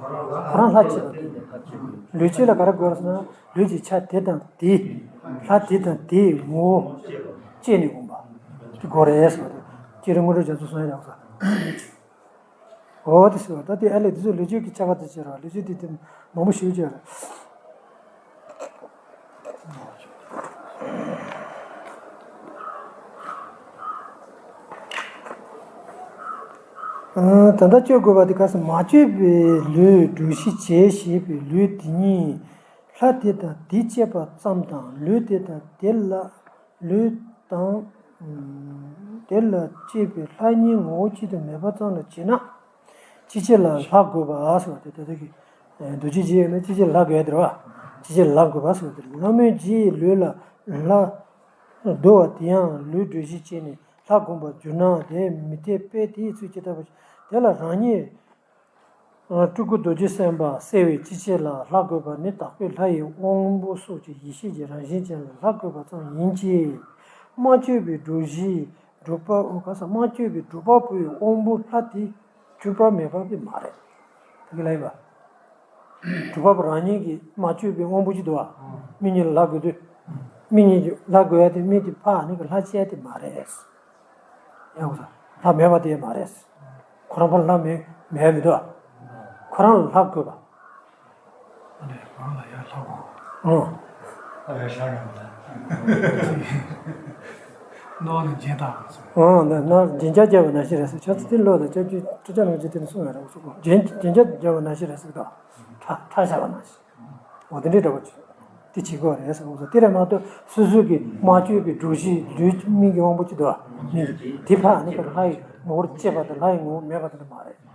ཁོ་རང་ལྷ་གཅེས་པ་དེ། ལུས་གཅེས་ལ་ག་རེ་དགོས་རེད་ཟེར་ན་ལུས་ཀྱི་ཆ་དེ་དང་དེ། ལྷ་དེ་དང་དེའི་ངོ་བོ་བཅད་ནས་འོང་པ། དེ་དགོས་རེད་ཟེར་བ་དེ། སྤྱན་རས་དངོས་གྲུབ་རྒྱ་མཚོ་གསུང་ཡ་ཡག་ས། འོ་དེ་ཟེར་བ་ད་དེ་ཨ་ལས་དེ་ཚོ་ལུས་ཅན་གྱི་ཁྱད་པར་དེ་བྱེད་ར་ལུས་ཅན་དེ་དེ་མང་པོ་ཞིག་བྱེད་ར། ད་ལྟ་བཅོས་དགོས་པ་དེ་ག་ས་མ་བཅོས་པའི་ལུས་སྒྲུབ་གཞི་བྱས་ཞེས་པའི་ལུས་དེ་ཉིད་ལྷ་དེ་དང་དེ་བཅས་པ་ཙམ་དང་ལུས་དེ་དང་དེ་ལ། ལུས་དང་། དེ་ལ་སྐྱེས་པའི་ལྷ་གཉིས་ངོ་བོ་གཅིག་ཏུ་མེད་པ་ཙམ་ལ་བྱེད་ན། ཅི་བྱེད་ལ་ལྷ་དགོས་པ་ཟེར་བ་དེ་ད་ལྟ་གི་རྡོ་རྗེ་འཇིགས་ཡོད་ན་ཅི་བྱེད་ལ་ལྷ་དགོས་ཡ་དེ་རེད་བ། ཅི་བྱེད་ལ་ལྷ་དགོས་པ་ཟེར་བ་དེ་རེད། ལྷ་མོའི་རྗེའི་ལུས་ལ་ལྷ་བསྡུ་བ་དེ་ཡང་ལུས་སྒྲུབ་གཞི་བྱས་ནས་ལྷ་བསྒོམ་པར་འགྱུར་ན་དེ་མི་འཐད་པས་དེའི་ཚུལ་ཇི་ལྟ་བ་དེ་ལ་རང་ཉིད། སྤྲུལ་སྐུ་རྡོ་རྗེ་སེམས་དཔའ་གསལ་བའི་ཅི་བྱེད་ལ་ལྷ་དགོས་པ་ནི་དག་པའི་ལྷ་ཡི་དབང་པོ་སོགས་ཀྱི་ཡེ་ཤེས་ཀྱི་རང་བཞིན་ཅན་ལ་ལྷ་དགོས་པ་ཙམ་ཡིན་གྱི། མ་བཅོས་པའི་སྒྲུབ་གཞི་སྒྲུབ་པ་འོ་ག་ས་མ་བཅོས་པའི་སྒྲུབ་པ་པོའི་དབང་པོ་ལྷ་དེ་གཅིག་པུ་མེད་པ་དེ་མ་རེད། དེ་ག་ལ་ཡིན་པ། སྒྲུབ་པ་པོ་རང་ཉིད་ཀྱིས་མ་བཅོས་པའི་དབང་པོ་གཅིག་འདུག་བ། མི་གཉིས་ལ་ལྷ་དགོས་དུས། མི་གཉིས་ཀྱི་ལྷ་དགོས་ཡ་དེ་མི་དེ་ཕ་ནི་གི་ལྷ་གཅིག་དེ་མ་རེད། ཡང་ལྷ་མེད་པ་དེ་མ་རེད། ཁོ་རང་ཕར་ལྷ་མེད་མེད་མི་འདུག་ཁོ་རང་ལ་ལྷ་དགོས་པ། ཨ་ནི་ང་ལ་ཡ་ལྷ་དགོས། ཨང་། ལྷ་ཡ་ཤ་ར་མ་ལ། ནོར་ལ་སྦྱིན་བཏང་བ་སོང་། ཨང་། ནོར་སྦྱིན་བྱ་བརྒྱབ་པ་ནང་བཞིན་རེད་ཟེར། ཁྱོད་ཚོ་དེ་ལོ་དང་སྐྱབས་རྗེ་ཁྲི་བྱང་རིན་པོ་ཆེ་དེ་ནས་གསུངས་ཡོད་རེད་གསུངས་གོ་སྦྱིན་སྦྱིན་བྱ་བརྒྱབ་པ་ནང་བཞིན་རེད་ཟེར་གི་འདུག་ཁྲ་ཁྲ་བཞག་པ་ནང་བཞིན། འོ་དེ་འདྲའི་འདྲ་པོ་ཅིག་དེ་བྱེད་དགོས་རེད་ཟེར་གོ་ས་དེ་རེད་མ་གཏོགས་སོ་སོ་གི་མ་བཅོས་པའི་སྒྲུབ་གཞི་ལུས་མིག་གི་དབང་པོ་གཅིག་འདུག་བ། མིག་གི་དེ་ཕ་ནི་ལྷ་ཡི་ངོ་བོར་བཅས་པ་དང་ལྷ་ཡི་ངོ་བོ་མེད་པ་དེ་འདྲ་མ་རེད།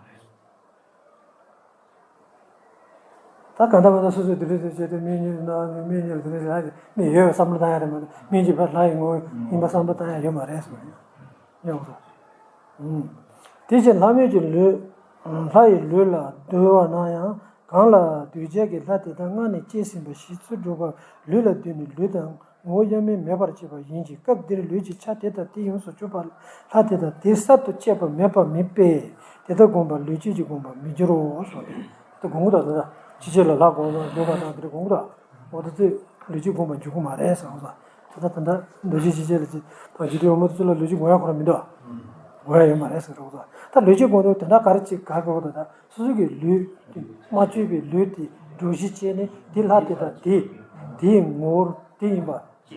ད་གང་ལྟར་མ་ལྟར་སོ་སོས་དེ་འདྲ་བྱས་ཏེ་མིག་གཉིས་ན་མིག་གཉིས་ལ་དེ་འདྲ་བྱས་ཏེ་མིག་ཡོད་པའི་བསམ་བློ་བཏང་ཡ་རེད་མ་གཏོགས་མིག་གཅིག་ཕ་ལྷ་ཡི་ངོ་བོ་ཡིན་པ་བསམ་བློ་བཏང་ཡ་ཡོད་མ་རེད་ཟེར་བ་ཡིན། ཡོང་སོང་། དེ་བཞིན་ལྷ་མོས་ཀྱི་ལུས། ལྷ་ཡི་ལུས་ལ་བསྡུ་བ་ན་ཡང་གང་ལ་འདུས་བྱས་ཀྱི་ལྷ་དེ་དག་སྔར་ནས་སྐྱེས་ཟིན་པ་ཞིག་ཚུར་སྒྲུབ་པར་ལུས་ལ་བསྡུས་ནས་ལུས་དང་ངོ་བོ་དབྱེར་མེད་མེད་པར་བྱེད་པ་ཡིན་གྱི་སྐབས་འདིར་ལུས་ཀྱི་ཆ་དེ་དང་དེ་ཡོངས་སུ་གྱུར་པ་ལྷ་དེ་དང་དེ་གསར་དུ་སྐྱེས་པ་མེད་པ་མིན་པས་དེ་ལྟར་བསྒོམས་པ་ལུས་བཅས་ཀྱིས་བསྒོམས་པར་མི་འགྱུར་རོ་གསུངས་ཏེ། དེ་དགོངས་ཀྱི་འདུག་ད་ཅི་བྱེད་ལ་ལྷ་བསྒོམ་པ་འདུག་པ་དང་དེ་རེད་དགོངས་ཀྱི་འདུག་འོ་ད་ཚོས་ལུས་ཅན་བསྒོམ་པར་འགྱུར་གྱི་མ་རེད་ཟེར་བ། ད་ལྟ་ད་ལྟ་འདུ་བྱེད་ཅི་བྱེད་ལ་ཅི་དང་འཇིག་རྟེན་འོག་མ་དེ་ཚོ་ལ་ལུས་ཅན་བསྒོམ་ཡ་ཁོ་རང་མི་འདུག་བསྒོམ་ཡ་ཡོད་མ་རེད་ཟེར་བ། ད་ལུས་ཅན་བསྒོམ་དུས་དེ་འདྲ་ག་རེ་ཅིག་ག་གོ་ད་ད་སོ་སོ་གི་ལུས་དེ་མ་བཅོས་པའི་ལུས་དེ་སྒྲུབ་གཞི་བྱས་ནས་དེ་ལྷ་དེ་དང་དེ་དེའི་ངོ་བོར་དེ་ཡིན་པ་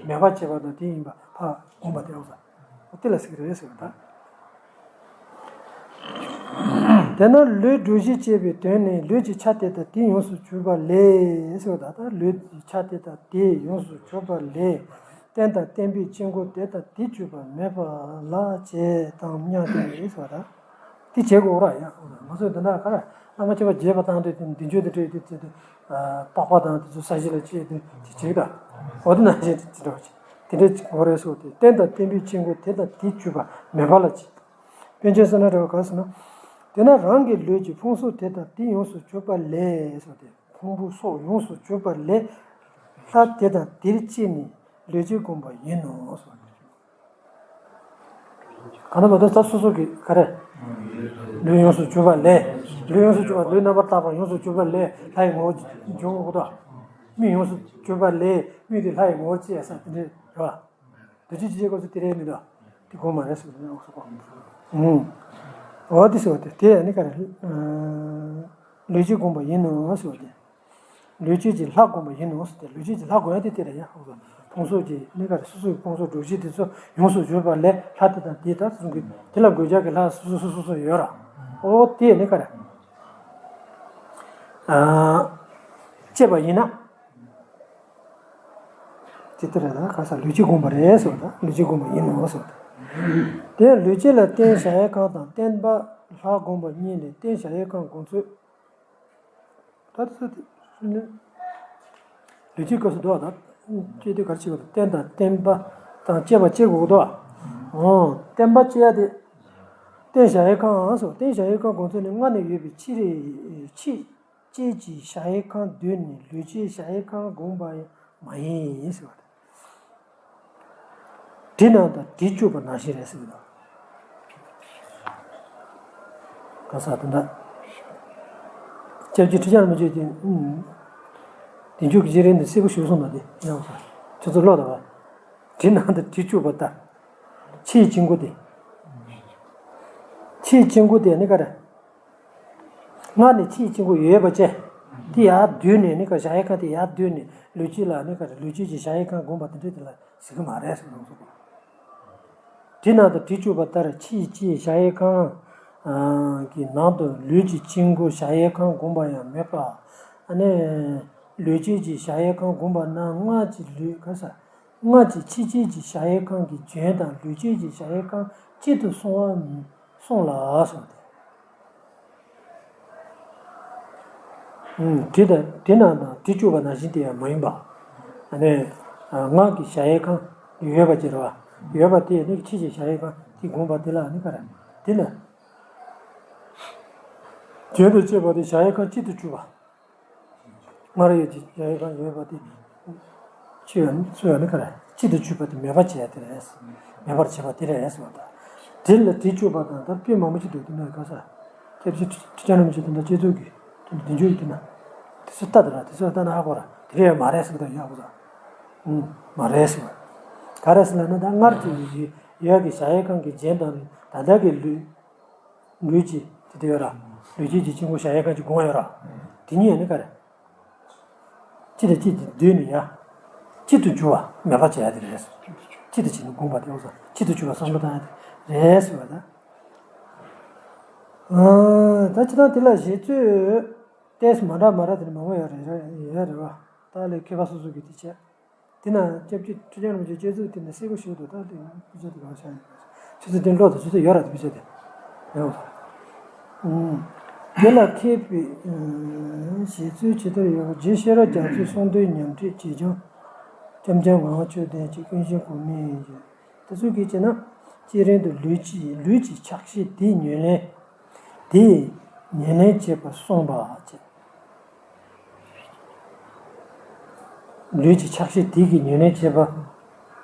མེད་པ་བྱས་པ་དང་དེ་ཡིན་པ་ཕར་བསྒོམ་པ་དེ་ཡོད་ས། དེ་ལ་ཟེར་གྱི་རེད་ཟེར་བ་ད། དེས་ན་ལུས་སྒྲུབ་གཞི་བྱས་པའི་དོན་ནི་ལུས་ཀྱི་ཆ་དེ་དང་དེ་ཡོངས་སུ་གྱུར་པ་ལས་ཟེར་བ་ད་ལྟ་ལུས་ཀྱི་ཆ་དེ་དང་དེ་ཡོངས་སུ་གྱུར་པ་ལས་ རྟེན་དང་བརྟེན་པའི་དཔྱད་འགོག་དེ་དང་དེས་བཅུ་པ་མེད་པ་ལ་བྱེད་དམ་སྙམ་སྟེ་ཟེར་བ་དང་། དེ་བྱེད་དགོས་ར་ཡ། ང་ཚོས་འདི་འདྲ་ག་ར་བླ་མ་མཆོད་པ་རྒྱས་པ་བཏང་དུས་དེ་འདི་མཆོད་དེ་སྤྲད་དེ་དེ་དེ་པགས་པ་དང་དེ་ཚོ་ས་གཞི་ལ་བཅད་དེ་དེ་བྱེད་ད། འོ་དེ་ནང་བཞིན་དེ་འདྲ་བ་བྱེད་དེ་འདྲ་བྱེད་དགོས་རེད་ཟེར་བ་དེ། རྟེན་དང་བརྟེན་པའི་དཔྱད་འགོག་དེ་དང་དེས་བཅུ་པ་མེད་པ་ལ་བྱེད། པཎ་ཆེན་བསོད་ནམས་གྲགས་པ་ག་རེ་ཟེར་ན། དེས་ན་རང་གི་ལུས་ཀྱི་ཕུང་སོགས་དེ་དང་དེ་ཡོངས་སུ་གྱུར་པ་ལས་ཟེར་བ་དེ། ཕུང་པོ་སོགས་ཡོངས་སུ་གྱུར་པ་ལས། ལྷ་དེ་དང་དེར་སྐྱེས་ནས་ལུས་ཅན་བསྒོམས་པ་ཡིན་ནོ་ཟེར། གང་ལྟར་མ་གཏོགས་ས་སོ་སོ་གི་ག་རེ། ལུས་ཡོངས་སུ་གྱུར་པ་ལས། ལུས་ཡོངས་སུ་གྱུར་པ་ལུས་རྣམ་པར་དག་པ་ཡོངས་སུ་གྱུར་པ་ལས་ལྷ་ཡི་ངོ་བོ་འབྱུང་དགོས་དོ། མིག་ཡོངས་སུ་གྱུར་པ་ལས་མིག་དེ་ལྷ་ཡི་ངོ་བོར་སྐྱེས་ས་དེ་འདྲ་རེད་བ། འདུ་བྱེད་ཀྱི་སྐབས་སུ་དེ་རེད་མི་འདུག་དེ་དགོས་མ་རེད་ཟེར་གྱི་འདུག་ཨང་། འོ་དེ་ཟེར་བ་དེ་དེ་ནི་ག་རེ། ལུས་ཅན་བསྒོམས་པ་ཡིན་ནོ་ཟེར་བ་དེ། ལུས་ཅན་གྱི་ལྷ་བསྒོམས་པ་ཡིན་ནོ་ཟེར་ཏེ། ལུས་ཅན་གྱི་ལྷ་བསྒོམ་ཡ་དེ་དེ་རེད་ཡ། ཕུང་སོགས་ཀྱི་ནི་ག་རེ། སོ་སོ་ཡི་ཕུང་སོགས་སྒྲུབ་བྱེད་དེ་ཚོ་ཡོངས་སུ་གྱུར་པ་ལས་ལྷ་དེ་དང་དེ་ལྟར་གསུང་གི་དེ་ལ་འགོད་བྱ་གི་ལྷ་སོ་སོ་སོ་སོ་སོ་ཡོད་ར། འོ་དེ་ནི་ག་རེ། ཨ། བྱས་པ་ཡིན་ན། ཅི་ལྟར་ན་ག་ས་ལུས་ཅན་བསྒོམས་པ་རེད་ཟེར་བ་དང་ལུས་ཅན་བསྒོམས་པ་ཡིན་ནོ་ཟེར་བ་དང་། དེ་ལུས་ཅན་ལ་རྟེན་བཞག་ཡས་ཁང་དང་བརྟེན་པ་ལྷ་བསྒོམས་པ་གཉིས་ལས་རྟེན་བཞག་ཡས་ཁང་བསྒོམ་ཚུལ། ད་དེ་ཚོ་དེ་ལུས་ཅན་སྐབས་སུ་འདུག་བ་དང་། ཅི་སྟེ་གར་ཆེ་བ་དང་རྟེན་དང་བརྟེན་པ་དང་བཅས་པ་བཅས་དགོས་འདུག་བ། འོ་བརྟེན་པ་བཅས་ཡ་དེ། རྟེན་བཞག་ཡས་ཁང་ཟེར། རྟེན་བཞག་ཡས་ཁང་བསྒོམ་ཚུལ་ནི་སྔར་ནས་ཡོད་པའི་ཕྱི་རེ་ཕྱི། ཅེས་ཀྱི་བཞག་ཡས་ཁང་བསྡུས་ནས་ལུས་ཅན་བཞག་ཡས་ཁང་བསྒོམས་པ་ཡང་མ་ཡིན་ཟེར་བ་དང་། དེ་ནང་དང་དེ་གཅོད་པ་ནང་བཞིན་རེད་ཟེར་གྱི་འདུག་ག་ས་དེ་འདྲ། སྐྱབས་རྗེ་ཁྲི་བྱང་རིན་པོ་ཆེ་གིས། དེ་མཇུག་གི་བརྗེ་རེས་འདི་གསལ་པོ་ཞིག་གསུངས་པ་འདི་ཡང་ཁྱོད་ཚོ་ཀློག་དང་བ། དེ་ནང་དང་དེ་གཅོད་པ་ལྟར། ཕྱིའི་དཔྱད་འགོག་དེ། ཕྱིའི་དཔྱད་འགོག་དེ་ནི་ག་རེ། སྔར་ནས་ཕྱིའི་དཔྱད་འགོག་ཡོད་པ་བཅས། དེ་ཡར་བསྡུས་ནས་ནི་ག་བཞག་ཡས་ཁང་དེ་ཡར་བསྡུས་ནས་ལུས་ཅན་ལ་ནི་ག་རེ། ལུས་ཅན་གྱི་བཞག་ཡས་ཁང་བསྒོམས་པ་དེ་འདྲ་དེ་ལ་ཟེར་གྱི་མ་རེད་ཟེར་གྱི་འདུག་དེ་ནང་དང་དེ་གཅོད་པ་ལྟར་ཕྱིའི་ཅེས་བཞག་ཡས་ཁང་གི་ནང་དུ་ལུས་ཀྱི་དཔྱད་འགོག་བཞག་ཡས་ཁང་བསྒོམས་པ་ཡང་མེད་པ། ཨ་ནི་ལུས་ཅན་གྱི་བཞག་ཡས་ཁང་བསྒོམས་པ་ན་སྔར་གྱི་ལུས་ག་ས། སྔར་གྱི་ཕྱི་ཅན་གྱི་བཞག་ཡས་ཁང་གི་རྒྱན་དང་ལུས་ཅན་གྱི་བཞག་ཡས་ཁང་གཅིག་ཏུ་སོང་བ་སོང་ལ་གསུངས་ཏེ། དེ་དང་དེ་ནང་དང་དེ་གཅོད་པ་ནང་བཞིན་དེ་ཡང་མ་ཡིན་པ། ཨ་ནི། སྔར་གྱི་བཞག་ཡས་ཁང་ཡོད་པ་ཅིག་རེད་བ། ཡོད་པ་དེ་ནི་ཕྱི་ཅན་བཞག་ཡས་ཁང་དེ་བསྒོམས་པ་དེ་ལ་ནི་ག་རེ། དེ་ལ། རྒྱན་དང་བཅས་པ་དེ་བཞག་ཡས་ཁང་གཅིག་ཏུ་གྱུར་པ། སྔར་ཡོད་ཀྱི་བཞག་ཡས་ཁང་ཡོད་པ་དེ། ཆུ་ཡང་སུ་ཡང་ནི་ག་རེ། གཅིག་ཏུ་གྱུར་པ་དེ་མེད་པར་བྱས་དེ་རེད། མེད་པར་བྱས་པ་དེ་རེད་ཟེར་བ་དང་། དེ་ལ་དེ་གཅོད་པ་དང་ད་དཔེ་མང་པོ་ཞིག་འདུག་དེ་ནས་ག་ས། སྐྱབས་རྗེ་ཁྲི་བྱང་རིན་པོ་ཆེ་དེ་འདྲ་བསྐྱེད་རྫོགས་ཀྱི་དེ་འདྲ་བདུན་ཅུ་ཡི་དེ་ན། དེ་ཚོ་ལྟ་དེ་ལ་དེ་ཚོ་ལྟ་ན་ཧ་གོ་ར་དེ་རེད་མ་རེད་ཟེར་གི་དང་ཡག་པོ་དང་། ཨུམ། མ་རེད་ཟེར་བ། ག་རེ་ཟེར་ལབ་ན་ད་སྔར་གྱི་ཡོད་ཀྱི་བཞག་ཡས་ཁང་གི་རྒྱན་དང་ད་ལྟ་གི་ལུས། ལུས་ཀྱི་དེ་དེ་ཡོད་ར། ལུས་ཀྱི་དཔྱད་འགོག་བཞག་ཡས་ཁང་གི་སྒོ་ང་ཡོད་ར། དེ་གཉིས་ཡང་ནི་ག་རེ། གཅིག་དང་གཅིག་དེ་བསྡུས་ནས་ཡ། གཅིག་ཏུ་གྱུར་པ་མེད་པ་བྱས་ཡ་དེ་རེད། གཅིག་ཏུ་བྱས་ནས་བསྒོམས་པ་དེ་འོ་ས་གཅིག་ཏུ་གྱུར་པ་བསམ་བློ་བཏང་ཡ་དེ་རེད་ཟེར་བ་དང་། ཨ། ད་ཅི་ད་དེ་ལ་བཞེད་ཚུལ་ཏེས་མ་འདྲ་མ་འདྲ་དེ་མང་པོ་ཡོད་རེད་རེད་རེད་བ། ད་ལས་མཁས་པ་སོ་སོ་གི་དེ་བྱས། དེ་ན་སྐྱབས་རྗེ་ཁྲི་བྱང་རིན་པོ་ཆེ་བསྐྱེད་རྫོགས་དེ་ནས་གསལ་པོ་ཞིག་འདུག་ད་དེ་དཔེ་ཆ་དེ་གང་ཤར་ཡིན་པ། ཆུ་ཚོད་དེ་ཀློག་དང་ཆུ་ཚོད་ཡོད་ར་དེ་དཔེ་ཆ་དེ། ཡོད་པ། ཨུམ། དེ་ལ་མཁས་པའི་ཨུམ་བཞེད་ཚུལ་ཇི་ལྟར་ཡོད་པ་རྗེ་ཤེས་རབ་རྒྱ་མཚོའི་གསུང་དོན་ཉམས་འགྲེལ་བྱེད་ཀྱང་། ལྕམ་སྐྱབས་ངག་དབང་ཆོས་ལྡན་གྱི་ཀུན་གཞི་གོ་མིན་ཡིན་ཞེས། དེ་ཚོ་གིས་བྱས་ན་སྤྱིར་རིང་དུ་ལུས་ཀྱི་ལུས་ཀྱི་ཆགས་ཞེན་དེའི་ཉེར་ལེན། དེའི་ཉེར་ལེན་བྱེད་པ་གསུངས་པ་བྱས། ལུས་ཀྱི་ཆགས་ཞེན་དེ་གི་ཉེར་ལེན་བྱེད་པ་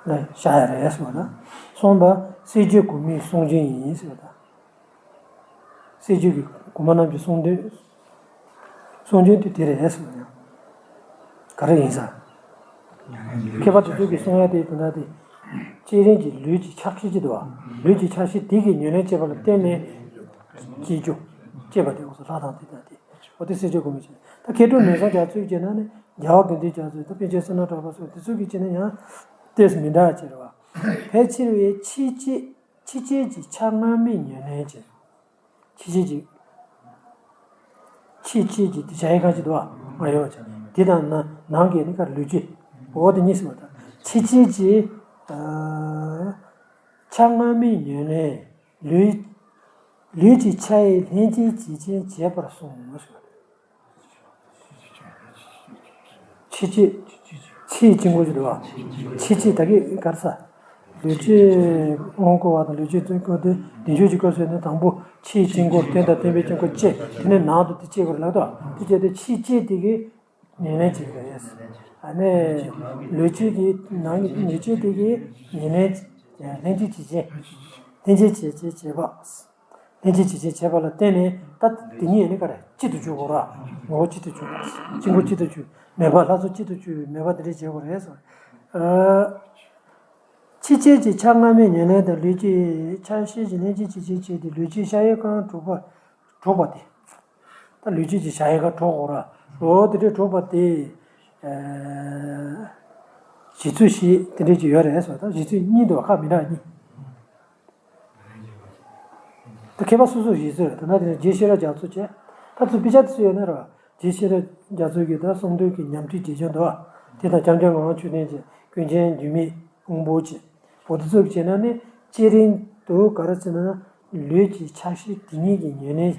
ལ་བཞག་ཡ་རེད་ཟེར་བ་དང་། གསུངས་པ་སྲས་བཅས་གོ་མིའི་གསུང་རྒྱུན་ཡིན་ཟེར་བ་དང་། སྲས་བཅས་ཀྱི་གོང་མ་རྣམས་ཀྱི་གསུང་དོན། གསུང་རྒྱུན་དེ་དེ་རེད་ཟེར་བ་ཡང་། ག་རེ་ཡིན་ས། མཁས་པ་དེ་ཚོ་གིས་གསུང་ཡ་དེ་དེ་འདྲ་དེ། སྤྱིར་རིང་གི་ལུས་ཀྱི་ཆགས་ཞེན་ཅིག་འདུག་བ། ལུས་ཀྱི་ཆགས་ཞེན་དེ་གི་ཉེར་ལེན་བྱེད་པ་ལ་བརྟེན་ནས། སྐྱེ་རྒྱུ། སྐྱེས་པ་དེ་འོ་ས་ལྷ་དང་དེ་དང་དེ། འོ་དེ་སྲས་བཅས་གོ་མི་བྱེད། ད་མཁས་གྲུབ་མེ་བཟང་རྒྱ་མཚོས་བྱས་ན་ནི་རྒྱལ་བ་དགེ་འདུན་རྒྱ་མཚོས་ད་པཎ་ཆེན་བསོད་ནམས་གྲགས་པ་སོགས་དེ་ཚོ་གིས་བྱས་ན་ཡང་ཏོག་ཙམ་མི་འདྲ་བ་ཅིག་རེད་བ། ཕལ་ཆེར་བའི་ཕྱི་སྐྱེས་ཕྱི་སྐྱེས་ཀྱི་ཆ་སྔ་མའི་ཉེར་ལེན་བྱེད། ཕྱི་སྐྱེས་ཀྱི། ཕྱི་སྐྱེས་ཀྱི་དེ་བྱ་ཡི་གང་ཅི་འདུག་བ་ང་ཡོད་བ་བྱ་དེ་དང་ན་ནང་གི་ནི་ག་ལུས་སྐྱེས། འོ་དེ་གཉིས་ཟེར་བ་དང་ཕྱི་སྐྱེས་ཀྱི། ཆ་སྔ་མའི་ཉེར་ལེན་ལུས། ལུས་ཀྱི་ཆ་ཡི་ལྷན་སྐྱེས་ཀྱི་རྐྱེན་བྱེད་པར་གསུངས། ཕྱིས་བསྐྱེད། ཕྱིས་བསྐྱེད་འགོ་ཞིག་འདུག་བ། ཕྱིས་བསྐྱེད་ད་གི་གར་ས། ལུས་ཀྱི་དབང་བསྐུར་བ་དང་ལུས་ཀྱི་བཙུན་བསྐུར་དེ་བདེ་མཆོག་གི་སྐབས་སུ་ནི་དང་པོ་ཕྱིས་བསྐྱེད་འགོ་རྟེན་དང་བརྟེན་པའི་དཀྱིལ་འཁོར་བསྐྱེད། དེ་ནས་ནང་དུ་དེ་བསྐྱེད་དགོས་ལབ་དོ། དེ་བསྐྱེད་དེ་ཕྱིས་བསྐྱེད་དེ་གི་ཉེར་ལེན་བྱེད་ཀྱི་རེད། ཨ་ནི་ལུས་བསྐྱེད་ཀྱི་ནང་གི་ལུས་བསྐྱེད་དེ་གི་ཉེར་ལེན། ལྷན་སྐྱེས་ཀྱི་རྐྱེན། ལྷན་སྐྱེས་ཀྱི་རྐྱེན་བྱེད་པ། ལྷན་སྐྱེས་ཀྱི་རྐྱེན་བྱེད་པ་ལ་བརྟེན་ནས་ད་དེ་ཉིད་ནི་ག་རེ་གཅིག་ཏུ་གྱུར་དགོས་ར། ངོ་བོ་གཅིག་ཏུ་གྱུར། དཀྱིལ་འཁོར་གཅིག་ཏུ་གྱུར། མོས་པ་ལྷ་ཚོགས་གཅིག་ཏུ་གྱུར་པའི་མོས་པ་དེ་འདྲ་བྱེད་དགོས་རེད་ཟེར། ཨ། ཕྱིས་བསྐྱེད་ཀྱི་ཆ་སྔ་མའི་ཉེར་ལེན་དང་ལུས་ཀྱི་ཆ་ཤས་ཀྱི་ལྷན་སྐྱེས་ཀྱི་རྐྱེན་བྱས་ཏེ་ལུས་ཀྱི་ཤ་ཡི་ཁམས་གྲུབ་པ། གྲུབ་པ་དེ། ད་ལུས་ཀྱི་ཤ་ཡི་ཁམས་གྲུབ་དགོས་ར། འོ་དེ་འདྲའི་གྲུབ་པ་དེ། ཨ། བཞེད་ཚུལ་ཞིག་དེ་འདྲའི་ཅིག་ཡོད་རེད་ཟེར། ད་བཞེད་ཚུལ་གཉིས་འདུག་ཁ་མི་འདྲ་གཉིས། ད་མཁས་པ་སོ་སོའི་བཞེད་ཚུལ་རེད། ད་ནང་དེ་ནས་རྗེ་ཤེས་རབ་རྒྱ་མཚོ་བྱས། ད་ཚུར་དཔེ་ཆ་དེ་ཚོ་ཡོད་ན་ར། རྗེ་ཤེས་རབ་རྒྱ་མཚོ་གི་ད་གསུང་འདུས་ཀྱི་ཉམས་ཁྲིད་བྱེད་སྦྱོང་འདུག་བ། དེ་དང་སྐྱབས་མགོན་ངག་དབང་ཆོས་ལྡན་གྱི་ཀུན་མཁྱེན་འདུས་མེད་དབང་པོ་བྱས། འོ་དེ་ཚོ་གི་བྱས་ན་ནི་སྤྱིར་རིང་དུ་ག་རེ་ཟེར་ན་ལུས་ཀྱི་ཆ་ཤས་དེ་ཉིད་ཀྱི་ཉེར་ལེན།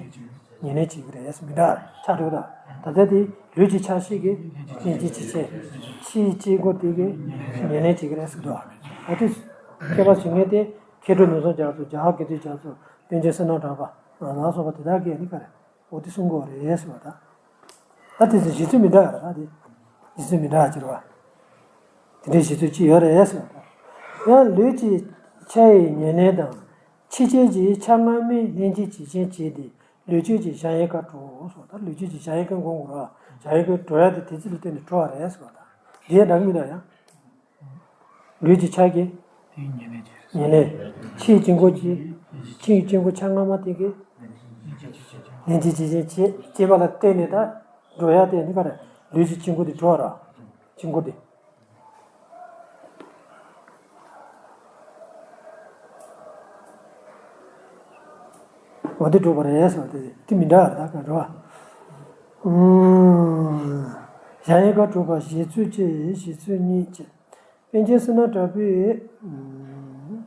ཉེར་ལེན་བྱེད་ཀྱི་རེད་ཟེར་མི་འདྲ་ཆགས་འགྲོ་ད། ད་ལྟ་དེ་ལུས་ཀྱི་ཆ་ཤས་ཀྱི་ལྷན་སྐྱེས་ཀྱི་རྐྱེན། ཕྱིའི་དཀྱིལ་འཁོར་དེ་གི་ཉེར་ལེན་བྱེད་ཀྱི་རེད་ཟེར་འདུག་ཨ་དེ་མཁས་པ་ཞིག་ངས་དེ་མཁས་གྲུབ་ནུས་གསུམ་རྒྱ་མཚོ། རྒྱ་གར་དགེ་ལྡན་རྒྱ་མཚོ། པཎ་ཆེན་བསོད་ནམས་གྲགས་པ་ལ་སོགས་པ་དེ་དག་གིས་ནི་ག་རེ་འོ་དེ་གསུང་གི་རེད་ཟེར་བ་ད། ད་དེ་ཚོ་བཞེད་ཚུལ་མི་འདྲ་ར། ད་དེ་བཞེད་ཚུལ་མི་འདྲ་ཅིག་རེད་བ། དེ་འདྲའི་བཞེད་ཚུལ་ཅིག་ཡོད་རེད་ཟེར་བ་ད། ཡང་ལུས་ཀྱི་ཆ་ཡི་ཉེར་ལེན་དང་། ཕྱིས་བསྐྱེད་ཀྱི་ཆ་སྔ་མའི་ལྷན་སྐྱེས་ཀྱི་རྐྱེན་བྱས་ཏེ་ལུས་བསྐྱེད་ཀྱི་ཤ་ཡི་ཁམས་གྲུབ་སོ། ད་ལུས་བསྐྱེད་ཀྱི་ཤ་ཡི་ཁམས་གོང་གོ་ར། ཤ་ཡི་ཁམས་གྲུབ་ཡ་དེ་དེ་ཚོ་ལ་བརྟེན་ནས་གྲུབ་པ་རེད་ཟེར་བ་ད། དེ་ཡང་འདྲ་གི་མི་འདྲ་ཡང་། ལུས་ཀྱི་ཆ་གི་ཉེར་ལེན། ཕྱིའི་དཀྱིལ་འཁོར་གྱི། ཕྱིའི་དཀྱིལ་འཁོར་ཆ་སྔ་མ་དེ་གི་ལྷན་སྐྱེས་ཀྱི་རྐྱེན་བྱེད་པ་ལ་བརྟེན་ནས་ད་འགྲོ་ཡ་དེ་ནི་ག་རེ། ལུས་ཀྱི་དཀྱིལ་འཁོར་དེ་འགྲོ་བ་ར། དཀྱིལ་འཁོར་དེ། འོ་དེ་གྲུབ་པ་རེད་ཟེར་བ་དེ་དེ་མི་འདྲ་བ་རེད་ད་ག་འགྲོ་བ། ཨུམ། ཤ་ཡི་ཁམས་གྲུབ་པ་བཞེད་ཚུལ་གཅིག་བཞེད་ཚུལ་གཉིས་བྱས། པཎ་ཆེན་བསོད་ནམས་གྲགས་པས། ཨུམ།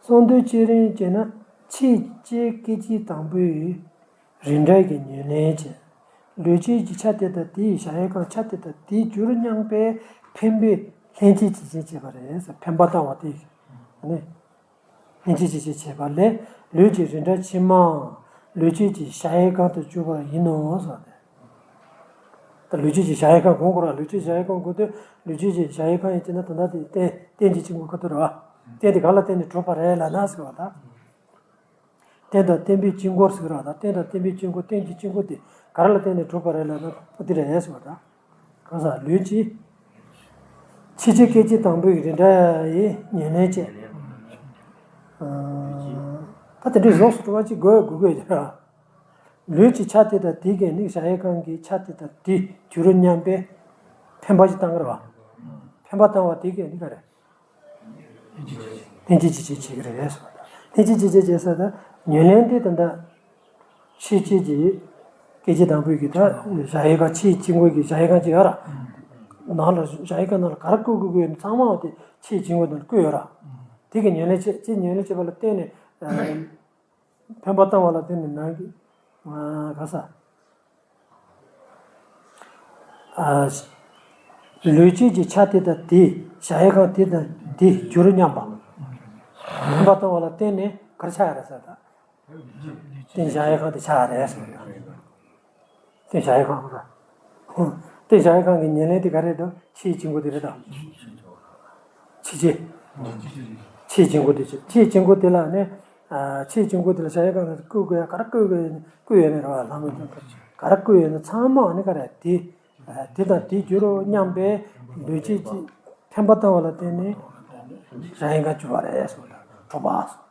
གསུང་འདུས་སྤྱིར་རིང་བྱས་ན་ཕྱིས་བསྐྱེད་སྐད་ཅིག་དང་པོའི་རིགས་འདྲ་གི་ཉེར་ལེན་བྱས། ལུས་བསྐྱེད་ཀྱི་ཆ་དེ་དང་དེའི་ཤ་ཡི་ཁམས་ཆ་དེ་དང་དེའི་རྒྱུར་མཉམ་པའི་འཕེན་པའི་ལྷན་སྐྱེས་ཀྱི་རྐྱེན་བྱེད་པ་རེད་ཟེར། འཕེན་པ་བཏང་བ་དེ་ནི། ལྷན་སྐྱེས་ཀྱི་རྐྱེན་བྱེད་པ་ལས་ལུས་ཀྱི་རིགས་འདྲ་ཕྱི་མའང་ལུས་བསྐྱེད་ཀྱི་ཤ་ཡི་ཁམས་དུ་གྱུར་པ་ཡིན་ནོ་ཟེར་ཏེ། ད་ལུས་བསྐྱེད་ཀྱི་ཤ་ཡི་ཁམས་གོང་གོ་ར། ལུས་བསྐྱེད་ཤ་ཡི་ཁམས་གོང་དུ་ལུས་བསྐྱེད་ཀྱི་ཤ་ཡི་ཁམས་ཡིན་ཅེ་ན་ད་ལྟ་དེ་རྟེན་རྟེན་གྱི་དཀྱིལ་འཁོར་ཁ་ཐུག་ར་བ། རྟེན་དེ་ག་ལ་བརྟེན་ནས་གྲུབ་པ་རེད་ལབ་ན་ཟེར་བ་ད། རྟེན་དང་བརྟེན་པའི་དཀྱིལ་འཁོར་ཟེར་བ་དང་རྟེན་དང་བརྟེན་པའི་དཀྱིལ་འཁོར། རྟེན་གྱི་དཀྱིལ་འཁོར་དེ་ག་རེ་ལ་བརྟེན་ནས་གྲུབ་པ་རེད་ལབ་ན་འོ་དེ་རེད་ཟེར་བ་དང་། གང་ཟག་ལུས་ཀྱི་ཕྱིས་བསྐྱེད་སྐད་ཅིག་དང་པོའི་རིགས་འདྲ་ཡི་ཉེར་ལེན་བྱས། ད་དེ་འདྲའི་གཟུགས་སུ་གྲུབ་པ་ཅིག་དགོས་དགོས་དགོས་ཀྱི་རེད། ལུས་ཀྱི་ཆ་དེ་དང་དེ་གས་ནི་ཤ་ཡི་ཁམས་ཀྱི་ཆ་དེ་དང་དེ་རྒྱུ་རུ་མཉམ་པའི་འཕེན་པ་ཞིག་བཏང་གི་རེད་བ། འཕེན་པ་བཏང་བ་དེ་གས་ནི་ག་རེ། ལྷན་སྐྱེས་ཀྱི་རྐྱེན་བྱེད་ཀྱི་རེད་ཟེར་བ་དང་། ལྷན་སྐྱེས་ཀྱི་རྐྱེན་བྱེད་ས་དང་ཉེར་ལེན་དེ་ད་ལྟ་ཕྱིས་བསྐྱེད་ཀྱི་སྐད་ཅིག་དང་པོའི་གི་ད་ཤ་ཡི་ཁམས་ཕྱིའི་དཀྱིལ་འཁོར་གྱི་ཤ་ཡི་ཁམས་ཅིག་ཡོད་ར། ནང་ལ་ཤ་ཡི་ཁམས་ནང་ལ་ག་རེ་བཀོད་དགོས་དགོས་ཡོད་ན་ཚང་མ་དེ་ཕྱིའི་དཀྱིལ་འཁོར་ནང་ལ་བཀོད་ཡོད་ར། དེ་གི་ཉེར་ལེན་བྱེད་ཅེས་ཉེར་ལེན་བྱེད་པ་ལ་བརྟེན་ནས་འཕེན་པ་བཏང་བ་ལ་བརྟེན་ནས་ནང་གི་ག་ས། ལུས་བསྐྱེད་ཀྱི་ཆ་དེ་དང་དེ་ཤ་ཡི་ཁམས་དེ་དང་དེ་རྒྱུ་རུ་མཉམ་པ། འཕེན་པ་བཏང་བ་ལ་བརྟེན་ནས་ག་རེ་ཆགས་ཡ་རེད་ཟེར་ད། རྟེན་ཤ་ཡི་ཁམས་དེ་ཆགས་ཡ་རེད་ཟེར། རྟེན་ཤ་ཡི་ཁམས་རེད། རྟེན་ཤ་ཡི་ཁམས་ཀྱི་ཉེར་ལེན་དེ་ག་རེད་དོ། ཕྱིའི་དཀྱིལ་འཁོར་དེ་རེད་དོ། ཕྱི་ཕྱི། ཕྱིའི་དཀྱིལ་འཁོར་དེ་ཕྱི་ཕྱིའི་དཀྱིལ་འཁོར་དེ་ལ་ནི། ཕྱིའི་དཀྱིལ་འཁོར་དེ་ལ་ཤ་ཡི་ཁམས་ལ་བཀོད་དགོས་ཡ་ག་རེ་བཀོད་དགོས་ཡ་ནི་བཀོད་ཡོད་ནི་རེད་བ། ལྷ་མོ་ཚོ་ག་རེ་བཀོད་ཡོད་ནི་ཚང་མ་ནི་ག་རེ་དེ། དེ་དང་དེ་རྒྱུ་རུ་མཉམ་པའི་ལུས་བསྐྱེད་ཀྱི་འཕེན་པ་བཏང་བ་ལ་བརྟེན་ནས་ཤ་ཡི་ཁམས་གྱུར་པ་རེད་ཟེར་བ་དང་གྲུབ་པ་ཟེར།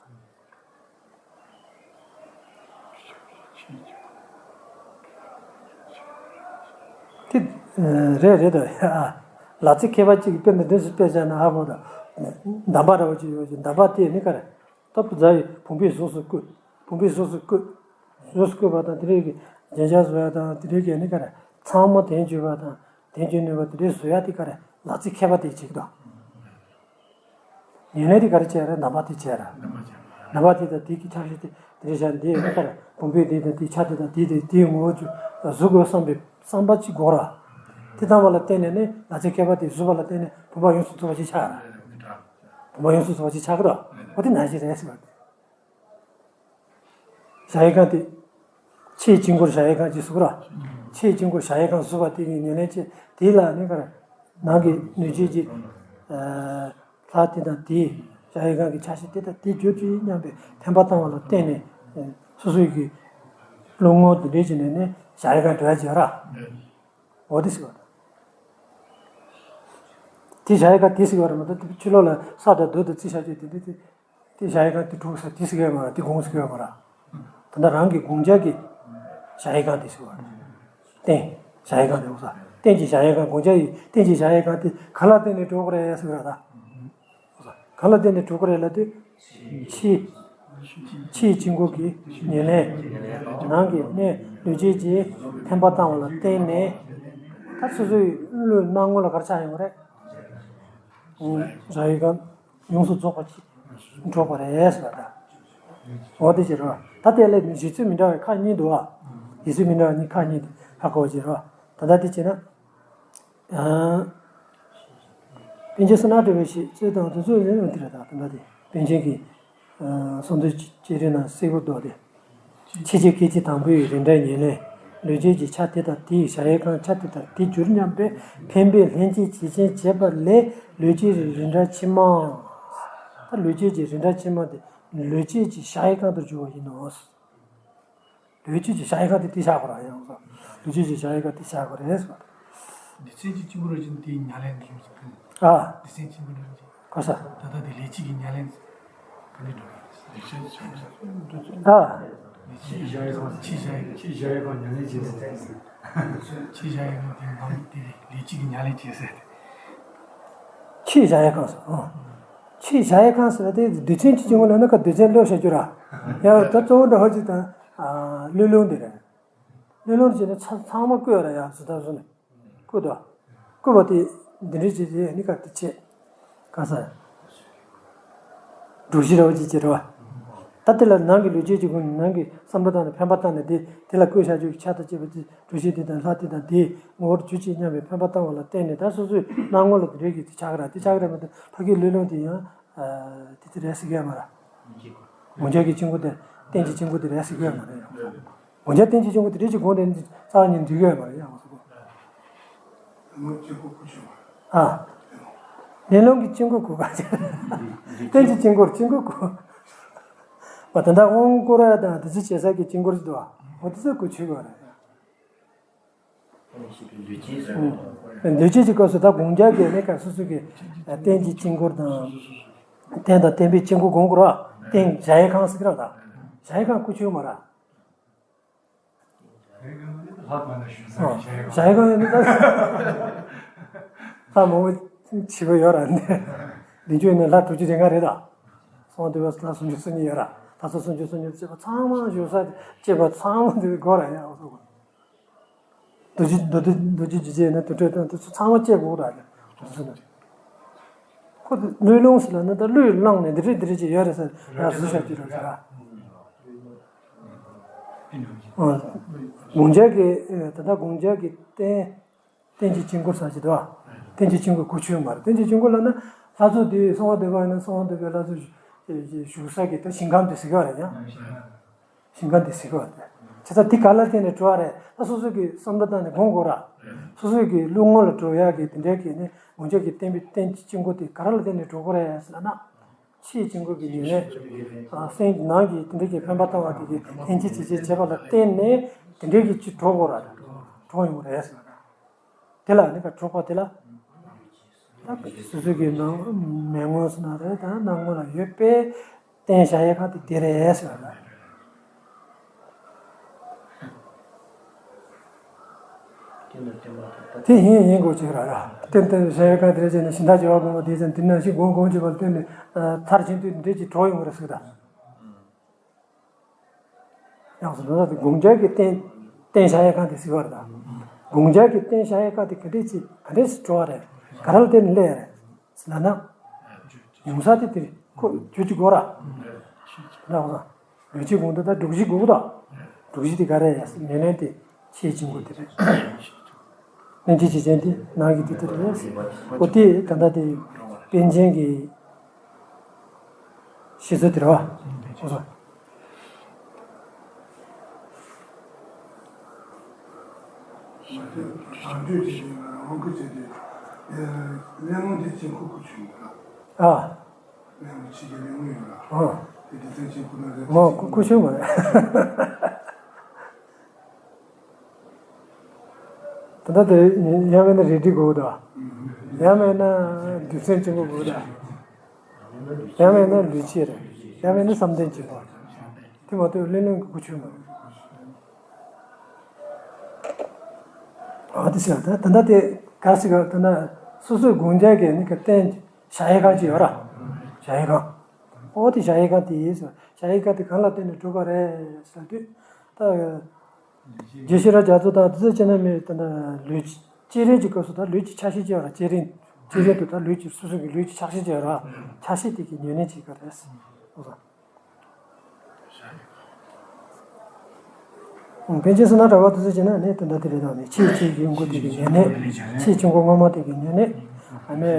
དེ་རེད་རེད་དོ། ལ་ཚིག་མཁས་པ་གཅིག་གིས་དཔེ་འདི་འདྲ་ཞིག་དཔེ་བཞག་ན་ཧ་གོ་དང་། འདམ་པ་འདྲ་བོ་ཅིག་ཡོད་ཅིག་འདམ་པ་དེ་ནི་ག་རེ། སྟབས་བདེ་ཡི་བུམ་པའི་གཟུགས་སུ་བཀོད། བུམ་པའི་གཟུགས་སུ་བཀོད། གཟུགས་སུ་བཀོད་པ་དང་དེ་རིགས་ཀྱི་རྒྱན་ཆ་བཟོ་ཡ་དང་དེ་རིགས་ཀྱི་ནི་ག་རེ། ཚང་མ་དོན་གཅོད་པ་དང་དོན་གཅོད་ནུས་པ་དེ་འདྲའི་བཟོ་ཡ་དེ་ག་རེ་ལ་ཚིག་མཁས་པ་དེ་བྱེད་ཀྱི་འདུག་ཉེར་ལེན་དེ་ག་རེ་བྱས་ར། ནམ་པ་དེ་བྱས་ར། ནམ་པ་དེ་དང་དེ་གི་ཆ་ཤས་དེ་དེ་རེད་བཞག་འདི་ཡང་ལྟར་བུམ་པའི་དེ་དང་དེ་ཆ་དེ་དང་དེ་དེ་དེའི་ངོ་བོ་བཅུ་གཟུགས་དགོས་བསམ་པའི་བསམ་པ་གཅིག་དགོས་ར། དེ་བཏང་བ་ལ་བརྟེན་ནས་ནི་ལག་ཆའི་ཁྱད་པར་དེ་གཟུགས་པ་ལ་བརྟེན་ནས་བུམ་པ་ཡོངས་སུ་རྫོགས་པ་ཅིག་ཆགས་ར། བུམ་པ་ཡོངས་སུ་རྫོགས་པ་ཅིག་ཆགས་ཀྱི་ར། འོ་དེ་ནང་བཞིན་རེད་ཟེར་བ། གཞལ་ཡས་ཁང་དེ། ཕྱིའི་དཀྱིལ་འཁོར་གཞལ་ཡས་ཁང་ཅེས་ཟེར་གྱི་ར། ཕྱིའི་དཀྱིལ་འཁོར་གཞལ་ཡས་ཁང་ཟེར་བ་དེ་གི་ཉེར་ལེན་བྱེད་དེ་ལ་ནི་ག་རེ། ནང་གི་ལུས་བྱད་ཀྱི་ལྷ་དེ་དང་དེའི་གཞལ་ཡས་ཁང་གི་ཆ་ཤས་དེ་དང་དེ་གྱུར་ཅིག་སྙམ་པའི་འཕེན་པ་བཏང་བ་ལ་བརྟེན་ནས་སོ་སོའི་གི་བློ་ངོར་དེ་འདྲས་བྱས་ནས་ནི་གཞལ་ཡས་ཁང་འདྲ་བྱེད་ར། འོ་དེ་ཟེར་བ་དང་། དེ་གཞལ་ཡས་ཁང་དེ་ཟེར་བ་རེད་མ་གཏོགས་ཕྱི་ལོགས་ལ་ས་དང་རྡོ་དང་རྩི་ཤ་ཅིག་དེ་འདྲས་དེ། དེ་གཞལ་ཡས་ཁང་དེ་གྲུབ་ས་དེ་ཟེར་གི་ཡོད་མ་རེད། དེ་དགོངས་ཟེར་གི་ཡོད་མ་རེད། ད་ལྟ་རང་གི་དགོངས་འཆར་གྱི་གཞལ་ཡས་ཁང་དེ་ཟེར་བ་རེད། རྟེན་གཞལ་ཡས་ཁང་དེ་འོ་ས། རྟེན་གྱི་གཞལ་ཡས་ཁང་། དགོངས་འཆར་ཡི་རྟེན་གྱི་གཞལ་ཡས་ཁང་དེ་ག་ལ་བརྟེན་ནས་གྲུབ་ཀྱི་རེད་ཟེར་གི་རེད་ད། འོ་ས། ག་ལ་བརྟེན་ནས་གྲུབ་ཀྱི་རེད་ལབ་དུས། ཕྱི། ཕྱིའི་དཀྱིལ་འཁོར་གྱི་ཉེར་ལེན། ནང་གི་ནི་ལུས་བྱད་ཀྱི་འཕེན་པ་བཏང་བ་ལ་བརྟེན་ནས། ད་སོ་སོའི་བློའི་སྣང་ངོ་ལ་ག་རེ་ཆགས་ཡོང་གི་རེད། གཞལ་ཡས་ཁང་ཡོངས་སུ་རྫོགས་པ་ཅིག་འགྲོ་བ་རེད་ཟེར་བ་དང་། འོ་དེ་ཅི་རེད། ད་དེ་ལས་ནི་བཞེད་ཚུལ་མི་འདྲ་བའི་ཁག་གཉིས་འདུག་བ། བཞེད་ཚུལ་མི་འདྲ་བ་གཉིས་ཁག་གཉིས་འདུག་ཧ་གོ་བ་ཅི་རེད། ད་ལྟ་དེ་བྱས་ན། ཨ། པཎ་ཆེན་བསོད་ནམས་བགྲེས་པའི་བཞེད་ཚུལ་དང་དེ་ཚོ་ལས་ནི་དེ་རེད། ད་ད་ལྟ་དེ་པཎ་ཆེན་གྱི་གསུང་འདུལ་བཅས་རེད་ན་གསལ་པོ་འདུག་སྟེ། ཕྱི་ཕྱོགས་སྐད་ཅིག་དང་པོའི་རིགས་འདྲ་ཉེར་ལེན། ལུས་བྱད་ཀྱི་ཆ་དེ་དང་དེའི་གཞལ་ཡས་ཁང་ཆ་དེ་དང་དེ་གྱུར་སྙམ་པའི་འཕེན་པའི་ལྷན་སྐྱེས་ཇི་བཞིན་བྱེད་པ་ལས་ལུས་བྱད་རིགས་འདྲ་ཕྱི་མ། ད་ལུས་བྱད་ཀྱི་རིགས་འདྲ་ཕྱི་མ་དེ་ལུས་བྱད་ཀྱི་གཞལ་ཡས་ཁང་དུ་འགྱུར་བ་ཡིན་ནོ། ལུས་བྱད་ཀྱི་གཞལ་ཡས་ཁང་དེ་དེ་བཞག་དགོས་ར་ཡང་སོ། ལུས་བྱད་ཀྱི་གཞལ་ཡས་ཁང་དེ་བཞག་དགོས་རེད་ཟེར་བ། སྡེ་ཚན་གྱི་དཀྱིལ་འཁོར་རང་བཞིན་དེའི་ཉེར་ལེན་གྱི་ཨ། སྡེ་ཚན་དཀྱིལ་འཁོར་རང་བཞིན། གོ་ས། ད་ལྟ་དེ་ལས་བྱེད་ཀྱི་ཉེར་ལེན་ག་ནས་འགྲོ་གི་ལས་བྱེད་ཀྱི་ཨ། ཕྱི་གཞལ་ཡས་ཁང་། ཕྱི་གཞལ་ཡས་ཁང་ཉེར་ལེན་བྱེད་ཟེར། ཕྱི་གཞལ་ཡས་ཁང་དེ་ནང་དེ་ལས་བྱེད་ཀྱི་ཉེར་ལེན་བྱེད་ཟེར། ཕྱི་གཞལ་ཡས་ཁང་ཟེར། ཨ། ཕྱི་གཞལ་ཡས་ཁང་ཟེར་ན་དེ་སྡེ་ཚན་གྱི་དཀྱིལ་འཁོར་ལ་ནི་ཁ་སྡེ་ཚན་ལོག་བྱ་རྒྱུ་ར། ཡང་ད་གཙོ་བོ་འདྲ་ཧོ་ཅིག་དང་། ཨ། ལུས་ལོང་དེ་རེད། ལུས་ལོང་བྱས་ན་ཚ་ཚང་མ་བཀོད་ར་ཡ་ཟེར་ད་བཟོ་ནས། བཀོད་དོ། བཀོད་པ་དེ་འདི་འདྲའི་བྱས་རྗེས་ནི་ག་དེ་བྱས། ག་ས། སྒྲུབ་གཞི་ར་བ་ཅིག་བྱེད་ར་བ། ད་དེ་ལ་ནང་གི་ལུས་བྱད་ཀྱི་སྒོ་ནས་ནང་གི་བསམ་བློ་བཏང་ནས་འཕེན་པ་བཏང་ནས་དེ་དེ་ལ་བཀོད་བཞག་རྒྱུ་གི་ཆ་དང་བཅས་པ་དེ་སྒྲུབ་གཞི་དེ་དང་ལྷ་དེ་དང་དེའི་ངོ་བོར་གྱུར་ཅིག་སྙམ་པའི་འཕེན་པ་བཏང་བ་ལ་བརྟེན་ནས་ད་སོ་སོའི་སྣང་ངོ་ལ་དེ་འདྲའི་གི་དེ་ཆགས་ཀྱི་ར། དེ་ཆགས་ཀྱི་ར་མ་གཏོགས་ཕ་གིའི་ལུས་ལོང་དེ་ཡང་དེ་དེ་རེད་ཟེར་གི་ཡོད་མ་ར། དགོངས་འཆར་གྱི་དཀྱིལ་འཁོར་དེ་རྟེན་གྱི་དཀྱིལ་འཁོར་དེ་རེད་ཟེར་གི་ཡོད་མ་རེད། དགོངས་འཆར་རྟེན་གྱི་དཀྱིལ་འཁོར་དེ་རེད་ཅེས་དགོངས་ཏེ་རྩ་བ་ཉིད་འགྲིག་གི་ཡོད་མ་རེད་ཡང་ཟེར་གོ། ལུས་ལོང་གི་དཀྱིལ་འཁོར་གོ་ག་ཅེ། རྟེན་གྱི་དཀྱིལ་འཁོར་དཀྱིལ་འཁོར་གོ། བ་ད་ལྟ་དབང་བསྐུར་བ་དང་དེ་ཚོ་བྱེད་ས་གི་དཀྱིལ་འཁོར་ཞིག་འདུག་བ། འོ་དེ་ཚོ་གོ་ཆོད་དགོས་རེད། འདུས་བྱས་ཀྱི་སྐབས་སུ་ད་དགོངས་འཆར་གྱི་གནས་སྐབས་སོ་སོ་གི་རྟེན་གྱི་དཀྱིལ་འཁོར་དང་། རྟེན་དང་བརྟེན་པའི་དཀྱིལ་འཁོར་དགོངས་དགོས་རེད་བ། རྟེན་གཞལ་ཡས་ཁང་ཟེར་གི་རེད་ད། གཞལ་ཡས་ཁང་གོ་ཆོད་མ་རེད། ལྷ་མང་ན་བཞུགས་ས་ཨོ། གཞལ་ཡས་ཁང་ཡིན་ན་ད། ལྷ་མང་པོ་བྱིས་པ་ཡོད་ར་ནི། འདི་ཆོས་ནི་ལྷ་དྲུག་ཅུ་རེ་ལྔ་རེད་ད། སངས་རྒྱས་བསྟན་པ་ལྷ་སུམ་ཅུ་སོ་གཉིས་ཡོད་ར། ད་ལྟ་སུམ་ཅུ་སོ་གཉིས་བྱེད་པ་ཚང་མ་བཞུགས་ས་བྱེད་པ་ཚང་མ་འདི་དགོས་ར་ཡ་འོ་སོ། རྡོ་རྗེ་རྡོ་རྗེ་རྡོ་རྗེ་རྗེ་བྱེད་ནི་དུར་ཁྲོད་དང་དེ་ཚོ་ཚང་མ་བྱེད་དགོས་ར་ཡ། ཁོ་ཚོ་ནི། ཁོ་ཚོ་ལུས་ལོང་ཟེར་ལ་ནི་ད་ལུས་བླངས་ནས་འདི་རེད་འདི་རེད་ཅེས་ཡོད་རེད་ཟེར་ཡ་བཟོས་བཞག་རྒྱུ་རེད་ཟེར་ར། ཨ། དགོངས་འཆར་གྱི་ཨ། ད་ལྟ་དགོངས་འཆར་གྱི་རྟེན། རྟེན་གྱི་དཀྱིལ་འཁོར་ཟེར་གྱི་འདུག་བ། རྟེན་གྱི་དཀྱིལ་འཁོར་གོ་ཆོད་མ་རེད། རྟེན་གྱི་དཀྱིལ་འཁོར་ལབ་ན་ལྷ་ཚོགས་དེ་གསང་བ་འདུས་པ་ཡིན་ན་གསང་བ་འདུས་པའི་ལྷ་ཚོགས་བཞུགས་ས་གི་ད་ཞིང་ཁམས་དེ་ཟེར་གྱི་རེད་ཡ། ཞིང་ཁམས་དེ་ཟེར་གྱི་རེད། བྱས་ཙང་དེ་ག་ལ་བརྟེན་ནས་གྲུབ་པ་རེད། ད་སོ་སོ་གི་བསམ་བློ་བཏང་ནས་དགོངས་དགོས་ར། སོ་སོ་གི་བློ་ངོ་ལ་འགྲོ་ཡག་གི་དེ་འདྲའི་གི་ནི་དགོངས་འཆར་གྱི་བསྟན་པའི་རྟེན་གྱི་དཀྱིལ་འཁོར་དེ་ག་རེ་ལ་བརྟེན་ནས་གྲུབ་ཀྱི་རེད་ཟེར་ན། ཕྱིའི་དཀྱིལ་འཁོར་གྱི་ཉེར་ལེན། སེམས་ནང་གི་དེ་འདྲ་གི་འཕེན་པ་བཏང་བ་དེ་གི་ལྷན་སྐྱེས་ཇི་བཞིན་བྱེད་པ་ལ་བརྟེན་ནས་དེ་འདྲའི་གི་ཅིག་གྲུབ་དགོས་ར། གྲུབ་ཡོང་རེད་ཟེར་བ་རེད། དེ་ལ་ནི་ཀ་གྲུབ་པ་དེ་ལ། ད་སོ་སོ་གི་ནང་མེ་ངོས་སུ་ན་རེད་ད་སྣང་ངོ་ལ་ཡོད་པའི་རྟེན་གཞལ་ཡས་ཁང་དེ་དེ་རེད་ཟེར་བ་རེད། དེ་ཡིན་ཡིན་དགོས་ཀྱི་ར་ར། རྟེན་རྟེན་གཞལ་ཡས་ཁང་དེ་རེད་ཟེར་ནས་ཤིང་རྟ་བྱེ་བ་ཕོ་མོ་དེ་ཟེར་ནས་དེ་ནང་བཞིན་སྒོམ་སྒོམ་བྱེད་པར་བརྟེན་ནས་མཐར་ཕྱིན་དུས་འདྲེ་ཅིག་གྲོགས་ཡོང་གི་རེད་ཟེར་ད། ཡང་སོ་དོན་དག་དེ་དགོངས་འཆར་གྱི་རྟེན་རྟེན་གཞལ་ཡས་ཁང་དེ་ཟེར་བ་རེད་ད། དགོངས་འཆར་གྱི་རྟེན་གཞལ་ཡས་ཁང་དེ་ག་འདྲས་ཅིག་ག་འདྲས་སུ་གྲོགས་རེད། ག་རེ་ལ་བརྟེན་ནས་སླེབས་རེད་ཟེར་ལབ་ན། ཡོང་ས་དེ་དེ་རེད། ཁོ་ཁྱོད་ཀྱི་སྒོ་ར། ན་འོ་ལུས་བྱེད་གོང་དུ་ད་སྒྲུབ་བྱེད་དགོས་གི་ད། སྒྲུབ་བྱེད་དེ་ག་རེ་ཡ་ཉེར་ལེན་དེ་ཆེས་ཆེན་པོ་དེ་རེད། ལྷན་ཅིག་བྱེད་ཅན་དེ་ནང་གི་དེ་དེ་རེད། འོ་དེ་ད་ལྟ་དེ་པཎ་ཆེན་གྱི་བཤད་ཚུལ་དེ་རེད་བ། འོ་སོ། མ་གཏོགས་རང་གཅོད་བྱེད་ཀྱི་ཡོད་ན་རང་གི་བྱེད་དེ། ལས་ངན་དེ་ཅན་ཁོ་ཁུ་ཆུང་གི་ལ། ཨ། ལས་ངན་བྱེད་ཀྱི་ལས་ངན་ཡོད་ལ། ཨ། དེ་དེ་ཚན་ཅན་ཁོ་ན་རེད། མ་ཁུ་ཁུ་ཆུང་མ་རེད། ད་ལྟ་དེ་ཡང་མེད་ན་རལ་གྲི་དགོས་དོ། ཡང་མེད་ན་རྡུལ་ཚོན་ཆེན་པོ་དགོས་དོ། ཡང་མེད་ན་ལུས་བྱེད་རེད། ཡང་མེད་ན་བསམ་གཏན་ཆེན་པོ། དེ་མ་གཏོགས་ལྷོད་ལྷོད་ཀྱི་ཁུ་ཆུང་མ་རེད། འོ་དེ་ཟེར་ད་ད་ལྟ་དེ་ག་ཟེར་ག་ད་ལྟ་སོ་སོའི་དགོངས་འཆར་གྱི་ནི་ག་བསྟན་གཞལ་ཡས་ཁང་ཅིག་ཡོད་ར། གཞལ་ཡས་ཁང་། འོ་དེ་གཞལ་ཡས་ཁང་དེ་ཡིན་ཟེར། གཞལ་ཡས་ཁང་དེ་གང་ལ་བརྟེན་ནས་གྲུབ་པ་རེད་ཟེར་དུས་ད། རྗེ་ཤེས་རབ་རྒྱ་མཚོ་དང་དེ་ཚོ་བྱས་ན་མི་ད་ལྟ་ལུས་ཀྱི་བསྐྱེད་རིམ་གྱི་སྐབས་སུ་ད་ལུས་ཀྱི་ཆ་ཤས་ཅིག་ཡོད་ར། བསྐྱེད་རིམ་བསྐྱེད་རིམ་དུ་ད་ལུས་ཀྱི་སོ་སོ་གི་ལུས་ཀྱི་ཆ་ཤས་ཅིག་ཡོད་ར། ཆ་ཤས་དེ་གི་ཉེར་ལེན་བྱེད་ཀྱི་རེད། འོ་ད། པཎ་ཆེན་བསོད་ནམས་གྲགས་པ་དེ་ཚོ་བྱས་ན་ནི་དེ་འདྲ་དེ་རེད། ད་ནི་ཆེས་ཆེས་ཆུང་ཀུ་དེ་གི་ཉེར་ལེན། ཆེས་ཆུང་ཀུ་སྔོན་མ་དེ་གི་ཉེར་ལེན། ཨ་ནི་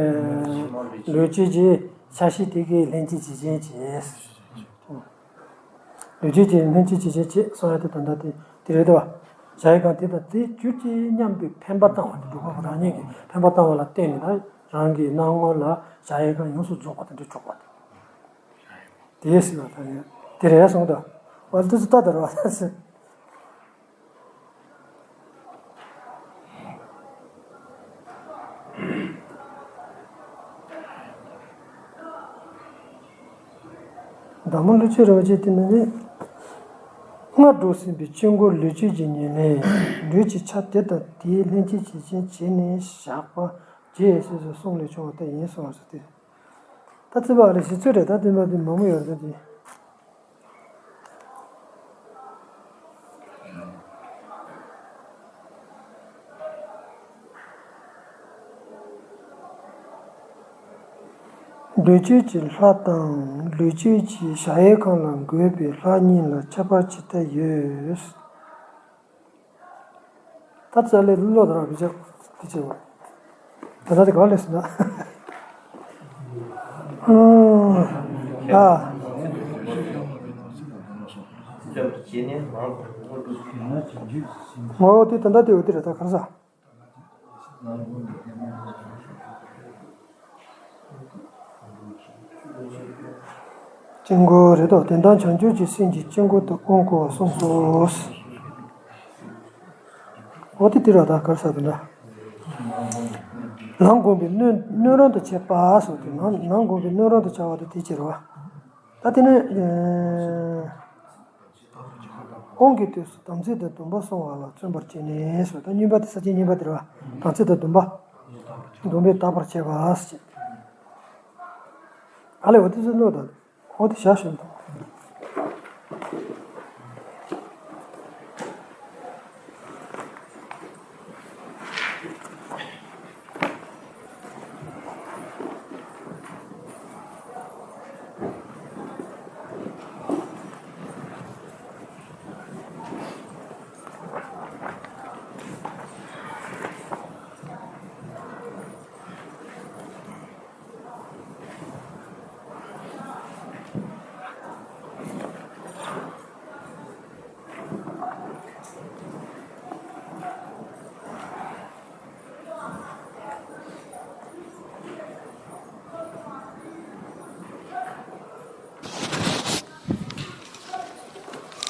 ལུས་བསྐྱེད་ཀྱི་ཆ་ཤས་དེ་གི་ལྷན་སྐྱེས་ཇི་བཞིན་བྱེད། ལུས་བསྐྱེད་ཀྱི་ལྷན་སྐྱེས་ཇི་བཞིན་བྱེད་གསུང་ཡ་དེ་དོན་དག་དེ་དེ་རེད་དོ། གཞལ་ཡས་ཁང་དེ་དང་དེ་གྱུར་ཅིག་མཉམ་པའི་འཕེན་པ་བཏང་བ་དེ་སྒྲུབ་པ་པོ་རང་ཉིད་ཀྱིས་འཕེན་པ་བཏང་བ་ལ་བརྟེན་ནས་ད་རང་གི་སྣང་ངོ་ལ་གཞལ་ཡས་ཁང་ཡོངས་སུ་རྫོགས་པ་དེ་འདྲ་འཇོག་པ་དེ། དེ་ཟེར་བ་དང་ཡང་དེ་རེད་གསུངས་དོ། འོ་དེ་ཚོ་ལྟ་དེ་རེད་བ་ཟེར། ཟླ་མོ་ཀླུ་ཆུ་རིན་པོ་ཆེ་དེ་ནི་ནི། སྔར་སྒྲུབ་ཟིན་པའི་དཀྱིལ་འཁོར་ལུས་བསྐྱེད་ཀྱི་ཉེར་ལེན་ལུས་ཀྱི་ཆ་དེ་དང་དེའི་ལྷན་སྐྱེས་ཇི་བཞིན་བྱས་ནས་བཞག་པ་རྒྱས་སུ་གསུངས་ལས་བྱུང་བ་དེ་ཡིན་གསུངས་པ་ཟེར་ཏེ། ད་ཙི་པ་ལ་ཞིག་ཚོད་རེད། ད་དེ་མ་དེ་མང་མོ་ཡོད་རེད་ད་དེ། འདོད་སྤྱོད་ཀྱི་ལྷ་དང་ལུས་སྤྱོད་ཀྱི་གཞལ་ཡས་ཁང་ལ་འགོད་པའི་ལྷ་གཉིས་ལ་ཁྱད་པར་ཇི་ལྟར་ཡོད། ད་རྩ་ལས་བློ་དང་རག་གི་ཆེ་བ། ད་ལྟ་དེ་ག་ལས་སོང་ན། ཨ། ངོ་བོ་དེ་ད་ལྟ་དེ་འོ་དེ་རེད་ད་ག་རེ་ཟ། དཀྱིལ་འཁོར་རེད་དོ། དེ་དག་བྱང་ཆུབ་ཀྱི་སེམས་ཀྱི་དཀྱིལ་འཁོར་དུ་དབང་བསྐུར་བར་གསུངས་སོ། འོ་དེ་དེ་ར་ད་གར་ས་དེ་འདྲ། ལམ་བསྒོམས་པའི་སྣོད་སྣོད་རུང་དུ་བྱེད་པ་སོགས་ཏེ་ལམ་ལམ་བསྒོམས་པའི་སྣོད་རུང་དུ་བྱ་བ་དེ་དེ་ཕྱིར་རོ། ད་དེ་ནི། དབང་གི་དུས་སུ་དམ་ཚིག་དང་སྡོམ་པ་སྲུང་བ་ལ་བརྩོན་པར་བྱས་ནས་སོ། ད་གཉིས་པ་དེ་ས་བཅད་གཉིས་པ་དེ་རེད་བ། དམ་ཚིག་དང་སྡོམ་པ། སྡོམ་པས་དག་པར་བྱེད་པ་ཟེར། ཨ་ལས་འོ་དེ་ཚོ་ཀློག་དང་། འོ་དེ་བྱ་ཞོན་དང་